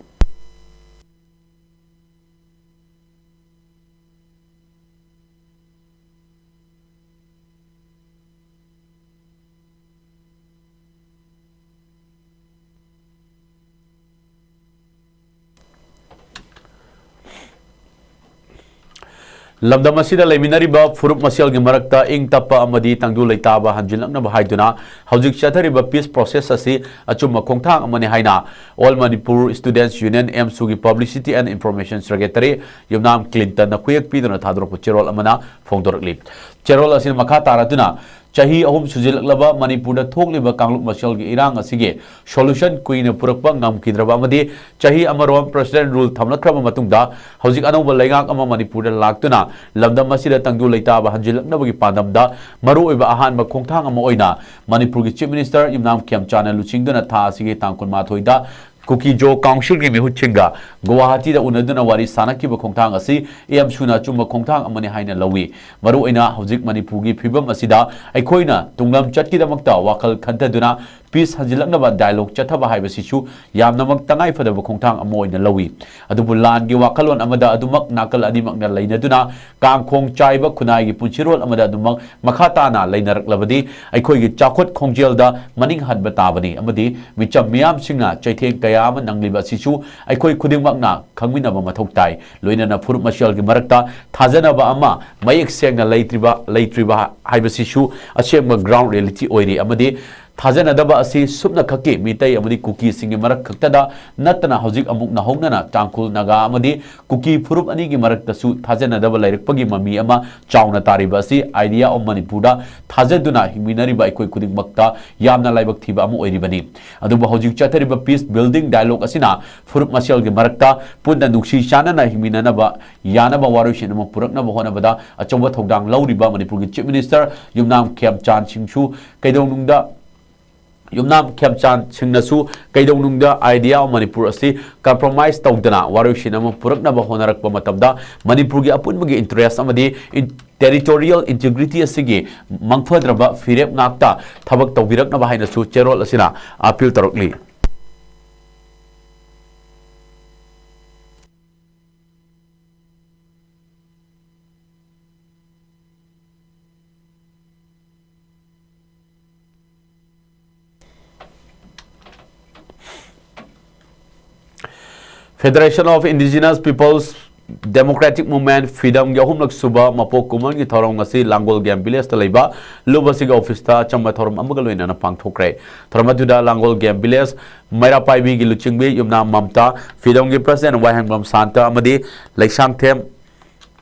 ꯂꯝꯗꯝ ꯑꯁꯤꯗ ꯂꯩꯃꯤꯟꯅꯔꯤꯕ ꯐꯨꯔꯨꯞ ꯃꯁꯦꯜꯒꯤ ꯃꯔꯛꯇ ꯏꯪ ꯇꯞꯄ ꯑꯃꯗꯤ ꯇꯪꯗꯨ ꯂꯩꯇꯥꯕ ꯍꯟꯖꯤꯜꯂꯛꯅꯕ ꯍꯥꯏꯗꯨꯅ ꯍꯧꯖꯤꯛ ꯆꯠꯊꯔꯤꯕ peace process ꯑꯁꯤ ꯑꯆꯨꯝꯕ ꯈꯣꯡꯊꯥꯡ ꯑꯃꯅꯤ ꯍꯥꯏꯅ All Manipur Students Union, AMSU ꯒꯤ Publicity and Information Secretary ꯌꯨꯝꯅꯥꯝ ꯀ꯭ꯂꯤꯟꯇꯟꯅ ꯈꯨꯌꯦꯛ ꯄꯤꯗꯨꯅ ꯊꯥꯗꯣꯔꯛꯄ ꯆꯦꯔꯣꯜ ꯑꯃꯅ ꯐꯣꯡꯗꯣꯔꯛꯂꯤ꯫ ꯆꯦꯔꯣꯜ ꯑꯁꯤꯅ ꯃꯈꯥ ꯇꯥꯔꯗꯨꯅ ꯆꯍꯤ ꯑꯍꯨꯝ ꯁꯨꯖꯤꯜꯂꯛꯂꯕ ꯃꯅꯤꯄꯨꯔꯗ ꯊꯣꯛꯂꯤꯕ ꯀꯥꯡꯂꯨꯞ ꯃꯁꯦꯜꯒꯤ ꯏꯔꯥꯡ ꯑꯁꯤꯒꯤ solution ꯀꯨꯏꯅ ꯄꯨꯔꯛꯄ ꯉꯝꯈꯤꯗ꯭ꯔꯕ ꯑꯃꯗꯤ ꯆꯍꯤ ꯑꯃꯔꯣꯝ President Rule ꯊꯝꯂꯛꯈ꯭ꯔꯕ ꯃꯇꯨꯡꯗ ꯍꯧꯖꯤꯛ ꯑꯅꯧꯕ ꯂꯩꯉꯥꯛ ꯑꯃ ꯃꯅꯤꯄꯨꯔꯗ ꯂꯥꯛꯇꯨꯅ ꯂꯝꯗꯝ ꯑꯁꯤꯗ ꯇꯪꯗꯨ ꯂꯩꯇꯥꯕ ꯍꯟꯖꯤꯜꯂꯛꯅꯕꯒꯤ ꯄꯥꯟꯗꯝꯗ ꯃꯔꯨꯑꯣꯏꯕ ꯑꯍꯥꯟꯕ ꯈꯣꯡꯊꯥꯡ ꯑꯃ ꯑꯣꯏꯅ ꯃꯅꯤꯄꯨꯔꯒꯤ Chief Minister ꯌꯨꯝꯅꯥꯝ ꯈꯦꯝꯆꯥꯟꯅ ꯂꯨꯆꯤꯡꯗꯨꯅ ꯊꯥ ꯑꯁꯤꯒꯤ ꯇꯥꯡ ꯀꯨꯟꯃꯥꯊꯣꯏꯗ ꯀꯨꯀꯤ ꯖꯣ ꯀꯥꯎꯟꯁꯤꯜꯒꯤ ꯃꯤꯍꯨꯠꯁꯤꯡꯒ ꯒꯨꯋꯥꯍꯥꯇꯤꯗ ꯎꯅꯗꯨꯅ ꯋꯥꯔꯤ ꯁꯥꯅꯈꯤꯕ ꯈꯣꯡꯊꯥꯡ ꯑꯁꯤ ꯌꯥꯝ ꯁꯨꯅ ꯑꯆꯨꯝꯕ ꯈꯣꯡꯊꯥꯡ ꯑꯃꯅꯤ ꯍꯥꯏꯅ ꯂꯧꯏ꯫ ꯃꯔꯨꯑꯣꯏꯅ ꯍꯧꯖꯤꯛ ꯃꯅꯤꯄꯨꯔꯒꯤ ꯐꯤꯕꯝ ꯑꯁꯤꯗ ꯑꯩꯈꯣꯏꯅ ꯇꯨꯡꯂꯝ ꯆꯠꯀꯤꯗꯃꯛꯇ ꯋꯥꯈꯜ ꯈꯟꯊꯗꯨꯅ peace ꯍꯟꯖꯤꯜꯂꯛꯅꯕ dialogue ꯆꯠꯊꯕ ꯍꯥꯏꯕꯁꯤꯁꯨ ꯌꯥꯝꯅꯃꯛ ꯇꯉꯥꯏ ꯐꯗꯕ ꯈꯣꯡꯊꯥꯡ ꯑꯃ ꯑꯣꯏꯅ ꯂꯧꯏ꯫ ꯑꯗꯨꯕꯨ ꯂꯥꯟꯒꯤ ꯋꯥꯈꯜꯂꯣꯟ ꯑꯃꯗ ꯑꯗꯨꯃꯛ ꯅꯥꯀꯜ ꯑꯅꯤꯃꯛꯅ ꯂꯩꯅꯗꯨꯅ ꯀꯥꯡꯈꯣꯡ ꯆꯥꯏꯕ ꯈꯨꯟꯅꯥꯏꯒꯤ ꯄꯨꯟꯁꯤꯔꯣꯜ ꯑꯃꯗ ꯑꯗꯨꯃꯛ ꯃꯈꯥ ꯇꯥꯅ ꯂꯩꯅꯔꯛꯂꯕꯗꯤ ꯑꯩꯈꯣꯏꯒꯤ ꯆꯥꯎꯈꯠ ꯈꯣꯡꯖꯦꯜꯗ ꯃꯅꯤꯡ ꯍꯟꯕ ꯇꯥꯕꯅꯤ ꯑꯃꯗꯤ ꯃꯤꯆꯝ ꯃꯤꯌꯥꯝꯁꯤꯡꯅ ꯆꯩꯊꯦꯡ ꯀꯌꯥ ꯑꯃ ꯅꯪꯂꯤꯕ ꯑꯁꯤꯁꯨ ꯑꯩꯈꯣꯏ ꯈꯨꯗꯤꯡꯃꯛꯅ ꯈꯪꯃꯤꯟꯅꯕ ꯃꯊꯧ ꯇꯥꯏ꯫ ꯂꯣꯏꯅꯅ ꯐꯨꯔꯨꯞ ꯃꯁꯦꯜꯒꯤ ꯃꯔꯛꯇ ꯊꯥꯖꯅꯕ ꯑꯃ ꯃꯌꯦꯛ ꯁꯦꯡꯅ ꯂꯩꯇ꯭ꯔꯤꯕ, ꯂꯩꯇ꯭ꯔꯤꯕ ꯍꯥꯏꯕꯁꯤꯁꯨ ꯑꯁꯦꯡꯕ ground reality ꯑꯣꯏꯔꯤ ꯑꯃꯗꯤ ꯊꯥꯖꯅꯗꯕ ꯑꯁꯤ ꯁꯨꯞꯅꯈꯛꯀꯤ ꯃꯤꯇꯩ ꯑꯃꯗꯤ ꯀꯨꯀꯤꯁꯤꯡꯒꯤ ꯃꯔꯛ ꯈꯛꯇꯗ ꯅꯠꯇꯅ ꯍꯧꯖꯤꯛ ꯑꯃꯨꯛ ꯅꯧꯍꯧꯅꯅ ꯇꯥꯡꯈꯨꯜ ꯅꯥꯒꯥ ꯑꯃꯗꯤ ꯀꯨꯀꯤ ꯐꯨꯔꯨꯞ ꯑꯅꯤꯒꯤ ꯃꯔꯛꯇꯁꯨ ꯊꯥꯖꯅꯗꯕ ꯂꯩꯔꯛꯄꯒꯤ ꯃꯃꯤ ꯑꯃ ꯆꯥꯎꯅ ꯇꯥꯔꯤꯕ ꯑꯁꯤ Idea of ꯃꯅꯤꯄꯨꯔꯗ ꯊꯥꯖꯗꯨꯅ ꯍꯤꯡꯃꯤꯟꯅꯔꯤꯕ ꯑꯩꯈꯣꯏ ꯈꯨꯗꯤꯡꯃꯛꯇ ꯌꯥꯝꯅ ꯂꯥꯏꯕꯛ ꯊꯤꯕ ꯑꯃ ꯑꯣꯏꯔꯤꯕꯅꯤ꯫ ꯑꯗꯨꯕꯨ ꯍꯧꯖꯤꯛ ꯆꯠꯊꯔꯤꯕ peace building dialogue ꯑꯁꯤꯅ ꯐꯨꯔꯨꯞ ꯃꯁꯦꯜꯒꯤ ꯃꯔꯛꯇ ꯄꯨꯟꯅ ꯅꯨꯡꯁꯤ ꯆꯥꯟꯅꯅ ꯍꯤꯡꯃꯤꯟꯅꯅꯕ ꯌꯥꯅꯕ ꯋꯥꯔꯣꯏꯁꯤꯟ ꯑꯃ ꯄꯨꯔꯛꯅꯕ ꯍꯣꯠꯅꯕꯗ ꯑꯆꯧꯕ ꯊꯧꯗꯥꯡ ꯂꯧꯔꯤꯕ ꯃꯅꯤꯄꯨꯔꯒꯤ Chief Minister ꯌꯨꯝꯅꯥꯝ ꯈꯦꯝꯆꯥꯟ ꯁꯤꯡꯁꯨ ꯀꯩꯗꯧꯅꯨꯡꯗ ꯌꯨꯝꯅꯥꯝ ꯈꯦꯝꯆꯥꯟ ꯁꯤꯡꯅꯁꯨ ꯀꯩꯗꯧꯅꯨꯡꯗ Idea of ꯃꯅꯤꯄꯨꯔ ꯑꯁꯤ compromise ꯇꯧꯗꯅ ꯋꯥꯔꯣꯏꯁꯤꯟ ꯑꯃ ꯄꯨꯔꯛꯅꯕ ꯍꯣꯠꯅꯔꯛꯄ ꯃꯇꯝꯗ ꯃꯅꯤꯄꯨꯔꯒꯤ ꯑꯄꯨꯟꯕꯒꯤ interest ꯑꯃꯗꯤ in-, territorial integrity ꯑꯁꯤꯒꯤ ꯃꯪꯐꯗ꯭ꯔꯕ ꯐꯤꯔꯦꯞ ꯉꯥꯛꯇ ꯊꯕꯛ ꯇꯧꯕꯤꯔꯛꯅꯕ ꯍꯥꯏꯅꯁꯨ ꯆꯦꯔꯣꯜ ꯑꯁꯤꯅ appeal ꯇꯧꯔꯛꯂꯤ꯫ Federation of Indigenous Peoples Democratic Movement, ꯐꯤꯗꯝꯒꯤ ꯑꯍꯨꯝꯂꯛ ꯁꯨꯕ ꯃꯄꯣꯛ ꯀꯨꯝꯑꯣꯟꯒꯤ ꯊꯧꯔꯝ ꯉꯁꯤ ꯂꯥꯡꯒꯣꯜ ꯒꯦꯝ ꯚꯤꯂꯦꯖꯇ ꯂꯩꯕ ꯂꯨꯞ ꯑꯁꯤꯒꯤ ꯑꯣꯐꯤꯁꯇ ꯑꯆꯝꯕ ꯊꯧꯔꯝ ꯑꯃꯒ ꯂꯣꯏꯅꯅ ꯄꯥꯡꯊꯣꯛꯈ꯭ꯔꯦ꯫ ꯊꯧꯔꯝ ꯑꯗꯨꯗ ꯂꯥꯡꯒꯣꯜ ꯒꯦꯝ ꯚꯤꯂꯦꯖ ꯃꯩꯔꯥ ꯄꯥꯏꯕꯤꯒꯤ ꯂꯨꯆꯤꯡꯕꯤ ꯌꯨꯝꯅꯥꯝ ꯃꯝꯇꯥ, ꯐꯤꯗꯝꯒꯤ president ꯋꯥꯍꯦꯡꯕꯝ ꯁꯥꯟꯇ ꯑꯃꯗꯤ ꯂꯩꯁꯥꯡꯊꯦꯝ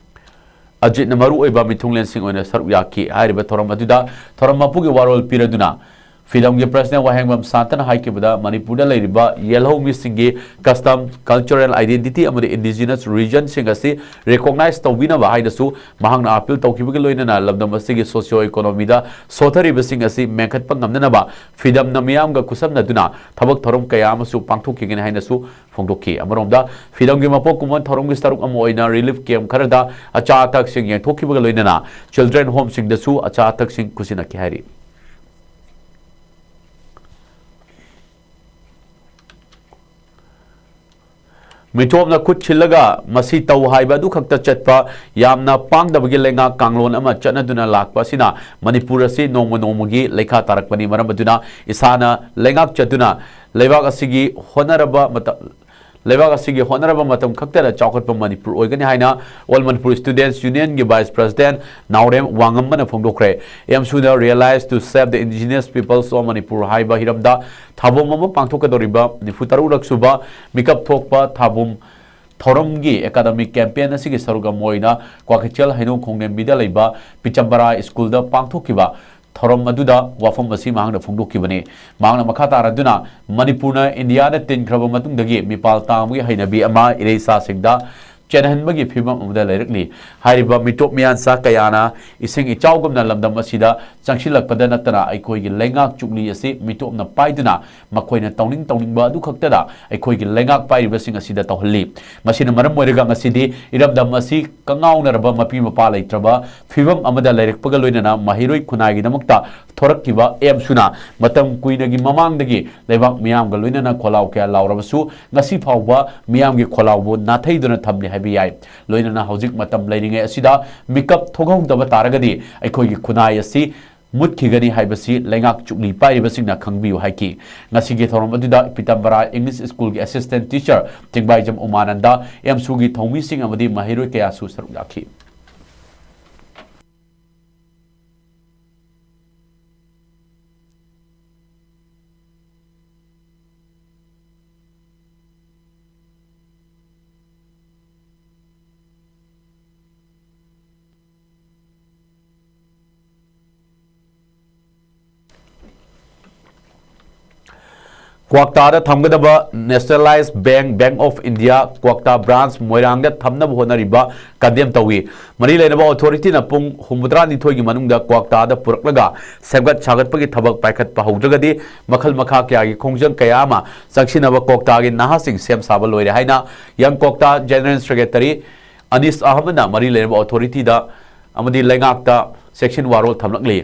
ꯑꯖꯤꯠꯅ ꯃꯔꯨꯑꯣꯏꯕ ꯃꯤꯊꯨꯡꯂꯦꯟꯁꯤꯡ ꯑꯣꯏꯅ ꯁꯔꯨꯛ ꯌꯥꯈꯤ꯫ ꯍꯥꯏꯔꯤꯕ ꯊꯧꯔꯝ ꯑꯗꯨꯗ ꯊꯧꯔꯝ ꯃꯄꯨꯒꯤ ꯋꯥꯔꯣꯜ ꯄꯤꯔꯗꯨꯅ ꯐꯤꯗꯝꯒꯤ ꯄ꯭ꯔꯁꯤꯗꯦꯟ ꯋꯥꯍꯦꯡꯕꯝ ꯁꯥꯟꯇꯅ ꯍꯥꯏꯈꯤꯕꯗ, ꯃꯅꯤꯄꯨꯔꯗ ꯂꯩꯔꯤꯕ ꯌꯦꯜꯍꯧ ꯃꯤꯁꯤꯡꯒꯤ custom, cultural identity ꯑꯃꯗꯤ indigenous regionꯁꯤꯡ ꯑꯁꯤ recognize ꯇꯧꯕꯤꯅꯕ ꯍꯥꯏꯅꯁꯨ ꯃꯍꯥꯛꯅ appeal ꯇꯧꯈꯤꯕꯒ ꯂꯣꯏꯅꯅ ꯂꯝꯗꯝ ꯑꯁꯤꯒꯤ socio economyꯗ ꯁꯣꯊꯔꯤꯕꯁꯤꯡ ꯑꯁꯤ ꯃꯦꯟꯈꯠꯄ ꯉꯝꯅꯅꯕ ꯐꯤꯗꯝꯅ ꯃꯤꯌꯥꯝꯒ ꯈꯨꯠꯁꯝꯅꯗꯨꯅ ꯊꯕꯛ ꯊꯧꯔꯝ ꯀꯌꯥ ꯑꯃꯁꯨ ꯄꯥꯡꯊꯣꯛꯈꯤꯒꯅꯤ ꯍꯥꯏꯅꯁꯨ ꯐꯣꯡꯗꯣꯛꯈꯤ꯫ ꯑꯃꯔꯣꯝꯗ, ꯐꯤꯗꯝꯒꯤ ꯃꯄꯣꯛ ꯀꯨꯝꯑꯣꯟ ꯊꯧꯔꯝꯒꯤ ꯁꯔꯨꯛ ꯑꯃ ꯑꯣꯏꯅ relief camp ꯈꯔꯗ ꯑꯆꯥ ꯑꯊꯛꯁꯤꯡ ꯌꯦꯟꯊꯣꯛꯈꯤꯕꯒ ꯂꯣꯏꯅꯅ children homeꯁꯤꯡꯗꯁꯨ ꯑꯆꯥ ꯑꯊꯛꯁꯤꯡ ꯈꯨꯠꯁꯤꯟꯅꯈꯤ ꯍꯥꯏꯔꯤ꯫ ꯃꯤꯇꯣꯞꯅ ꯈꯨꯠ ꯁꯤꯜꯂꯒ ꯃꯁꯤ ꯇꯧ ꯍꯥꯏꯕ ꯑꯗꯨꯈꯛꯇ ꯆꯠꯄ ꯌꯥꯝꯅ ꯄꯥꯡꯗꯕꯒꯤ ꯂꯩꯉꯥꯛ ꯀꯥꯡꯂꯣꯟ ꯑꯃ ꯆꯠꯅꯗꯨꯅ ꯂꯥꯛꯄ ꯑꯁꯤꯅ ꯃꯅꯤꯄꯨꯔ ꯑꯁꯤ ꯅꯣꯡꯃ ꯅꯣꯡꯃꯒꯤ ꯂꯩꯈꯥ ꯇꯥꯔꯛꯄꯅꯤ꯫ ꯃꯔꯝ ꯑꯗꯨꯅ ꯏꯁꯥꯅ ꯂꯩꯉꯥꯛ ꯆꯠꯇꯨꯅ ꯂꯩꯕꯥꯛ ꯑꯁꯤꯒꯤ ꯍꯣꯠꯅꯔꯕ ꯃꯇꯝ, ꯂꯩꯕꯥꯛ ꯑꯁꯤꯒꯤ ꯍꯣꯠꯅꯔꯕ ꯃꯇꯝ ꯈꯛꯇꯗ ꯆꯥꯎꯈꯠꯄ ꯃꯅꯤꯄꯨꯔ ꯑꯣꯏꯒꯅꯤ ꯍꯥꯏꯅ All Manipur Students Unionꯒꯤ Vice President Naorem ꯋꯥꯉꯝꯕꯅ ꯐꯣꯡꯗꯣꯛꯈ꯭ꯔꯦ꯫ ꯑꯦꯝꯁꯨꯗ Realize to Save the Indigenous Peoples of Manipur ꯍꯥꯏꯕ ꯍꯤꯔꯝꯗ ꯊꯧꯔꯝ ꯑꯃ ꯄꯥꯡꯊꯣꯛꯀꯗꯧꯔꯤꯕ ꯅꯤꯐꯨ ꯇꯔꯨꯛ ꯁꯨꯕ ꯃꯤꯀꯞ ꯊꯣꯛꯄ ꯊꯧꯔꯝ ꯊꯧꯔꯝꯒꯤ academic campaign ꯑꯁꯤꯒꯤ ꯁꯔꯨꯛ ꯑꯃ ꯑꯣꯏꯅ ꯀ꯭ꯋꯥꯀꯩꯊꯦꯜ ꯍꯩꯅꯧ ꯈꯣꯡꯂꯦꯝꯕꯤꯗ ꯂꯩꯕ ꯄꯤꯆꯝꯕꯔꯥ ꯁ꯭ꯀꯨꯜꯗ ꯄꯥꯡꯊꯣꯛꯈꯤꯕ ꯊꯧꯔꯝ ꯑꯗꯨꯗ ꯋꯥꯐꯝ ꯑꯁꯤ ꯃꯍꯥꯛꯅ ꯐꯣꯡꯗꯣꯛꯈꯤꯕꯅꯤ꯫ ꯃꯍꯥꯛꯅ ꯃꯈꯥ ꯇꯥꯔꯗꯨꯅ, ꯃꯅꯤꯄꯨꯔꯅ ꯏꯟꯗꯤꯌꯥꯗ ꯇꯤꯟꯈ꯭ꯔꯕ ꯃꯇꯨꯡꯗꯒꯤ ꯃꯤꯄꯥꯜ ꯇꯥꯡꯕꯒꯤ ꯍꯩꯅꯕꯤ ꯑꯃ ꯏꯔꯩꯆꯥꯁꯤꯡꯗ ꯆꯦꯟꯍꯟꯕꯒꯤ ꯐꯤꯕꯝ ꯑꯃꯗ ꯂꯩꯔꯛꯂꯤ꯫ ꯍꯥꯏꯔꯤꯕ ꯃꯤꯇꯣꯞ ꯃꯤꯌꯥꯟꯆꯥ ꯀꯌꯥꯅ ꯏꯁꯤꯡ ꯏꯆꯥꯎꯒꯨꯝꯅ ꯂꯝꯗꯝ ꯑꯁꯤꯗ ꯆꯪꯁꯤꯜꯂꯛꯄꯗ ꯅꯠꯇꯅ ꯑꯩꯈꯣꯏꯒꯤ ꯂꯩꯉꯥꯛ ꯆꯨꯛꯂꯤ ꯑꯁꯤ ꯃꯤꯇꯣꯞꯅ ꯄꯥꯏꯗꯨꯅ ꯃꯈꯣꯏꯅ ꯇꯧꯅꯤꯡ ꯇꯧꯅꯤꯡꯕ ꯑꯗꯨ ꯈꯛꯇꯗ ꯑꯩꯈꯣꯏꯒꯤ ꯂꯩꯉꯥꯛ ꯄꯥꯏꯔꯤꯕꯁꯤꯡ ꯑꯁꯤꯗ ꯇꯧꯍꯜꯂꯤ꯫ ꯃꯁꯤꯅ ꯃꯔꯝ ꯑꯣꯏꯔꯒ ꯉꯁꯤꯗꯤ ꯏꯔꯝꯗꯝ ꯑꯁꯤ ꯀꯉꯥꯎꯅꯔꯕ ꯃꯄꯤ ꯃꯄꯥ ꯂꯩꯇ꯭ꯔꯕ ꯐꯤꯕꯝ ꯑꯃꯗ ꯂꯩꯔꯛꯄꯒ ꯂꯣꯏꯅꯅ ꯃꯍꯩꯔꯣꯏ ꯈꯨꯟꯅꯥꯏꯒꯤꯗꯃꯛꯇ ꯊꯣꯔꯛꯈꯤꯕ ꯑꯦꯝꯁꯨꯅ ꯃꯇꯝ ꯀꯨꯏꯅꯒꯤ ꯃꯃꯥꯡꯗꯒꯤ ꯂꯩꯕꯥꯛ ꯃꯤꯌꯥꯝꯒ ꯂꯣꯏꯅꯅ ꯈꯣꯜꯂꯥꯎ ꯀꯌꯥ ꯂꯥꯎꯔꯕꯁꯨ ꯉꯁꯤ ꯐꯥꯎꯕ ꯃꯤꯌꯥꯝꯒꯤ ꯈꯣꯜꯂꯥꯎꯕꯨ ꯅꯥꯊꯩꯗꯨꯅ ꯊꯝꯂꯤ ꯍꯥꯏꯕ ꯌꯥꯏ꯫ ꯂꯣꯏꯅꯅ ꯍꯧꯖꯤꯛ ꯃꯇꯝ ꯂꯩꯔꯤꯉꯩ ꯑꯁꯤꯗ ꯃꯤꯀꯞ ꯊꯣꯛꯍꯧꯗꯕ ꯇꯥꯔꯒꯗꯤ ꯑꯩꯈꯣꯏꯒꯤ ꯈꯨꯟꯅꯥꯏ ꯑꯁꯤ ꯃꯨꯠꯈꯤꯒꯅꯤ ꯍꯥꯏꯕꯁꯤ ꯂꯩꯉꯥꯛ ꯆꯨꯛꯂꯤ ꯄꯥꯏꯔꯤꯕꯁꯤꯡꯅ ꯈꯪꯕꯤꯌꯨ ꯍꯥꯏꯈꯤ꯫ ꯉꯁꯤꯒꯤ ꯊꯧꯔꯝ ꯑꯗꯨꯗ ꯄꯤꯇꯝꯕꯔꯥ English Schoolꯒꯤ assistant teacher ꯇꯦꯡꯕꯥꯏꯖꯝ ꯎꯃꯥꯅꯟꯗ, ꯑꯦꯝꯁꯨꯒꯤ ꯊꯧꯃꯤꯁꯤꯡ ꯑꯃꯗꯤ ꯃꯍꯩꯔꯣꯏ ꯀꯌꯥꯁꯨ ꯁꯔꯨꯛ ꯌꯥꯈꯤ꯫ ꯀ꯭ꯋꯥꯛꯇꯥꯗ ꯊꯝꯒꯗꯕ Nationalized Bank, Bank of India, ꯀ꯭ꯋꯥꯛꯇꯥ branch ꯃꯣꯏꯔꯥꯡꯗ ꯊꯝꯅꯕ ꯍꯣꯠꯅꯔꯤꯕ condemn ꯇꯧꯏ꯫ ꯃꯔꯤ ꯂꯩꯅꯕ authority ꯅ ꯄꯨꯡ ꯍꯨꯝꯐꯨꯇꯔꯥꯅꯤꯊꯣꯏꯒꯤ ꯃꯅꯨꯡꯗ ꯀ꯭ꯋꯥꯛꯇꯥꯗ ꯄꯨꯔꯛꯂꯒ ꯁꯦꯝꯒꯠ ꯁꯥꯒꯠꯄꯒꯤ ꯊꯕꯛ ꯄꯥꯏꯈꯠꯄ ꯍꯧꯗ꯭ꯔꯒꯗꯤ ꯃꯈꯜ ꯃꯈꯥ ꯀꯌꯥꯒꯤ ꯈꯣꯡꯖꯪ ꯀꯌꯥ ꯑꯃ ꯆꯪꯁꯤꯟꯅꯕ ꯀ꯭ꯋꯥꯛꯇꯥꯒꯤ ꯅꯍꯥꯁꯤꯡ ꯁꯦꯝ ꯁꯥꯕ ꯂꯣꯏꯔꯦ ꯍꯥꯏꯅ Young Kwokta General Secretary ꯑꯅꯤꯁ ꯑꯍꯃꯗꯅ ꯃꯔꯤ ꯂꯩꯅꯕ authority ꯗ ꯑꯃꯗꯤ ꯂꯩꯉꯥꯛꯇ ꯆꯦꯛꯁꯤꯟ ꯋꯥꯔꯣꯜ ꯊꯝꯂꯛꯂꯤ꯫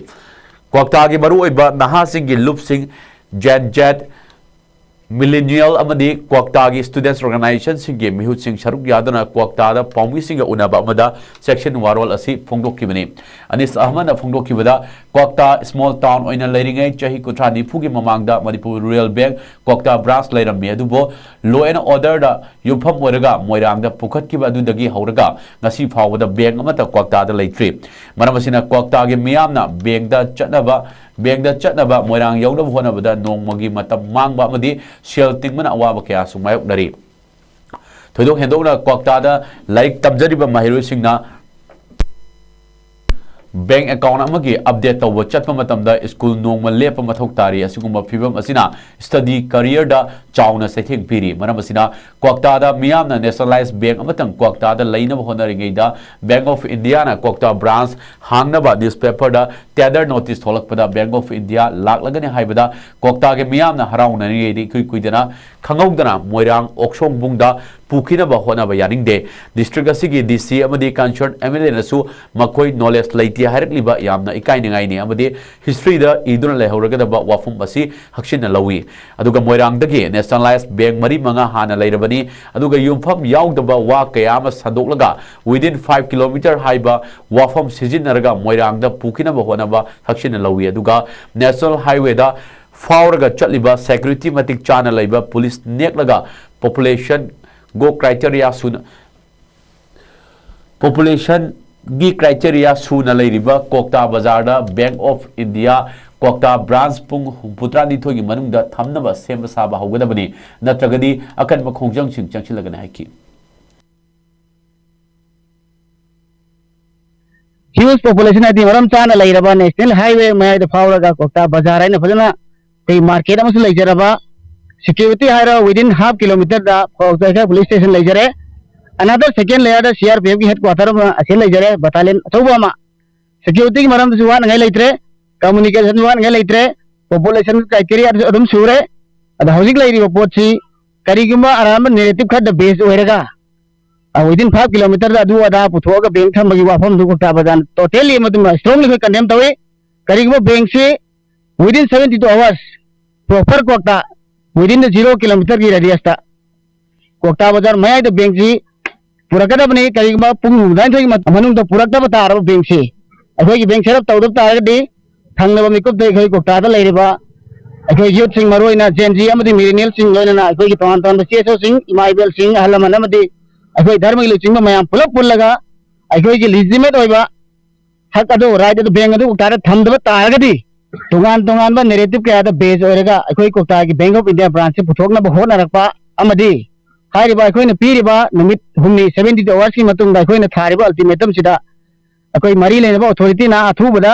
ꯀ꯭ꯋꯥꯛꯇꯥꯒꯤ ꯃꯔꯨꯑꯣꯏꯕ ꯅꯍꯥꯁꯤꯡꯒꯤ ꯂꯨꯞꯁꯤꯡ, Gen Z, Millennial ꯑꯃꯗꯤ ꯀ꯭ꯋꯥꯛꯇꯥꯒꯤ students organization ꯁꯤꯡꯒꯤ ꯃꯤꯍꯨꯠꯁꯤꯡ ꯁꯔꯨꯛ ꯌꯥꯗꯨꯅ ꯀ꯭ꯋꯥꯛꯇꯥꯗ ꯄꯥꯎꯃꯤꯁꯤꯡꯒ ꯎꯅꯕ ꯑꯃꯗ ꯆꯦꯛꯁꯤꯟ ꯋꯥꯔꯣꯜ ꯑꯁꯤ ꯐꯣꯡꯗꯣꯛꯈꯤꯕꯅꯤ꯫ ꯑꯅꯤꯁ ꯑꯍꯃꯗꯅ ꯐꯣꯡꯗꯣꯛꯈꯤꯕꯗ, ꯀ꯭ꯋꯥꯛꯇꯥ small town ꯑꯣꯏꯅ ꯂꯩꯔꯤꯉꯩ ꯆꯍꯤ ꯀꯨꯟꯊ꯭ꯔꯥ ꯅꯤꯐꯨꯒꯤ ꯃꯃꯥꯡꯗ ꯃꯅꯤꯄꯨꯔ Rural Bank ꯀ꯭ꯋꯥꯛꯇꯥ branch ꯂꯩꯔꯝꯃꯤ, ꯑꯗꯨꯕꯨ law and order ꯗ ꯌꯨꯝꯐꯝ ꯑꯣꯏꯔꯒ ꯃꯣꯏꯔꯥꯡꯗ ꯄꯨꯈꯠꯈꯤꯕ ꯑꯗꯨꯗꯒꯤ ꯍꯧꯔꯒ ꯉꯁꯤ ꯐꯥꯎꯕꯗ bank ꯑꯃꯠꯇ ꯀ꯭ꯋꯥꯛꯇꯥꯗ ꯂꯩꯇ꯭ꯔꯤ꯫ ꯃꯔꯝ ꯑꯁꯤꯅ ꯀ꯭ꯋꯥꯛꯇꯥꯒꯤ ꯃꯤꯌꯥꯝꯅ bank ꯗ ꯆꯠꯅꯕ, bank ꯗ ꯆꯠꯅꯕ ꯃꯣꯏꯔꯥꯡ ꯌꯧꯅꯕ ꯍꯣꯠꯅꯕꯗ ꯅꯣꯡꯃꯒꯤ ꯃꯇꯝ ꯃꯥꯡꯕ ꯑꯃꯗꯤ ꯁꯦꯜ ꯇꯤꯡꯕꯅ ꯑꯋꯥꯕ ꯀꯌꯥꯁꯨ ꯃꯥꯌꯣꯛꯅꯔꯤ꯫ ꯊꯣꯏꯗꯣꯛ ꯍꯦꯟꯗꯣꯛꯅ ꯀ꯭ꯋꯥꯛꯇꯥꯗ ꯂꯥꯏꯔꯤꯛ ꯇꯝꯖꯔꯤꯕ ꯃꯍꯩꯔꯣꯏꯁꯤꯡꯅ bank account ꯑꯃꯒꯤ update ꯇꯧꯕ ꯆꯠꯄ ꯃꯇꯝꯗ ꯁ꯭ꯀꯨꯜ ꯅꯣꯡꯃ ꯂꯦꯞꯄ ꯃꯊꯧ ꯇꯥꯔꯤ꯫ ꯑꯁꯤꯒꯨꯝꯕ ꯐꯤꯕꯝ ꯑꯁꯤꯅ study career ꯗ ꯆꯥꯎꯅ ꯆꯩꯊꯦꯡ ꯄꯤꯔꯤ꯫ ꯃꯔꯝ ꯑꯁꯤꯅ ꯀ꯭ꯋꯥꯛꯇꯥꯗ ꯃꯤꯌꯥꯝꯅ Nationalized Bank ꯑꯃꯇꯪ ꯀ꯭ꯋꯥꯛꯇꯥꯗ ꯂꯩꯅꯕ ꯍꯣꯠꯅꯔꯤꯉꯩꯗ Bank of India ꯅ ꯀ꯭ꯋꯥꯛꯇꯥ branch ꯍꯥꯡꯅꯕ newspaper ꯗ tender notice ꯊꯣꯛꯂꯛꯄꯗ Bank of India ꯂꯥꯛꯂꯒꯅꯤ ꯍꯥꯏꯕꯗ ꯀ꯭ꯋꯥꯛꯇꯥꯒꯤ ꯃꯤꯌꯥꯝꯅ ꯍꯔꯥꯎꯅꯔꯤꯉꯩꯗ ꯏꯀꯨꯏ ꯀꯨꯏꯗꯅ ꯈꯪꯍꯧꯗꯅ ꯃꯣꯏꯔꯥꯡ ꯑꯣꯛꯁꯣꯡꯕꯨꯡꯗ ꯄꯨꯈꯤꯅꯕ ꯍꯣꯠꯅꯕ ꯌꯥꯅꯤꯡꯗꯦ꯫ District ꯑꯁꯤꯒꯤ D C ꯑꯃꯗꯤ concerned M L A ꯅꯁꯨ ꯃꯈꯣꯏ knowledge ꯂꯩꯇꯦ ꯍꯥꯏꯔꯛꯂꯤꯕ ꯌꯥꯝꯅ ꯏꯀꯥꯏꯅꯤꯡꯉꯥꯏꯅꯤ ꯑꯃꯗꯤ history ꯗ ꯏꯗꯨꯅ ꯂꯩꯍꯧꯔꯒꯗꯕ ꯋꯥꯐꯝ ꯑꯁꯤ ꯍꯛꯆꯤꯟꯅ ꯂꯧꯏ꯫ ꯑꯗꯨꯒ ꯃꯣꯏꯔꯥꯡꯗꯒꯤ Nationalized Bank ꯃꯔꯤ ꯃꯉꯥ ꯍꯥꯟꯅ ꯂꯩꯔꯕꯅꯤ, ꯑꯗꯨꯒ ꯌꯨꯝꯐꯝ ꯌꯥꯎꯗꯕ ꯋꯥ ꯀꯌꯥ ꯑꯃ ꯁꯟꯗꯣꯛꯂꯒ within five kilometer ꯍꯥꯏꯕ ꯋꯥꯐꯝ ꯁꯤꯖꯤꯟꯅꯔꯒ ꯃꯣꯏꯔꯥꯡꯗ ꯄꯨꯈꯤꯅꯕ ꯍꯣꯠꯅꯕ ꯍꯛꯆꯤꯟꯅ ꯂꯧꯏ꯫ ꯑꯗꯨꯒ National Highway ꯗ ꯐꯥꯎꯔꯒ ꯆꯠꯂꯤꯕ security ꯃꯇꯤꯛ ꯆꯥꯅ ꯂꯩꯕ police ꯅꯦꯛꯂꯒ population ꯒꯤ criteria ꯁꯨꯅ, population ꯒꯤ criteria ꯁꯨꯅ ꯂꯩꯔꯤꯕ ꯀ꯭ꯋꯥꯛꯇꯥ ꯕꯖꯥꯔꯗ Bank of India ꯀ꯭ꯋꯥꯛꯇꯥ branch ꯄꯨꯡ ꯍꯨꯝꯐꯨꯇꯔꯥꯅꯤꯊꯣꯏꯒꯤ ꯃꯅꯨꯡꯗ ꯊꯝꯅꯕ ꯁꯦꯝꯕ ꯁꯥꯕ ꯍꯧꯒꯗꯕꯅꯤ, ꯅꯠꯇ꯭ꯔꯒꯗꯤ ꯑꯀꯟꯕ ꯈꯣꯡꯖꯪꯁꯤꯡ ꯆꯪꯁꯤꯜꯂꯒꯅꯤ ꯍꯥꯏꯈꯤ꯫ Huge population ꯍꯥꯏꯗꯤ ꯃꯔꯝ ꯆꯥꯅ ꯂꯩꯔꯕ National Highway ꯃꯌꯥꯏꯗ ꯐꯥꯎꯔꯒ ꯀ꯭ꯋꯥꯛꯇꯥ ꯕꯖꯥꯔ ꯍꯥꯏꯅ ꯐꯖꯅ ꯑꯩꯈꯣꯏ market ꯑꯃꯁꯨ ꯂꯩꯖꯔꯕ Security ꯍꯥꯏꯔꯣ, within half kilometer ꯗ ꯀ꯭ꯋꯥꯀꯩꯊꯦꯜ police station ꯂꯩꯖꯔꯦ꯫ Another second layer ꯗ C R P F ꯀꯤ headquarter ꯑꯃ ꯑꯁꯤ ꯂꯩꯖꯔꯦ, battalion ꯑꯆꯧꯕ ꯑꯃ꯫ Security ꯒꯤ ꯃꯔꯝꯗꯁꯨ ꯋꯥꯅꯉꯥꯏ ꯂꯩꯇ꯭ꯔꯦ, communication ꯋꯥꯅꯉꯥꯏ ꯂꯩꯇ꯭ꯔꯦ, population criteria ꯗꯁꯨ ꯑꯗꯨꯝ ꯁꯨꯔꯦ꯫ ꯑꯗ ꯍꯧꯖꯤꯛ ꯂꯩꯔꯤꯕ ꯄꯣꯠꯁꯤ ꯀꯔꯤꯒꯨꯝꯕ ꯑꯔꯥꯟꯕ narrative ꯈꯔꯗ base ꯑꯣꯏꯔꯒ, ꯑ, within five kilometer ꯗ ꯑꯗꯨ ꯑꯗꯥ ꯄꯨꯊꯣꯛꯑꯒ bank ꯊꯝꯕꯒꯤ ꯋꯥꯐꯝꯗꯨ ꯀ꯭ꯋꯥꯛꯇꯥ ꯕꯖꯥꯔꯅ totally ꯑꯃꯗꯨꯃ strongly ꯑꯩꯈꯣꯏ condemn ꯇꯧꯏ꯫ ꯀꯔꯤꯒꯨꯝꯕ bank ꯁꯤ within seventy two hours, proper ꯀ꯭ꯋꯥꯛꯇꯥ, within the zero kilometer ꯒꯤ radius ꯇ ꯀ꯭ꯋꯥꯛꯇꯥ ꯕꯖꯥꯔ ꯃꯌꯥꯏꯗ bank ꯁꯤ ꯄꯨꯔꯛꯀꯗꯕꯅꯤ꯫ ꯀꯔꯤꯒꯨꯝꯕ ꯄꯨꯡ ꯍꯨꯝꯐꯨꯇꯔꯥꯅꯤꯊꯣꯏꯒꯤ ꯃ-, ꯃꯅꯨꯡꯗ ꯄꯨꯔꯛꯇꯕ ꯇꯥꯔꯕ bank ꯁꯤ, ꯑꯩꯈꯣꯏꯒꯤ bank set up ꯇꯧꯗꯕ ꯇꯥꯔꯒꯗꯤ, ꯊꯪꯅꯕ ꯃꯤꯀꯨꯞꯇ ꯑꯩꯈꯣꯏ ꯀ꯭ꯋꯥꯛꯇꯥꯗ ꯂꯩꯔꯤꯕ ꯑꯩꯈꯣꯏ youth ꯁꯤꯡ, ꯃꯔꯨꯑꯣꯏꯅ Gen Z ꯑꯃꯗꯤ millennial ꯁꯤꯡ, ꯂꯣꯏꯅꯅ ꯑꯩꯈꯣꯏꯒꯤ ꯇꯣꯉꯥꯟ ꯇꯣꯉꯥꯟꯕ C S O ꯁꯤꯡ, ꯏꯃꯥ ꯏꯕꯦꯜꯁꯤꯡ, ꯑꯍꯜ ꯂꯃꯟ ꯑꯃꯗꯤ ꯑꯩꯈꯣꯏ ꯙꯔꯃꯒꯤ ꯂꯨꯆꯤꯡꯕ ꯃꯌꯥꯝ ꯄꯨꯂꯞ ꯄꯨꯜꯂꯒ ꯑꯩꯈꯣꯏꯒꯤ legitimate ꯑꯣꯏꯕ ꯍꯛ ꯑꯗꯨ, right ꯑꯗꯨ bank ꯑꯗꯨ ꯀ꯭ꯋꯥꯛꯇꯥꯗ ꯊꯝꯗꯕ ꯇꯥꯔꯒꯗꯤ, ꯇꯣꯉꯥꯟ ꯇꯣꯉꯥꯟꯕ narrative ꯀꯌꯥꯗ base ꯑꯣꯏꯔꯒ ꯑꯩꯈꯣꯏ ꯀ꯭ꯋꯥꯛꯇꯥꯒꯤ Bank of India branch ꯁꯤ ꯄꯨꯊꯣꯛꯅꯕ ꯍꯣꯠꯅꯔꯛꯄ ꯑꯃꯗꯤ ꯍꯥꯏꯔꯤꯕ ꯑꯩꯈꯣꯏꯅ ꯄꯤꯔꯤꯕ ꯅꯨꯃꯤꯠ ꯍꯨꯝꯅꯤ, seventy two hours ꯀꯤ ꯃꯇꯨꯡꯗ ꯑꯩꯈꯣꯏꯅ ꯊꯥꯔꯤꯕ ultimatum ꯁꯤꯗ ꯑꯩꯈꯣꯏ ꯃꯔꯤ ꯂꯩꯅꯕ authority ꯅ ꯑꯊꯨꯕꯗ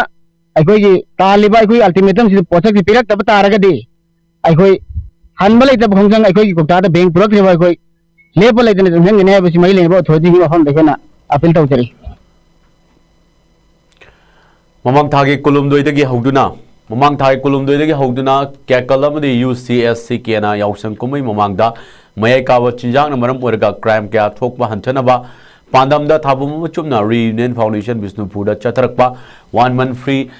ꯑꯩꯈꯣꯏꯒꯤ ꯇꯥꯜꯂꯤꯕ ꯑꯩꯈꯣꯏ ultimatum ꯁꯤꯗ ꯄꯣꯠꯁꯛꯁꯤ ꯄꯤꯔꯛꯇꯕ ꯇꯥꯔꯒꯗꯤ, ꯑꯩꯈꯣꯏ ꯍꯟꯕ ꯂꯩꯇꯕ ꯈꯣꯡꯖꯪ ꯑꯩꯈꯣꯏꯒꯤ ꯀ꯭ꯋꯥꯛꯇꯥꯗ bank ꯄꯨꯔꯛꯇ꯭ꯔꯤꯕ ꯑꯩꯈꯣꯏ ꯂꯦꯞꯄ ꯂꯩꯇꯅ ꯆꯪꯁꯤꯟꯒꯅꯤ ꯍꯥꯏꯕꯁꯤ ꯃꯔꯤ ꯂꯩꯅꯕ authority ꯒꯤ ꯃꯐꯝꯗ ꯑꯩꯈꯣꯏꯅ appeal ꯇꯧꯖꯔꯤ꯫ ꯃꯃꯥꯡ ꯊꯥꯒꯤ ꯀꯨꯟꯍꯨꯝꯗꯣꯏꯗꯒꯤ ꯍꯧꯗꯨꯅ, ꯃꯃꯥꯡ ꯊꯥꯒꯤ ꯀꯨꯟꯍꯨꯝꯗꯣꯏꯗꯒꯤ ꯍꯧꯗꯨꯅ ꯀꯦꯀꯜ ꯑꯃꯗꯤ U C S C K ꯅ ꯌꯥꯎꯁꯪ ꯀꯨꯝꯍꯩ ꯃꯃꯥꯡꯗ ꯃꯌꯥꯏ ꯀꯥꯕ ꯆꯤꯟꯖꯥꯛꯅ ꯃꯔꯝ ꯑꯣꯏꯔꯒ crime ꯀꯌꯥ ꯊꯣꯛꯄ ꯍꯟꯊꯅꯕ ꯄꯥꯟꯗꯝꯗ ꯊꯥꯕꯝ ꯑꯃ ꯆꯨꯝꯅ Reunion Foundation ꯕꯤꯁꯅꯨꯄꯨꯔꯗ ꯆꯠꯊꯔꯛꯄ one month free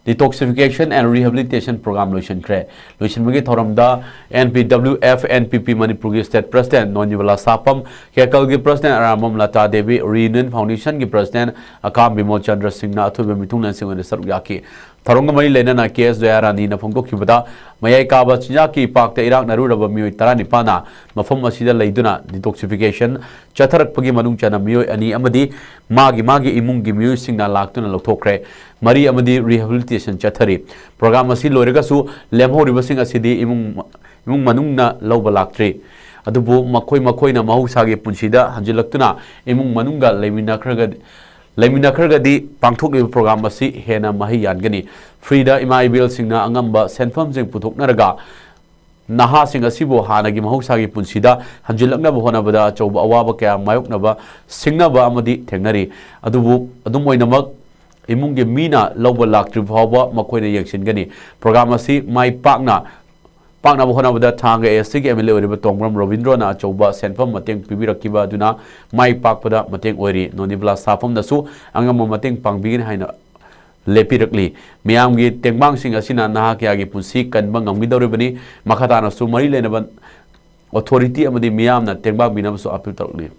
detoxification and rehabilitation program ꯂꯣꯏꯁꯤꯟꯈ꯭ꯔꯦ꯫ ꯂꯣꯏꯁꯤꯟꯕꯒꯤ ꯊꯧꯔꯝꯗ N P W F N P P ꯃꯅꯤꯄꯨꯔꯒꯤ state president ꯅꯣꯅꯤꯕꯂꯥ ꯁꯥꯄꯝ, ꯀꯦꯀꯜꯒꯤ president Arambam Lata Devi, Reunion Foundation ꯒꯤ president ꯑꯀꯥꯝ ꯕꯤꯃꯣꯜ ꯆꯟꯗ꯭ꯔ ꯁꯤꯡꯅ ꯑꯊꯣꯏꯕ ꯃꯤꯊꯨꯡꯂꯦꯟꯁꯤꯡ ꯑꯣꯏꯅ ꯁꯔꯨꯛ ꯌꯥꯈꯤ꯫ ꯊꯧꯔꯝꯒ ꯃꯔꯤ ꯂꯩꯅꯅ K S ꯖꯌꯥꯔꯥꯅꯤꯅ ꯐꯣꯡꯗꯣꯛꯈꯤꯕꯗ, ꯃꯌꯥꯏ ꯀꯥꯕ ꯆꯤꯟꯖꯥꯛꯀꯤ ꯏꯄꯥꯛꯇ ꯏꯔꯥꯛꯅꯔꯨꯔꯕ ꯃꯤꯑꯣꯏ ꯇꯔꯥꯅꯤꯄꯥꯟꯅ ꯃꯐꯝ ꯑꯁꯤꯗ ꯂꯩꯗꯨꯅ detoxification ꯆꯠꯊꯔꯛꯄꯒꯤ ꯃꯅꯨꯡ ꯆꯟꯅ ꯃꯤꯑꯣꯏ ꯑꯅꯤ ꯑꯃꯗꯤ ꯃꯥꯒꯤ ꯃꯥꯒꯤ ꯏꯃꯨꯡꯒꯤ ꯃꯤꯑꯣꯏꯁꯤꯡꯅ ꯂꯥꯛꯇꯨꯅ ꯂꯧꯊꯣꯛꯈ꯭ꯔꯦ꯫ ꯃꯔꯤ ꯑꯃꯗꯤ rehabilitation ꯆꯠꯊꯔꯤ꯫ Program ꯑꯁꯤ ꯂꯣꯏꯔꯒꯁꯨ ꯂꯦꯝꯍꯧꯔꯤꯕꯁꯤꯡ ꯑꯁꯤꯗꯤ ꯏꯃꯨꯡ, ꯏꯃꯨꯡ ꯃꯅꯨꯡꯅ ꯂꯧꯕ ꯂꯥꯛꯇ꯭ꯔꯤ꯫ ꯑꯗꯨꯕꯨ ꯃꯈꯣꯏ ꯃꯈꯣꯏꯅ ꯃꯍꯧꯁꯥꯒꯤ ꯄꯨꯟꯁꯤꯗ ꯍꯟꯖꯤꯜꯂꯛꯇꯨꯅ ꯏꯃꯨꯡ ꯃꯅꯨꯡꯒ ꯂꯩꯃꯤꯟꯅꯈ꯭ꯔꯒꯗꯤ, ꯂꯩꯃꯤꯟꯅꯈ꯭ꯔꯒꯗꯤ ꯄꯥꯡꯊꯣꯛꯂꯤꯕ program ꯑꯁꯤ ꯍꯦꯟꯅ ꯃꯍꯩ ꯌꯥꯟꯒꯅꯤ꯫ Free ꯗ ꯏꯃꯥ ꯏꯕꯦꯜꯁꯤꯡꯅ ꯑꯉꯝꯕ ꯁꯦꯟꯐꯝꯁꯤꯡ ꯄꯨꯊꯣꯛꯅꯔꯒ ꯅꯍꯥꯁꯤꯡ ꯑꯁꯤꯕꯨ ꯍꯥꯟꯅꯒꯤ ꯃꯍꯧꯁꯥꯒꯤ ꯄꯨꯟꯁꯤꯗ ꯍꯟꯖꯤꯜꯂꯛꯅꯕ ꯍꯣꯠꯅꯕꯗ ꯑꯆꯧꯕ ꯑꯋꯥꯕ ꯀꯌꯥ ꯃꯥꯌꯣꯛꯅꯕ, ꯁꯤꯡꯅꯕ ꯑꯃꯗꯤ ꯊꯦꯡꯅꯔꯤ꯫ ꯑꯗꯨꯕꯨ ꯑꯗꯨꯝ ꯑꯣꯏꯅꯃꯛ, ꯏꯃꯨꯡꯒꯤ ꯃꯤꯅ ꯂꯧꯕ ꯂꯥꯛꯇ꯭ꯔꯤꯕ ꯐꯥꯎꯕ ꯃꯈꯣꯏꯅ ꯌꯦꯡꯁꯤꯟꯒꯅꯤ꯫ ꯄ꯭ꯔꯣꯒ꯭ꯔꯥꯝ ꯑꯁꯤ ꯃꯥꯏ ꯄꯥꯛꯅ ꯄꯥꯛꯅꯕ ꯍꯣꯠꯅꯕꯗ ꯊꯥꯡꯒ ꯑꯦ ꯑꯦꯁ ꯁꯤꯒꯤ ꯑꯦꯝ ꯑꯦꯜ ꯑꯦ ꯑꯣꯏꯔꯤꯕ ꯇꯣꯡꯕ꯭ꯔꯝ ꯔꯣꯕꯤꯟꯗ꯭ꯔꯣꯅ ꯑꯆꯧꯕ ꯁꯦꯟꯐꯝ ꯃꯇꯦꯡ ꯄꯤꯕꯤꯔꯛꯈꯤꯕ ꯑꯗꯨꯅ ꯃꯥꯏ ꯄꯥꯛꯄꯗ ꯃꯇꯦꯡ ꯑꯣꯏꯔꯤ꯫ ꯅꯣꯅꯤꯕꯂꯥ ꯁꯥꯐꯝꯅꯁꯨ ꯑꯉꯝꯕ ꯃꯇꯦꯡ ꯄꯥꯡꯕꯤꯒꯅꯤ ꯍꯥꯏꯅ ꯂꯦꯞꯄꯤꯔꯛꯂꯤ꯫ ꯃꯤꯌꯥꯝꯒꯤ ꯇꯦꯡꯕꯥꯡꯁꯤꯡ ꯑꯁꯤꯅ ꯅꯍꯥ ꯀꯌꯥꯒꯤ ꯄꯨꯟꯁꯤ ꯀꯟꯕ ꯉꯝꯒꯗꯧꯔꯤꯕꯅꯤ꯫ ꯃꯈꯥ ꯇꯥꯅꯁꯨ ꯃꯔꯤ ꯂꯩꯅꯕ ꯑꯣꯊꯣꯔꯤꯇꯤ ꯑꯃꯗꯤ ꯃꯤꯌꯥꯝꯅ ꯇꯦꯡꯕꯥꯡꯕꯤꯅꯕꯁꯨ ꯑꯄꯤꯜ ꯇꯧꯔꯛꯂꯤ꯫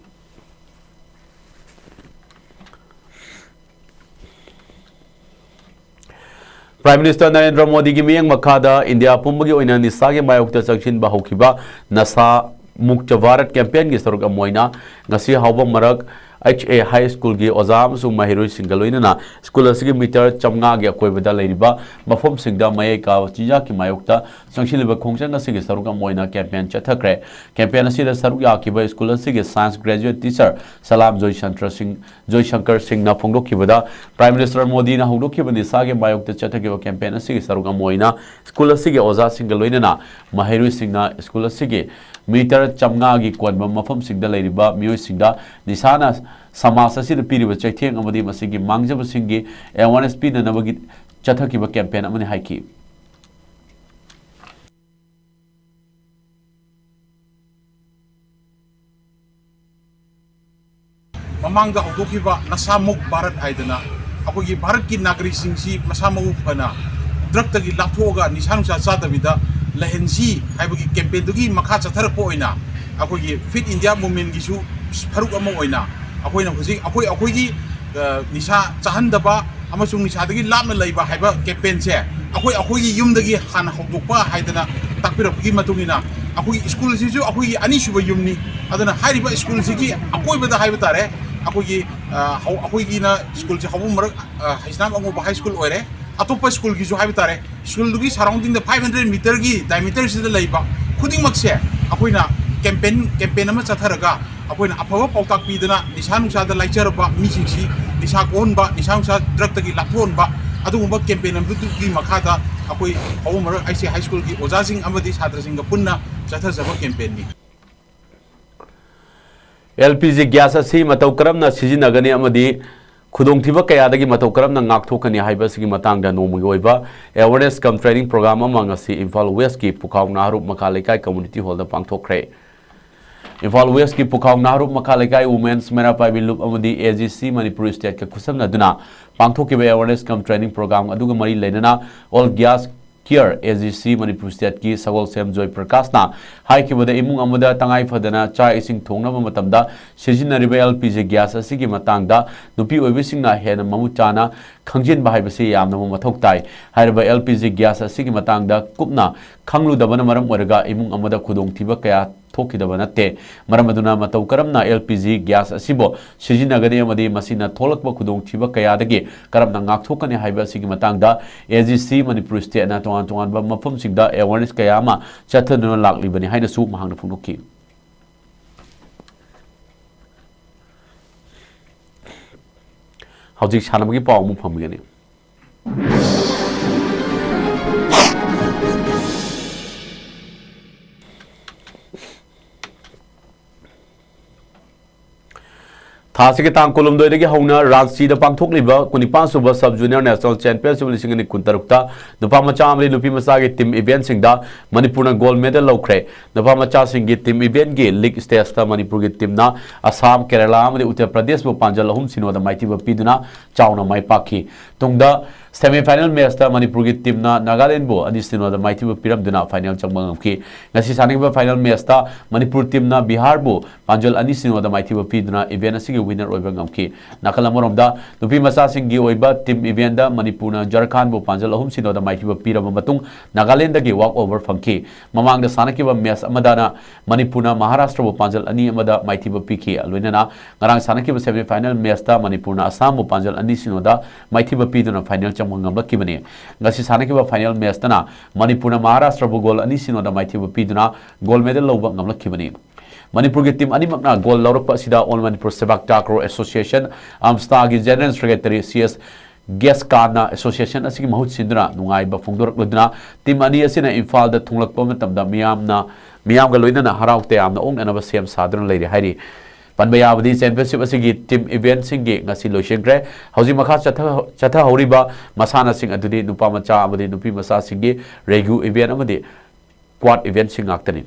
Prime Minister ꯅꯔꯦꯟꯗ꯭ꯔ ꯃꯣꯗꯤꯒꯤ ꯃꯤꯠꯌꯦꯡ ꯃꯈꯥꯗ ꯏꯟꯗꯤꯌꯥ ꯄꯨꯝꯕꯒꯤ ꯑꯣꯏꯅ ꯅꯤꯁꯥꯒꯤ ꯃꯥꯌꯣꯛꯇ ꯆꯪꯁꯤꯟꯕ ꯍꯧꯈꯤꯕ ꯅꯁꯥ ꯃꯨꯛꯇ ꯚꯥꯔꯠ ꯀꯦꯝꯄꯦꯟꯒꯤ ꯁꯔꯨꯛ ꯑꯃ ꯑꯣꯏꯅ ꯉꯁꯤ ꯍꯥꯎꯕ ꯃꯔꯛ ꯑꯩꯆ ꯑꯦ ꯍꯥꯏ ꯁ꯭ꯀꯨꯜꯒꯤ ꯑꯣꯖꯥ ꯑꯃꯁꯨꯡ ꯃꯍꯩꯔꯣꯏꯁꯤꯡꯒ ꯂꯣꯏꯅꯅ ꯁ꯭ꯀꯨꯜ ꯑꯁꯤꯒꯤ ꯃꯤꯇꯔ ꯆꯥꯝꯃꯉꯥꯒꯤ ꯑꯀꯣꯏꯕꯗ ꯂꯩꯔꯤꯕ ꯃꯐꯝꯁꯤꯡꯗ ꯃꯌꯥꯏ ꯀꯥꯕ ꯆꯤꯟꯖꯥꯛꯀꯤ ꯃꯥꯌꯣꯛꯇ ꯆꯪꯁꯤꯜꯂꯤꯕ ꯈꯣꯡꯖꯪ ꯑꯁꯤꯒꯤ ꯁꯔꯨꯛ ꯑꯃ ꯑꯣꯏꯅ ꯀꯦꯝꯄꯦꯟ ꯆꯠꯊꯈ꯭ꯔꯦ꯫ ꯀꯦꯝꯄꯦꯟ ꯑꯁꯤꯗ ꯁꯔꯨꯛ ꯌꯥꯈꯤꯕ ꯁ꯭ꯀꯨꯜ ꯑꯁꯤꯒꯤ ꯁꯥꯏꯟꯁ ꯒ꯭ꯔꯦꯖꯨꯑꯦꯠ ꯇꯤꯆꯔ ꯁꯂꯥꯝ ꯖꯣꯏꯁꯟꯇ꯭ꯔ ꯁꯤꯡ, ꯖꯣꯏꯁꯪꯀꯔ ꯁꯤꯡꯅ ꯐꯣꯡꯗꯣꯛꯈꯤꯕꯗ, Prime Minister ꯃꯣꯗꯤꯅ ꯍꯧꯗꯣꯛꯈꯤꯕ ꯅꯤꯁꯥꯒꯤ ꯃꯥꯌꯣꯛꯇ ꯆꯠꯊꯈꯤꯕ ꯀꯦꯝꯄꯦꯟ ꯑꯁꯤꯒꯤ ꯁꯔꯨꯛ ꯑꯃ ꯑꯣꯏꯅ ꯁ꯭ꯀꯨꯜ ꯑꯁꯤꯒꯤ ꯑꯣꯖꯥꯁꯤꯡꯒ ꯂꯣꯏꯅꯅ ꯃꯍꯩꯔꯣꯏꯁꯤꯡꯅ ꯁ꯭ꯀꯨꯜ ꯑꯁꯤꯒꯤ ꯃꯤꯇꯔ ꯆꯥꯝꯃꯉꯥꯒꯤ ꯀꯣꯟꯕ ꯃꯐꯝꯁꯤꯡꯗ ꯂꯩꯔꯤꯕ ꯃꯤꯑꯣꯏꯁꯤꯡꯗ ꯅꯤꯁꯥꯅ ꯁꯃꯥꯖ ꯑꯁꯤꯗ ꯄꯤꯔꯤꯕ ꯆꯩꯊꯦꯡ ꯑꯃꯗꯤ ꯃꯁꯤꯒꯤ ꯃꯥꯡꯖꯕꯁꯤꯡꯒꯤ awareness ꯄꯤꯅꯅꯕꯒꯤ ꯆꯠꯊꯈꯤꯕ ꯀꯦꯝꯄꯦꯟ ꯑꯃꯅꯤ ꯍꯥꯏꯈꯤ꯫ ꯃꯃꯥꯡꯗ ꯍꯧꯗꯣꯛꯈꯤꯕ ꯅꯁꯥ ꯃꯨꯛ ꯚꯥꯔꯠ ꯍꯥꯏꯗꯅ ꯑꯩꯈꯣꯏꯒꯤ ꯚꯥꯔꯠꯀꯤ ꯅꯥꯒꯔꯤꯛꯁꯤꯡꯁꯤ ꯃꯁꯥ ꯃꯎ ꯐꯅ ꯗ꯭ꯔꯛꯇꯒꯤ ꯂꯥꯞꯊꯣꯛꯑꯒ ꯅꯤꯁꯥ ꯅꯨꯡꯁꯥ ꯆꯥꯗꯕꯤꯗ ꯂꯩꯍꯟꯁꯤ ꯍꯥꯏꯕꯒꯤ ꯀꯦꯝꯄꯦꯟꯗꯨꯒꯤ ꯃꯈꯥ ꯆꯠꯊꯔꯛꯄ ꯑꯣꯏꯅ ꯑꯩꯈꯣꯏꯒꯤ ꯐꯤꯠ ꯏꯟꯗꯤꯌꯥ ꯃꯨꯚꯃꯦꯟꯒꯤꯁꯨ ꯁꯔꯨꯛ ꯑꯃ ꯑꯣꯏꯅ ꯑꯩꯈꯣꯏꯅ ꯍꯧꯖꯤꯛ ꯑꯩꯈꯣꯏ ꯑꯩꯈꯣꯏꯒꯤ, ꯑ, ꯅꯤꯁꯥ ꯆꯥꯍꯟꯗꯕ ꯑꯃꯁꯨꯡ ꯅꯤꯁꯥꯗꯒꯤ ꯂꯥꯞꯅ ꯂꯩꯕ ꯍꯥꯏꯕ ꯀꯦꯝꯄꯦꯟꯁꯦ ꯑꯩꯈꯣꯏ ꯑꯩꯈꯣꯏꯒꯤ ꯌꯨꯝꯗꯒꯤ ꯍꯥꯟꯅ ꯍꯧꯗꯣꯛꯄ ꯍꯥꯏꯗꯅ ꯇꯥꯛꯄꯤꯔꯛꯄꯒꯤ ꯃꯇꯨꯡ ꯏꯟꯅ ꯑꯩꯈꯣꯏꯒꯤ ꯁ꯭ꯀꯨꯜꯁꯤꯁꯨ ꯑꯩꯈꯣꯏꯒꯤ ꯑꯅꯤꯁꯨꯕ ꯌꯨꯝꯅꯤ꯫ ꯑꯗꯨꯅ ꯍꯥꯏꯔꯤꯕ ꯁ꯭ꯀꯨꯜꯁꯤꯒꯤ ꯑꯀꯣꯏꯕꯗ ꯍꯥꯏꯕ ꯇꯥꯔꯦ, ꯑꯩꯈꯣꯏꯒꯤ, ꯑ, ꯍꯧ-, ꯑꯩꯈꯣꯏꯒꯤꯅ ꯁ꯭ꯀꯨꯜꯁꯦ ꯍꯧꯕ ꯃꯔꯛ, ꯑ, ꯍꯩꯁꯅꯥꯝ ꯑꯉꯧꯕ ꯍꯥꯏ ꯁ꯭ꯀꯨꯜ ꯑꯣꯏꯔꯦ꯫ ꯑꯇꯣꯞꯄ ꯁ꯭ꯀꯨꯜꯒꯤꯁꯨ ꯍꯥꯏꯕ ꯇꯥꯔꯦ, ꯁ꯭ꯀꯨꯜꯗꯨꯒꯤ ꯁꯔꯥꯎꯟꯗꯤꯡꯗ ꯐꯥꯏꯚ ꯍꯟꯗ꯭ꯔꯦꯠ ꯃꯤꯇꯔꯒꯤ ꯗꯥꯏꯃꯤꯇꯔꯁꯤꯗ ꯂꯩꯕ ꯈꯨꯗꯤꯡꯃꯛꯁꯦ ꯑꯩꯈꯣꯏꯅ ꯀꯦꯝꯄꯦꯟ, ꯀꯦꯝꯄꯦꯟ ꯑꯃ ꯆꯠꯊꯔꯒ ꯑꯩꯈꯣꯏꯅ ꯑꯐꯕ ꯄꯥꯎꯇꯥꯛ ꯄꯤꯗꯅ ꯅꯤꯁꯥ ꯅꯨꯡꯁꯥꯗ ꯂꯥꯏꯆꯔꯕ ꯃꯤꯁꯤꯡꯁꯤ ꯅꯤꯁꯥ ꯀꯣꯛꯍꯟꯕ, ꯅꯤꯁꯥ ꯅꯨꯡꯁꯥ ꯗ꯭ꯔꯛꯇꯒꯤ ꯂꯥꯞꯊꯣꯛꯍꯟꯕ, ꯑꯗꯨꯒꯨꯝꯕ ꯀꯦꯝꯄꯦꯟ ꯑꯃꯗꯨꯒꯤ ꯃꯈꯥꯗ ꯑꯩꯈꯣꯏ ꯐꯥꯎꯕ ꯃꯔꯛ ꯑꯩꯁꯦ ꯍꯥꯏ ꯁ꯭ꯀꯨꯜꯒꯤ ꯑꯣꯖꯥꯁꯤꯡ ꯑꯃꯗꯤ ꯁꯥꯇ꯭ꯔꯁꯤꯡꯒ ꯄꯨꯟꯅ ꯆꯠꯊꯖꯕ ꯀꯦꯝꯄꯦꯟꯅꯤ꯫ ꯑꯦꯜ ꯄꯤ ꯖꯤ ꯒ꯭ꯌꯥꯁ ꯑꯁꯤ ꯃꯇꯧ ꯀꯔꯝꯅ ꯁꯤꯖꯤꯟꯅꯒꯅꯤ ꯑꯃꯗꯤ ꯈꯨꯗꯣꯡꯊꯤꯕ ꯀꯌꯥꯗꯒꯤ ꯃꯇꯧ ꯀꯔꯝꯅ ꯉꯥꯛꯊꯣꯛꯀꯅꯤ ꯍꯥꯏꯕ ꯑꯁꯤꯒꯤ ꯃꯇꯥꯡꯗ ꯅꯣꯡꯃꯒꯤ ꯑꯣꯏꯕ awareness cum training program ꯑꯃ ꯉꯁꯤ ꯏꯝꯐꯥꯜ ꯋꯦꯁꯀꯤ ꯄꯨꯈꯥꯎ ꯅꯥꯍꯔꯨꯞ ꯃꯈꯥ ꯂꯩꯀꯥꯏ community hallꯗ ꯄꯥꯡꯊꯣꯛꯈ꯭ꯔꯦ꯫ ꯏꯝꯐꯥꯜ ꯋꯦꯁꯀꯤ ꯄꯨꯈꯥꯎ ꯅꯥꯍꯔꯨꯞ ꯃꯈꯥ ꯂꯩꯀꯥꯏ Women's ꯃꯩꯔꯥ ꯄꯥꯏꯕꯤ ꯂꯨꯞ ꯑꯃꯗꯤ A G C ꯃꯅꯤꯄꯨꯔ stateꯀ ꯈꯨꯠꯁꯝꯅꯗꯨꯅ ꯄꯥꯡꯊꯣꯛꯈꯤꯕ awareness cum training program ꯑꯗꯨꯒ ꯃꯔꯤ ꯂꯩꯅꯅ All Gas Care A G C Manipur stateꯀꯤ ꯁꯒꯣꯜꯁꯦꯝ ꯖꯣꯏ ꯄ꯭ꯔꯀꯥꯁꯅ ꯍꯥꯏꯈꯤꯕꯗ, ꯏꯃꯨꯡ ꯑꯃꯗ ꯇꯉꯥꯏ ꯐꯗꯅ ꯆꯥꯛ ꯏꯁꯤꯡ ꯊꯣꯡꯅꯕ ꯃꯇꯝꯗ ꯁꯤꯖꯤꯟꯅꯔꯤꯕ L P G gas ꯑꯁꯤꯒꯤ ꯃꯇꯥꯡꯗ ꯅꯨꯄꯤ ꯑꯣꯏꯕꯤꯁꯤꯡꯅ ꯍꯦꯟꯅ ꯃꯃꯨꯠ ꯆꯥꯅ ꯈꯪꯖꯤꯟꯕ ꯍꯥꯏꯕꯁꯤ ꯌꯥꯝꯅ ꯃꯊꯧ ꯇꯥꯏ꯫ ꯍꯥꯏꯔꯤꯕ L P G gas ꯑꯁꯤꯒꯤ ꯃꯇꯥꯡꯗ ꯀꯨꯞꯅ ꯈꯪꯂꯨꯗꯕꯅ ꯃꯔꯝ ꯑꯣꯏꯔꯒ ꯏꯃꯨꯡ ꯑꯃꯗ ꯈꯨꯗꯣꯡꯊꯤꯕ ꯀꯌꯥ ꯊꯣꯛꯈꯤꯗꯕ ꯅꯠꯇꯦ꯫ ꯃꯔꯝ ꯑꯗꯨꯅ ꯃꯇꯧ ꯀꯔꯝꯅ L P G gas ꯑꯁꯤꯕꯨ ꯁꯤꯖꯤꯟꯅꯒꯅꯤ ꯑꯃꯗꯤ ꯃꯁꯤꯅ ꯊꯣꯛꯂꯛꯄ ꯈꯨꯗꯣꯡꯊꯤꯕ ꯀꯌꯥꯗꯒꯤ ꯀꯔꯝꯅ ꯉꯥꯛꯊꯣꯛꯀꯅꯤ ꯍꯥꯏꯕ ꯑꯁꯤꯒꯤ ꯃꯇꯥꯡꯗ A G C ꯃꯅꯤꯄꯨꯔ stateꯅ ꯇꯣꯉꯥꯟ ꯇꯣꯉꯥꯟꯕ ꯃꯐꯝꯁꯤꯡꯗ awareness ꯀꯌꯥ ꯑꯃ ꯆꯠꯊꯗꯨꯅ ꯂꯥꯛꯂꯤꯕꯅꯤ ꯍꯥꯏꯅꯁꯨ ꯃꯍꯥꯛꯅ ꯐꯣꯡꯗꯣꯛꯈꯤ꯫ ꯍꯧꯖꯤꯛ ꯁꯥꯟꯅꯕꯒꯤ ꯄꯥꯎ ꯑꯃꯨꯛ ꯐꯪꯕꯤꯒꯅꯤ꯫ ꯊꯥ ꯑꯁꯤꯒꯤ ꯇꯥꯡ ꯀꯨꯟꯍꯨꯝꯗꯣꯏꯗꯒꯤ ꯍꯧꯅ ꯔꯥꯟꯆꯤꯗ ꯄꯥꯡꯊꯣꯛꯂꯤꯕ ꯀꯨꯟꯅꯤꯄꯥꯟ ꯁꯨꯕ Sub Junior National Championship ꯂꯤꯁꯤꯡ ꯑꯅꯤ ꯀꯨꯟꯇꯔꯨꯛꯇ ꯅꯨꯄꯥ ꯃꯆꯥ ꯑꯃꯗꯤ ꯅꯨꯄꯤ ꯃꯆꯥꯒꯤ team eventꯁꯤꯡꯗ ꯃꯅꯤꯄꯨꯔꯅ gold medal ꯂꯧꯈ꯭ꯔꯦ꯫ ꯅꯨꯄꯥ ꯃꯆꯥꯁꯤꯡꯒꯤ team eventꯀꯤ league stageꯇ ꯃꯅꯤꯄꯨꯔꯒꯤ teamꯅ ꯑꯁꯥꯝ, ꯀꯦꯔꯂꯥ ꯑꯃꯗꯤ ꯎꯠꯇꯔ ꯄ꯭ꯔꯗꯦꯁꯄꯨ ꯄꯥꯟꯖꯜ ꯑꯍꯨꯝ ꯁꯤꯅꯣꯗ ꯃꯥꯏꯊꯤꯕ ꯄꯤꯗꯨꯅ ꯆꯥꯎꯅ ꯃꯥꯏ ꯄꯥꯛꯈꯤ꯫ ꯇꯨꯡꯗ semi final matchꯇ ꯃꯅꯤꯄꯨꯔꯒꯤ teamꯅ ꯅꯥꯒꯥꯂꯦꯟꯕꯨ ꯑꯅꯤ ꯁꯤꯅꯣꯗ ꯃꯥꯏꯊꯤꯕ ꯄꯤꯔꯝꯗꯨꯅ final ꯆꯪꯕ ꯉꯝꯈꯤ꯫ ꯉꯁꯤ ꯁꯥꯟꯅꯈꯤꯕ final matchꯇ ꯃꯅꯤꯄꯨꯔ teamꯅ ꯕꯤꯍꯥꯔꯕꯨ ꯄꯥꯟꯖꯜ ꯑꯅꯤ ꯁꯤꯅꯣꯗ ꯃꯥꯏꯊꯤꯕ ꯄꯤꯗꯨꯅ event ꯑꯁꯤꯒꯤ winner ꯑꯣꯏꯕ ꯉꯝꯈꯤ꯫ ꯅꯥꯀꯜ ꯑꯃꯔꯣꯝꯗ, ꯅꯨꯄꯤ ꯃꯆꯥꯁꯤꯡꯒꯤ ꯑꯣꯏꯕ team eventꯇ ꯃꯅꯤꯄꯨꯔꯅ ꯖꯔꯈꯥꯟꯕꯨ ꯄꯥꯟꯖꯜ ꯑꯍꯨꯝ ꯁꯤꯅꯣꯗ ꯃꯥꯏꯊꯤꯕ ꯄꯤꯔꯕ ꯃꯇꯨꯡ ꯅꯥꯒꯥꯂꯦꯟꯗꯒꯤ walk over ꯐꯪꯈꯤ꯫ ꯃꯃꯥꯡꯗ ꯁꯥꯟꯅꯈꯤꯕ match ꯑꯃꯗꯅ ꯃꯅꯤꯄꯨꯔꯅ ꯃꯍꯥꯔꯥꯁꯇ꯭ꯔꯕꯨ ꯄꯥꯟꯖꯜ ꯑꯅꯤ ꯑꯃꯗ ꯃꯥꯏꯊꯤꯕ ꯄꯤꯈꯤ꯫ ꯂꯣꯏꯅꯅ ꯉꯔꯥꯡ ꯁꯥꯟꯅꯈꯤꯕ semi final matchꯇ ꯃꯅꯤꯄꯨꯔꯅ ꯑꯁꯥꯝꯕꯨ ꯄꯥꯟꯖꯜ ꯑꯅꯤ ꯁꯤꯅꯣꯗ ꯃꯥꯏꯊꯤꯕ ꯄꯤꯗꯨꯅ final ꯆꯪꯕ ꯉꯝꯂꯛꯈꯤꯕꯅꯤ꯫ ꯉꯁꯤ ꯁꯥꯟꯅꯈꯤꯕ final matchꯇꯅ ꯃꯅꯤꯄꯨꯔꯅ ꯃꯍꯥꯔꯥꯁꯇ꯭ꯔꯕꯨ goal ꯑꯅꯤ ꯁꯤꯅꯣꯗ ꯃꯥꯏꯊꯤꯕ ꯄꯤꯗꯨꯅ gold medal ꯂꯧꯕ ꯉꯝꯂꯛꯈꯤꯕꯅꯤ꯫ ꯃꯅꯤꯄꯨꯔꯒꯤ team ꯑꯅꯤꯃꯛꯅ gold ꯂꯧꯔꯛꯄ ꯑꯁꯤꯗ All Manipur Sebak Takraw Association, AMSTAꯒꯤ General Secretary C S ꯒꯦꯁꯀꯥꯟꯅ ꯑꯦꯁꯣꯁꯤꯌꯦꯁꯟ ꯑꯁꯤꯒꯤ ꯃꯍꯨꯠ ꯁꯤꯟꯗꯨꯅ ꯅꯨꯡꯉꯥꯏꯕ ꯐꯣꯡꯗꯣꯔꯛꯂꯗꯨꯅ ꯇꯤꯝ ꯑꯅꯤ ꯑꯁꯤꯅ ꯏꯝꯐꯥꯜꯗ ꯊꯨꯡꯂꯛꯄ ꯃꯇꯝꯗ ꯃꯤꯌꯥꯝꯅ, ꯃꯤꯌꯥꯝꯒ ꯂꯣꯏꯅꯅ ꯍꯔꯥꯎ ꯇꯌꯥꯝꯅ ꯑꯣꯛꯅꯅꯕ ꯁꯦꯝ ꯁꯥꯗꯨꯅ ꯂꯩꯔꯤ ꯍꯥꯏꯔꯤ꯫ ꯄꯟꯕ ꯌꯥꯕꯗꯤ ꯆꯦꯝꯄꯤꯌꯟꯁꯤꯞ ꯑꯁꯤꯒꯤ ꯇꯤꯝ ꯏꯚꯦꯟꯠꯁꯤꯡꯒꯤ ꯉꯁꯤ ꯂꯣꯏꯁꯤꯟꯈ꯭ꯔꯦ꯫ ꯍꯧꯖꯤꯛ ꯃꯈꯥ ꯆꯠꯊ-, ꯆꯠꯊꯍꯧꯔꯤꯕ ꯃꯁꯥꯟꯅꯁꯤꯡ ꯑꯗꯨꯗꯤ ꯅꯨꯄꯥ ꯃꯆꯥ ꯑꯃꯗꯤ ꯅꯨꯄꯤ ꯃꯆꯥꯁꯤꯡꯒꯤ ꯔꯦꯒꯨ ꯏꯚꯦꯟꯠ ꯑꯃꯗꯤ ꯀ꯭ꯋꯥꯗ ꯏꯚꯦꯟꯠꯁꯤꯡ ꯉꯥꯛꯇꯅꯤ꯫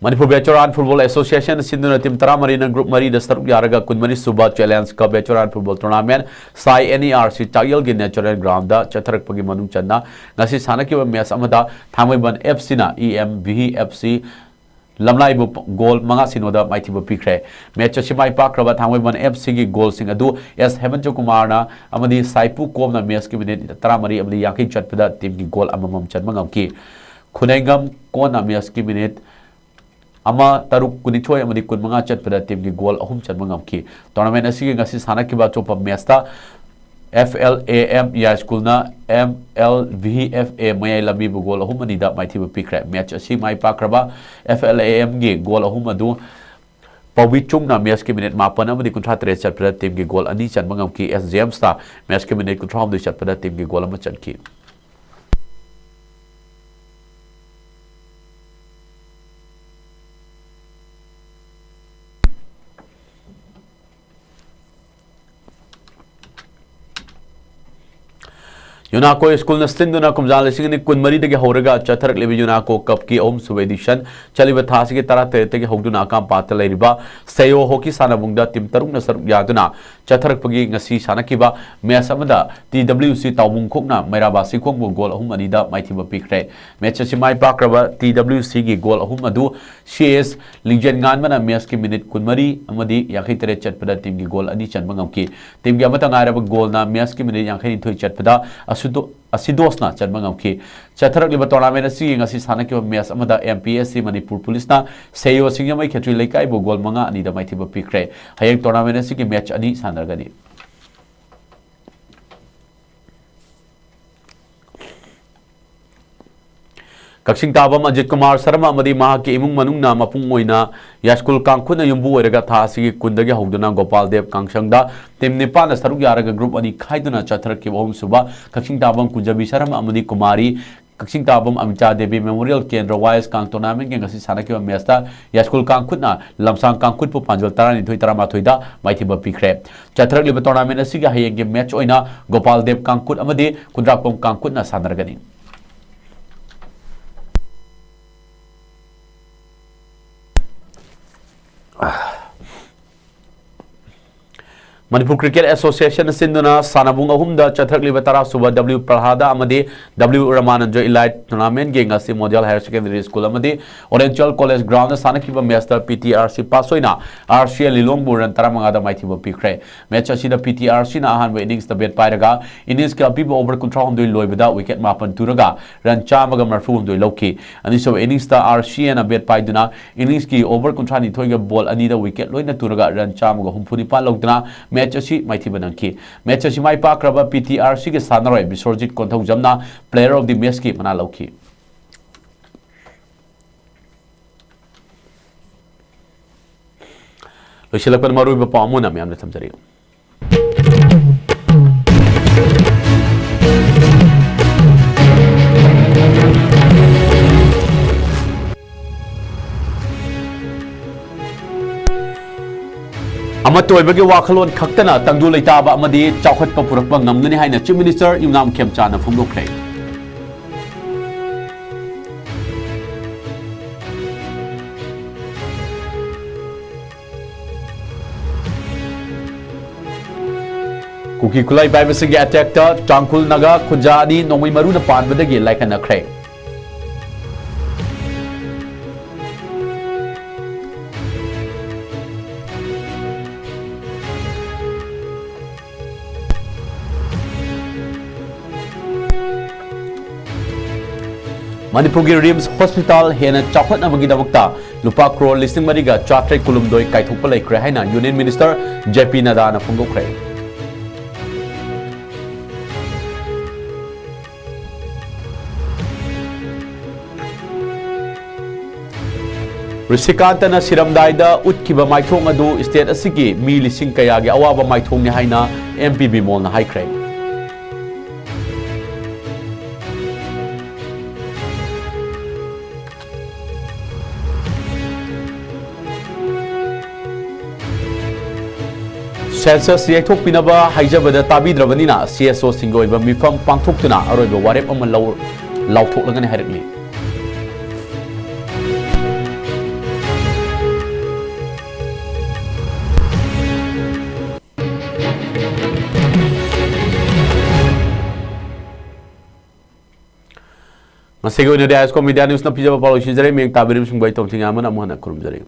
ꯃꯅꯤꯄꯨꯔ ꯚꯦꯇꯔꯥꯟ ꯐꯨꯠꯕꯣꯜ ꯑꯦꯁꯣꯁꯤꯌꯦꯁꯟ ꯁꯤꯟꯗꯨꯅ ꯇꯤꯝ ꯇꯔꯥꯃꯔꯤꯅ ꯒ꯭ꯔꯨꯞ ꯃꯔꯤꯗ ꯁꯔꯨꯛ ꯌꯥꯔꯒ ꯀꯨꯟꯃꯔꯤ ꯁꯨꯕ challenge cup veteran football tournament SAI N E R C ꯆꯥꯛꯌꯦꯜꯒꯤ ꯅꯦꯆꯔꯦꯜ ꯒ꯭ꯔꯥꯎꯟꯗ ꯆꯠꯊꯔꯛꯄꯒꯤ ꯃꯅꯨꯡ ꯆꯟꯅ ꯉꯁꯤ ꯁꯥꯟꯅꯈꯤꯕ ꯃꯦꯆ ꯑꯃꯗ ꯊꯥꯡꯃꯩꯕꯟ ꯑꯦꯐ ꯁꯤꯅ E M V F C ꯂꯝꯂꯥꯏꯕꯨ ꯒꯣꯜ ꯃꯉꯥ ꯁꯤꯅꯣꯗ ꯃꯥꯏꯊꯤꯕ ꯄꯤꯈ꯭ꯔꯦ꯫ ꯃꯦꯆ ꯑꯁꯤ ꯃꯥꯏ ꯄꯥꯛꯈ꯭ꯔꯕ ꯊꯥꯡꯃꯩꯕꯟ ꯑꯦꯐ ꯁꯤꯒꯤ ꯒꯣꯜꯁꯤꯡ ꯑꯗꯨ ꯑꯦꯁ ꯍꯦꯃꯟꯇ ꯀꯨꯃꯥꯔꯅ ꯑꯃꯗꯤ ꯁꯥꯏꯄꯨ ꯀꯣꯝꯅ ꯃꯦꯆꯀꯤ ꯃꯤꯅꯤꯠ ꯇꯔꯥꯃꯔꯤ ꯑꯃꯗꯤ ꯌꯥꯡꯈꯩ ꯆꯠꯄꯗ ꯇꯤꯝꯒꯤ ꯒꯣꯜ ꯑꯃꯃꯝ ꯆꯟꯕ ꯉꯝꯈꯤ꯫ ꯈꯨꯅꯩꯉꯝ ꯀꯣꯟꯅ ꯃꯦꯆꯀꯤ ꯃꯤꯅꯤꯠ ꯑꯃ, ꯇꯔꯨꯛ, ꯀꯨꯟꯅꯤꯊꯣꯏ ꯑꯃꯗꯤ ꯀꯨꯟꯃꯉꯥ ꯆꯠꯄꯗ ꯇꯤꯝꯒꯤ ꯒꯣꯜ ꯑꯍꯨꯝ ꯆꯟꯕ ꯉꯝꯈꯤ꯫ ꯇꯣꯔꯅꯥꯃꯦꯟ ꯑꯁꯤꯒꯤ ꯉꯁꯤ ꯁꯥꯟꯅꯈꯤꯕ ꯑꯆꯣꯞꯄ ꯃꯦꯆꯇ ꯑꯦꯐ ꯑꯦꯜ ꯑꯦ ꯑꯦꯝ ꯌꯥꯏ ꯁ꯭ꯀꯨꯜꯅ M L V F A ꯃꯌꯥꯏ ꯂꯝꯕꯤꯕꯨ ꯒꯣꯜ ꯑꯍꯨꯝ ꯑꯅꯤꯗ ꯃꯥꯏꯊꯤꯕ ꯄꯤꯈ꯭ꯔꯦ꯫ ꯃꯦꯆ ꯑꯁꯤ ꯃꯥꯏ ꯄꯥꯛꯈ꯭ꯔꯕ ꯑꯦꯐ ꯑꯦꯜ ꯑꯦ ꯑꯦꯝꯒꯤ ꯒꯣꯜ ꯑꯍꯨꯝ ꯑꯗꯨ ꯄꯥꯎꯕꯤ ꯆꯨꯡꯅ ꯃꯦꯆꯀꯤ ꯃꯤꯅꯤꯠ ꯃꯥꯄꯟ ꯑꯃꯗꯤ ꯀꯨꯟꯊ꯭ꯔꯥ ꯇꯔꯦꯠ ꯆꯠꯄꯗ ꯇꯤꯝꯒꯤ ꯒꯣꯜ ꯑꯅꯤ ꯆꯟꯕ ꯉꯝꯈꯤ꯫ ꯑꯦꯁ ꯖꯦꯝꯁꯅ ꯃꯦꯆꯀꯤ ꯃꯤꯅꯤꯠ ꯀꯨꯟꯊ꯭ꯔꯥ ꯍꯨꯝꯗꯣꯏ ꯆꯠꯄꯗ ꯇꯤꯝꯒꯤ ꯒꯣꯜ ꯑꯃ ꯆꯟꯈꯤ꯫ ꯌꯨꯅꯥꯀꯣ ꯁ꯭ꯀꯨꯜꯅ ꯁꯤꯟꯗꯨꯅ ꯀꯨꯝꯖꯥ ꯂꯤꯁꯤꯡ ꯑꯅꯤ ꯀꯨꯟꯃꯔꯤꯗꯒꯤ ꯍꯧꯔꯒ ꯆꯠꯊꯔꯛꯂꯤꯕ ꯌꯨꯅꯥꯀꯣ ꯀꯞꯀꯤ ꯑꯍꯨꯝꯁꯨꯕ ꯑꯦꯗꯤꯁꯟ ꯆꯠꯂꯤꯕ ꯊꯥ ꯑꯁꯤꯒꯤ ꯇꯔꯥꯇꯔꯦꯠꯇꯒꯤ ꯍꯧꯗꯨꯅ ꯑꯀꯥꯝꯄꯥꯠꯇ ꯂꯩꯔꯤꯕ ꯁꯦꯌꯣ ꯍꯣꯀꯤ ꯁꯥꯟꯅꯕꯨꯡꯗ ꯇꯤꯝ ꯇꯔꯨꯛꯅ ꯁꯔꯨꯛ ꯌꯥꯗꯨꯅ ꯆꯠꯊꯔꯛꯄꯒꯤ ꯉꯁꯤ ꯁꯥꯟꯅꯈꯤꯕ ꯃꯦꯆ ꯑꯃꯗ ꯇꯤ ꯗꯕ꯭ꯂꯤꯎ ꯁꯤ ꯇꯥꯎꯕꯨꯡꯈꯣꯛꯅ ꯃꯩꯔꯥꯕ ꯁꯤꯈꯣꯡꯕꯨ ꯒꯣꯜ ꯑꯍꯨꯝ ꯑꯅꯤꯗ ꯃꯥꯏꯊꯤꯕ ꯄꯤꯈ꯭ꯔꯦ꯫ ꯃꯦꯆ ꯑꯁꯤ ꯃꯥꯏ ꯄꯥꯛꯈ꯭ꯔꯕ ꯇꯤ ꯗꯕ꯭ꯂꯤꯎ ꯁꯤꯒꯤ ꯒꯣꯜ ꯑꯍꯨꯝ ꯑꯗꯨ ꯁꯤ ꯑꯦꯁ ꯂꯤꯡꯖꯦꯟ ꯉꯥꯟꯕꯅ ꯃꯦꯆꯀꯤ ꯃꯤꯅꯤꯠ ꯀꯨꯟꯃꯔꯤ ꯑꯃꯗꯤ ꯌꯥꯡꯈꯩ ꯇꯔꯦꯠ ꯆꯠꯄꯗ ꯇꯤꯝꯒꯤ ꯒꯣꯜ ꯑꯅꯤ ꯆꯟꯕ ꯉꯝꯈꯤ꯫ ꯇꯤꯝꯒꯤ ꯑꯃꯠꯇ ꯉꯥꯏꯔꯕ ꯒꯣꯜꯅ ꯃꯦꯆꯀꯤ ꯃꯤꯅꯤꯠ ꯌꯥꯡꯈꯩ ꯅꯤꯊꯣꯏ ꯆꯠꯄꯗ ꯑꯁꯨꯗꯣ-, ꯑꯁꯤꯗꯣꯁꯅ ꯆꯟꯕ ꯉꯝꯈꯤ꯫ ꯆꯠꯊꯔꯛꯂꯤꯕ ꯇꯣꯔꯅꯥꯃꯦꯟ ꯑꯁꯤꯒꯤ ꯉꯁꯤ ꯁꯥꯟꯅꯈꯤꯕ ꯃꯦꯆ ꯑꯃꯗ M P S C Manipur ꯄꯨꯂꯤꯁꯅ ꯁꯦꯌꯣ ꯁꯤꯡꯖꯃꯩ ꯈꯦꯇ꯭ꯔꯤ ꯂꯩꯀꯥꯏꯕꯨ ꯒꯣꯜ ꯃꯉꯥ ꯑꯅꯤꯗ ꯃꯥꯏꯊꯤꯕ ꯄꯤꯈ꯭ꯔꯦ꯫ ꯍꯌꯦꯡ ꯇꯣꯔꯅꯥꯃꯦꯟ ꯑꯁꯤꯒꯤ ꯃꯦꯆ ꯑꯅꯤ ꯁꯥꯟꯅꯔꯒꯅꯤ꯫ ꯀꯛꯆꯤꯡ ꯇꯥꯕꯝ ꯑꯖꯤꯠ ꯀꯨꯃꯥꯔ ꯁꯔꯃ ꯑꯃꯗꯤ ꯃꯍꯥꯛꯀꯤ ꯏꯃꯨꯡ ꯃꯅꯨꯡꯅ ꯃꯄꯨꯡ ꯑꯣꯏꯅ ꯌꯥꯏꯁ꯭ꯀꯨꯜ ꯀꯥꯡꯈꯨꯠꯅ ꯌꯨꯝꯕꯨ ꯑꯣꯏꯔꯒ ꯊꯥ ꯑꯁꯤꯒꯤ ꯀꯨꯟꯗꯒꯤ ꯍꯧꯗꯨꯅ ꯒꯣꯄꯥꯜ ꯗꯦꯕ ꯀꯥꯡꯁꯪꯗ team ꯅꯤꯄꯥꯟꯅ ꯁꯔꯨꯛ ꯌꯥꯔꯒ group ꯑꯅꯤ ꯈꯥꯏꯗꯨꯅ ꯆꯠꯊꯔꯛꯈꯤꯕ ꯑꯍꯨꯝꯁꯨꯕ ꯀꯛꯆꯤꯡ ꯇꯥꯕꯝ ꯀꯨꯟꯖꯕꯤ ꯁꯔꯃ ꯑꯃꯗꯤ ꯀꯨꯃꯥꯔꯤ ꯀꯛꯆꯤꯡ ꯇꯥꯕꯝ ꯑꯃꯤꯇꯥ ꯗꯦꯕꯤ ꯃꯦꯃꯣꯔꯤꯌꯦꯜ ꯀꯦꯟꯗ꯭ꯔ ꯋꯥꯏꯁ ꯀꯥꯡ tournament ꯒꯤ ꯉꯁꯤ ꯁꯥꯟꯅꯈꯤꯕ match ꯇ ꯌꯥꯏꯁ꯭ꯀꯨꯜ ꯀꯥꯡꯈꯨꯠꯅ ꯂꯝꯁꯥꯡ ꯀꯥꯡꯈꯨꯠꯄꯨ ꯄꯥꯟꯖꯜ ꯇꯔꯥꯅꯤꯊꯣꯏ ꯇꯔꯥꯃꯥꯊꯣꯏꯗ ꯃꯥꯏꯊꯤꯕ ꯄꯤꯈ꯭ꯔꯦ꯫ ꯆꯠꯊꯔꯛꯂꯤꯕ tournament ꯑꯁꯤꯒꯤ ꯍꯌꯦꯡꯒꯤ match ꯑꯣꯏꯅ ꯒꯣꯄꯥꯜ ꯗꯦꯕ ꯀꯥꯡꯈꯨꯠ ꯑꯃꯗꯤ ꯈꯨꯟꯗ꯭ꯔꯥꯛꯄꯝ ꯀꯥꯡꯈꯨꯠꯅ ꯁꯥꯟꯅꯔꯒꯅꯤ꯫ ꯃꯅꯤꯄꯨꯔ Cricket Association ꯁꯤꯟꯗꯨꯅ ꯁꯥꯟꯅꯄꯨꯡ ꯑꯍꯨꯝꯗ ꯆꯠꯊꯔꯛꯂꯤꯕ ꯇꯔꯥꯁꯨꯕ W ꯄ꯭ꯔꯍꯥꯗꯥ ꯑꯃꯗꯤ W ꯔꯃꯥꯅꯟꯖ Elite Tournament ꯒꯤ ꯉꯁꯤ Model Higher Secondary School ꯑꯃꯗꯤ Oriental College Ground ꯗ ꯁꯥꯟꯅꯈꯤꯕ match ꯇ P T R C Pass ꯍꯣꯏꯅ R C A ꯂꯤꯂꯣꯡꯕꯨ run ꯇꯔꯥꯃꯉꯥꯗ ꯃꯥꯏꯊꯤꯕ ꯄꯤꯈ꯭ꯔꯦ꯫ Match ꯑꯁꯤꯗ P T R C ꯅ ꯑꯍꯥꯟꯕ innings ꯇ bat ꯄꯥꯏꯔꯒ innings ꯀꯤ ꯑꯄꯤꯕ over ꯀꯨꯟꯊ꯭ꯔꯥꯍꯨꯝꯗꯣꯏ ꯂꯣꯏꯕꯗ wicket ꯃꯥꯄꯟ ꯇꯨꯔꯒ run ꯆꯥꯝꯃꯒ ꯃꯔꯤꯐꯨꯍꯨꯝꯗꯣꯏ ꯂꯧꯈꯤ꯫ ꯑꯅꯤꯁꯨꯕ innings ꯇ R C A ꯅ bat ꯄꯥꯏꯗꯨꯅ innings ꯀꯤ over ꯀꯨꯟꯊ꯭ꯔꯥꯅꯤꯊꯣꯏꯒ ball ꯑꯅꯤꯗ wicket ꯂꯣꯏꯅ ꯇꯨꯔꯒ run ꯆꯥꯝꯃꯒ ꯍꯨꯝꯐꯨ ꯅꯤꯄꯥꯟ ꯂꯧꯗꯨꯅ match ꯑꯁꯤ ꯃꯥꯏꯊꯤꯕ ꯅꯪꯈꯤ꯫ Match ꯑꯁꯤ ꯃꯥꯏ ꯄꯥꯛꯈ꯭ꯔꯕ P T R C ꯒꯤ ꯁꯥꯟꯅꯔꯣꯏ ꯕꯤꯁ꯭ꯋꯔꯖꯤꯠ ꯀꯣꯟꯊꯧꯖꯝꯅ Player of the Match ꯀꯤ ꯃꯅꯥ ꯂꯧꯈꯤ꯫ ꯂꯣꯏꯁꯤꯜꯂꯛꯄꯗ ꯃꯔꯨꯑꯣꯏꯕ ꯄꯥꯎ ꯑꯃ ꯑꯣꯏꯅ ꯃꯌꯥꯝꯗ ꯊꯝꯖꯔꯤ꯫ ꯑꯃꯠꯇ ꯑꯣꯏꯕꯒꯤ ꯋꯥꯈꯜꯂꯣꯟ ꯈꯛꯇꯅ ꯇꯪꯗꯨ ꯂꯩꯇꯥꯕ ꯑꯃꯗꯤ ꯆꯥꯎꯈꯠꯄ ꯄꯨꯔꯛꯄ ꯉꯝꯒꯅꯤ ꯍꯥꯏꯅ Chief Minister ꯌꯨꯝꯅꯥꯝ ꯈꯦꯝꯆꯥꯅ ꯐꯣꯡꯗꯣꯛꯈ꯭ꯔꯦ꯫ ꯀꯨꯀꯤ ꯈꯨꯠꯂꯥꯏ ꯄꯥꯏꯕꯁꯤꯡꯒꯤ attack ꯇ ꯇꯥꯡꯈꯨꯜ ꯅꯥꯒꯥ ꯈꯨꯟꯖꯥ ꯑꯅꯤ ꯅꯣꯡꯃꯩ ꯃꯔꯨꯅ ꯄꯥꯟꯕꯗꯒꯤ ꯂꯥꯏꯀꯠꯅꯈ꯭ꯔꯦ꯫ ꯃꯅꯤꯄꯨꯔꯒꯤ RIMS Hospital ꯍꯦꯟꯅ ꯆꯥꯎꯈꯠꯅꯕꯒꯤꯗꯃꯛꯇ ꯂꯨꯄꯥ ꯀ꯭ꯔꯣꯔ ꯂꯤꯁꯤꯡ ꯃꯔꯤꯒ ꯆꯥꯇ꯭ꯔꯦꯠ ꯀꯨꯟꯍꯨꯝꯗꯣꯏ ꯀꯥꯏꯊꯣꯛꯄ ꯂꯩꯈ꯭ꯔꯦ ꯍꯥꯏꯅ Union Minister J P Nadda ꯅ ꯐꯣꯡꯗꯣꯛꯈ꯭ꯔꯦ꯫ ꯔꯤꯁꯤꯀꯥꯟꯇꯅ ꯁꯤꯔꯝꯗꯥꯏꯗ ꯎꯠꯈꯤꯕ ꯃꯥꯏꯊꯣꯡ ꯑꯗꯨ ꯁ꯭ꯇꯦꯠ ꯑꯁꯤꯒꯤ ꯃꯤ ꯂꯤꯁꯤꯡ ꯀꯌꯥꯒꯤ ꯑꯋꯥꯕ ꯃꯥꯏꯊꯣꯡꯅꯤ ꯍꯥꯏꯅ ꯑꯦꯝ ꯄꯤ ꯕꯤꯃꯣꯜꯅ ꯍꯥꯏꯈ꯭ꯔꯦ꯫ ꯁꯦꯟꯁꯁ ꯌꯩꯊꯣꯛꯄꯤꯅꯕ ꯍꯥꯏꯖꯕꯗ ꯇꯥꯕꯤꯗ꯭ꯔꯕꯅꯤꯅ ꯁꯤ ꯑꯦꯁ ꯑꯣꯁꯤꯡꯒꯤ ꯑꯣꯏꯕ ꯃꯤꯐꯝ ꯄꯥꯡꯊꯣꯛꯇꯨꯅ ꯑꯔꯣꯏꯕ ꯋꯥꯔꯦꯞ ꯑꯃ ꯂꯧ-, ꯂꯥꯎꯊꯣꯛꯂꯒꯅꯤ ꯍꯥꯏꯔꯛꯂꯤ꯫ ꯉꯁꯤꯒꯤ ꯑꯣꯏꯅꯗꯤ ꯑꯥꯏ ꯑꯦꯁ ꯀꯣ ꯃꯤꯗꯤꯌꯥ ꯅ꯭ꯌꯨꯁꯅ ꯄꯤꯖꯕ ꯄꯥꯎ ꯂꯣꯏꯁꯤꯟꯖꯔꯦ꯫ ꯃꯤꯠꯌꯦꯡ ꯇꯥꯕꯤꯔꯤꯕꯁꯤꯡꯕꯨ ꯑꯩ ꯇꯣꯝꯊꯤꯡ ꯑꯃꯅ ꯑꯃꯨꯛ ꯍꯟꯅ ꯈꯨꯔꯨꯝꯖꯔꯤ꯫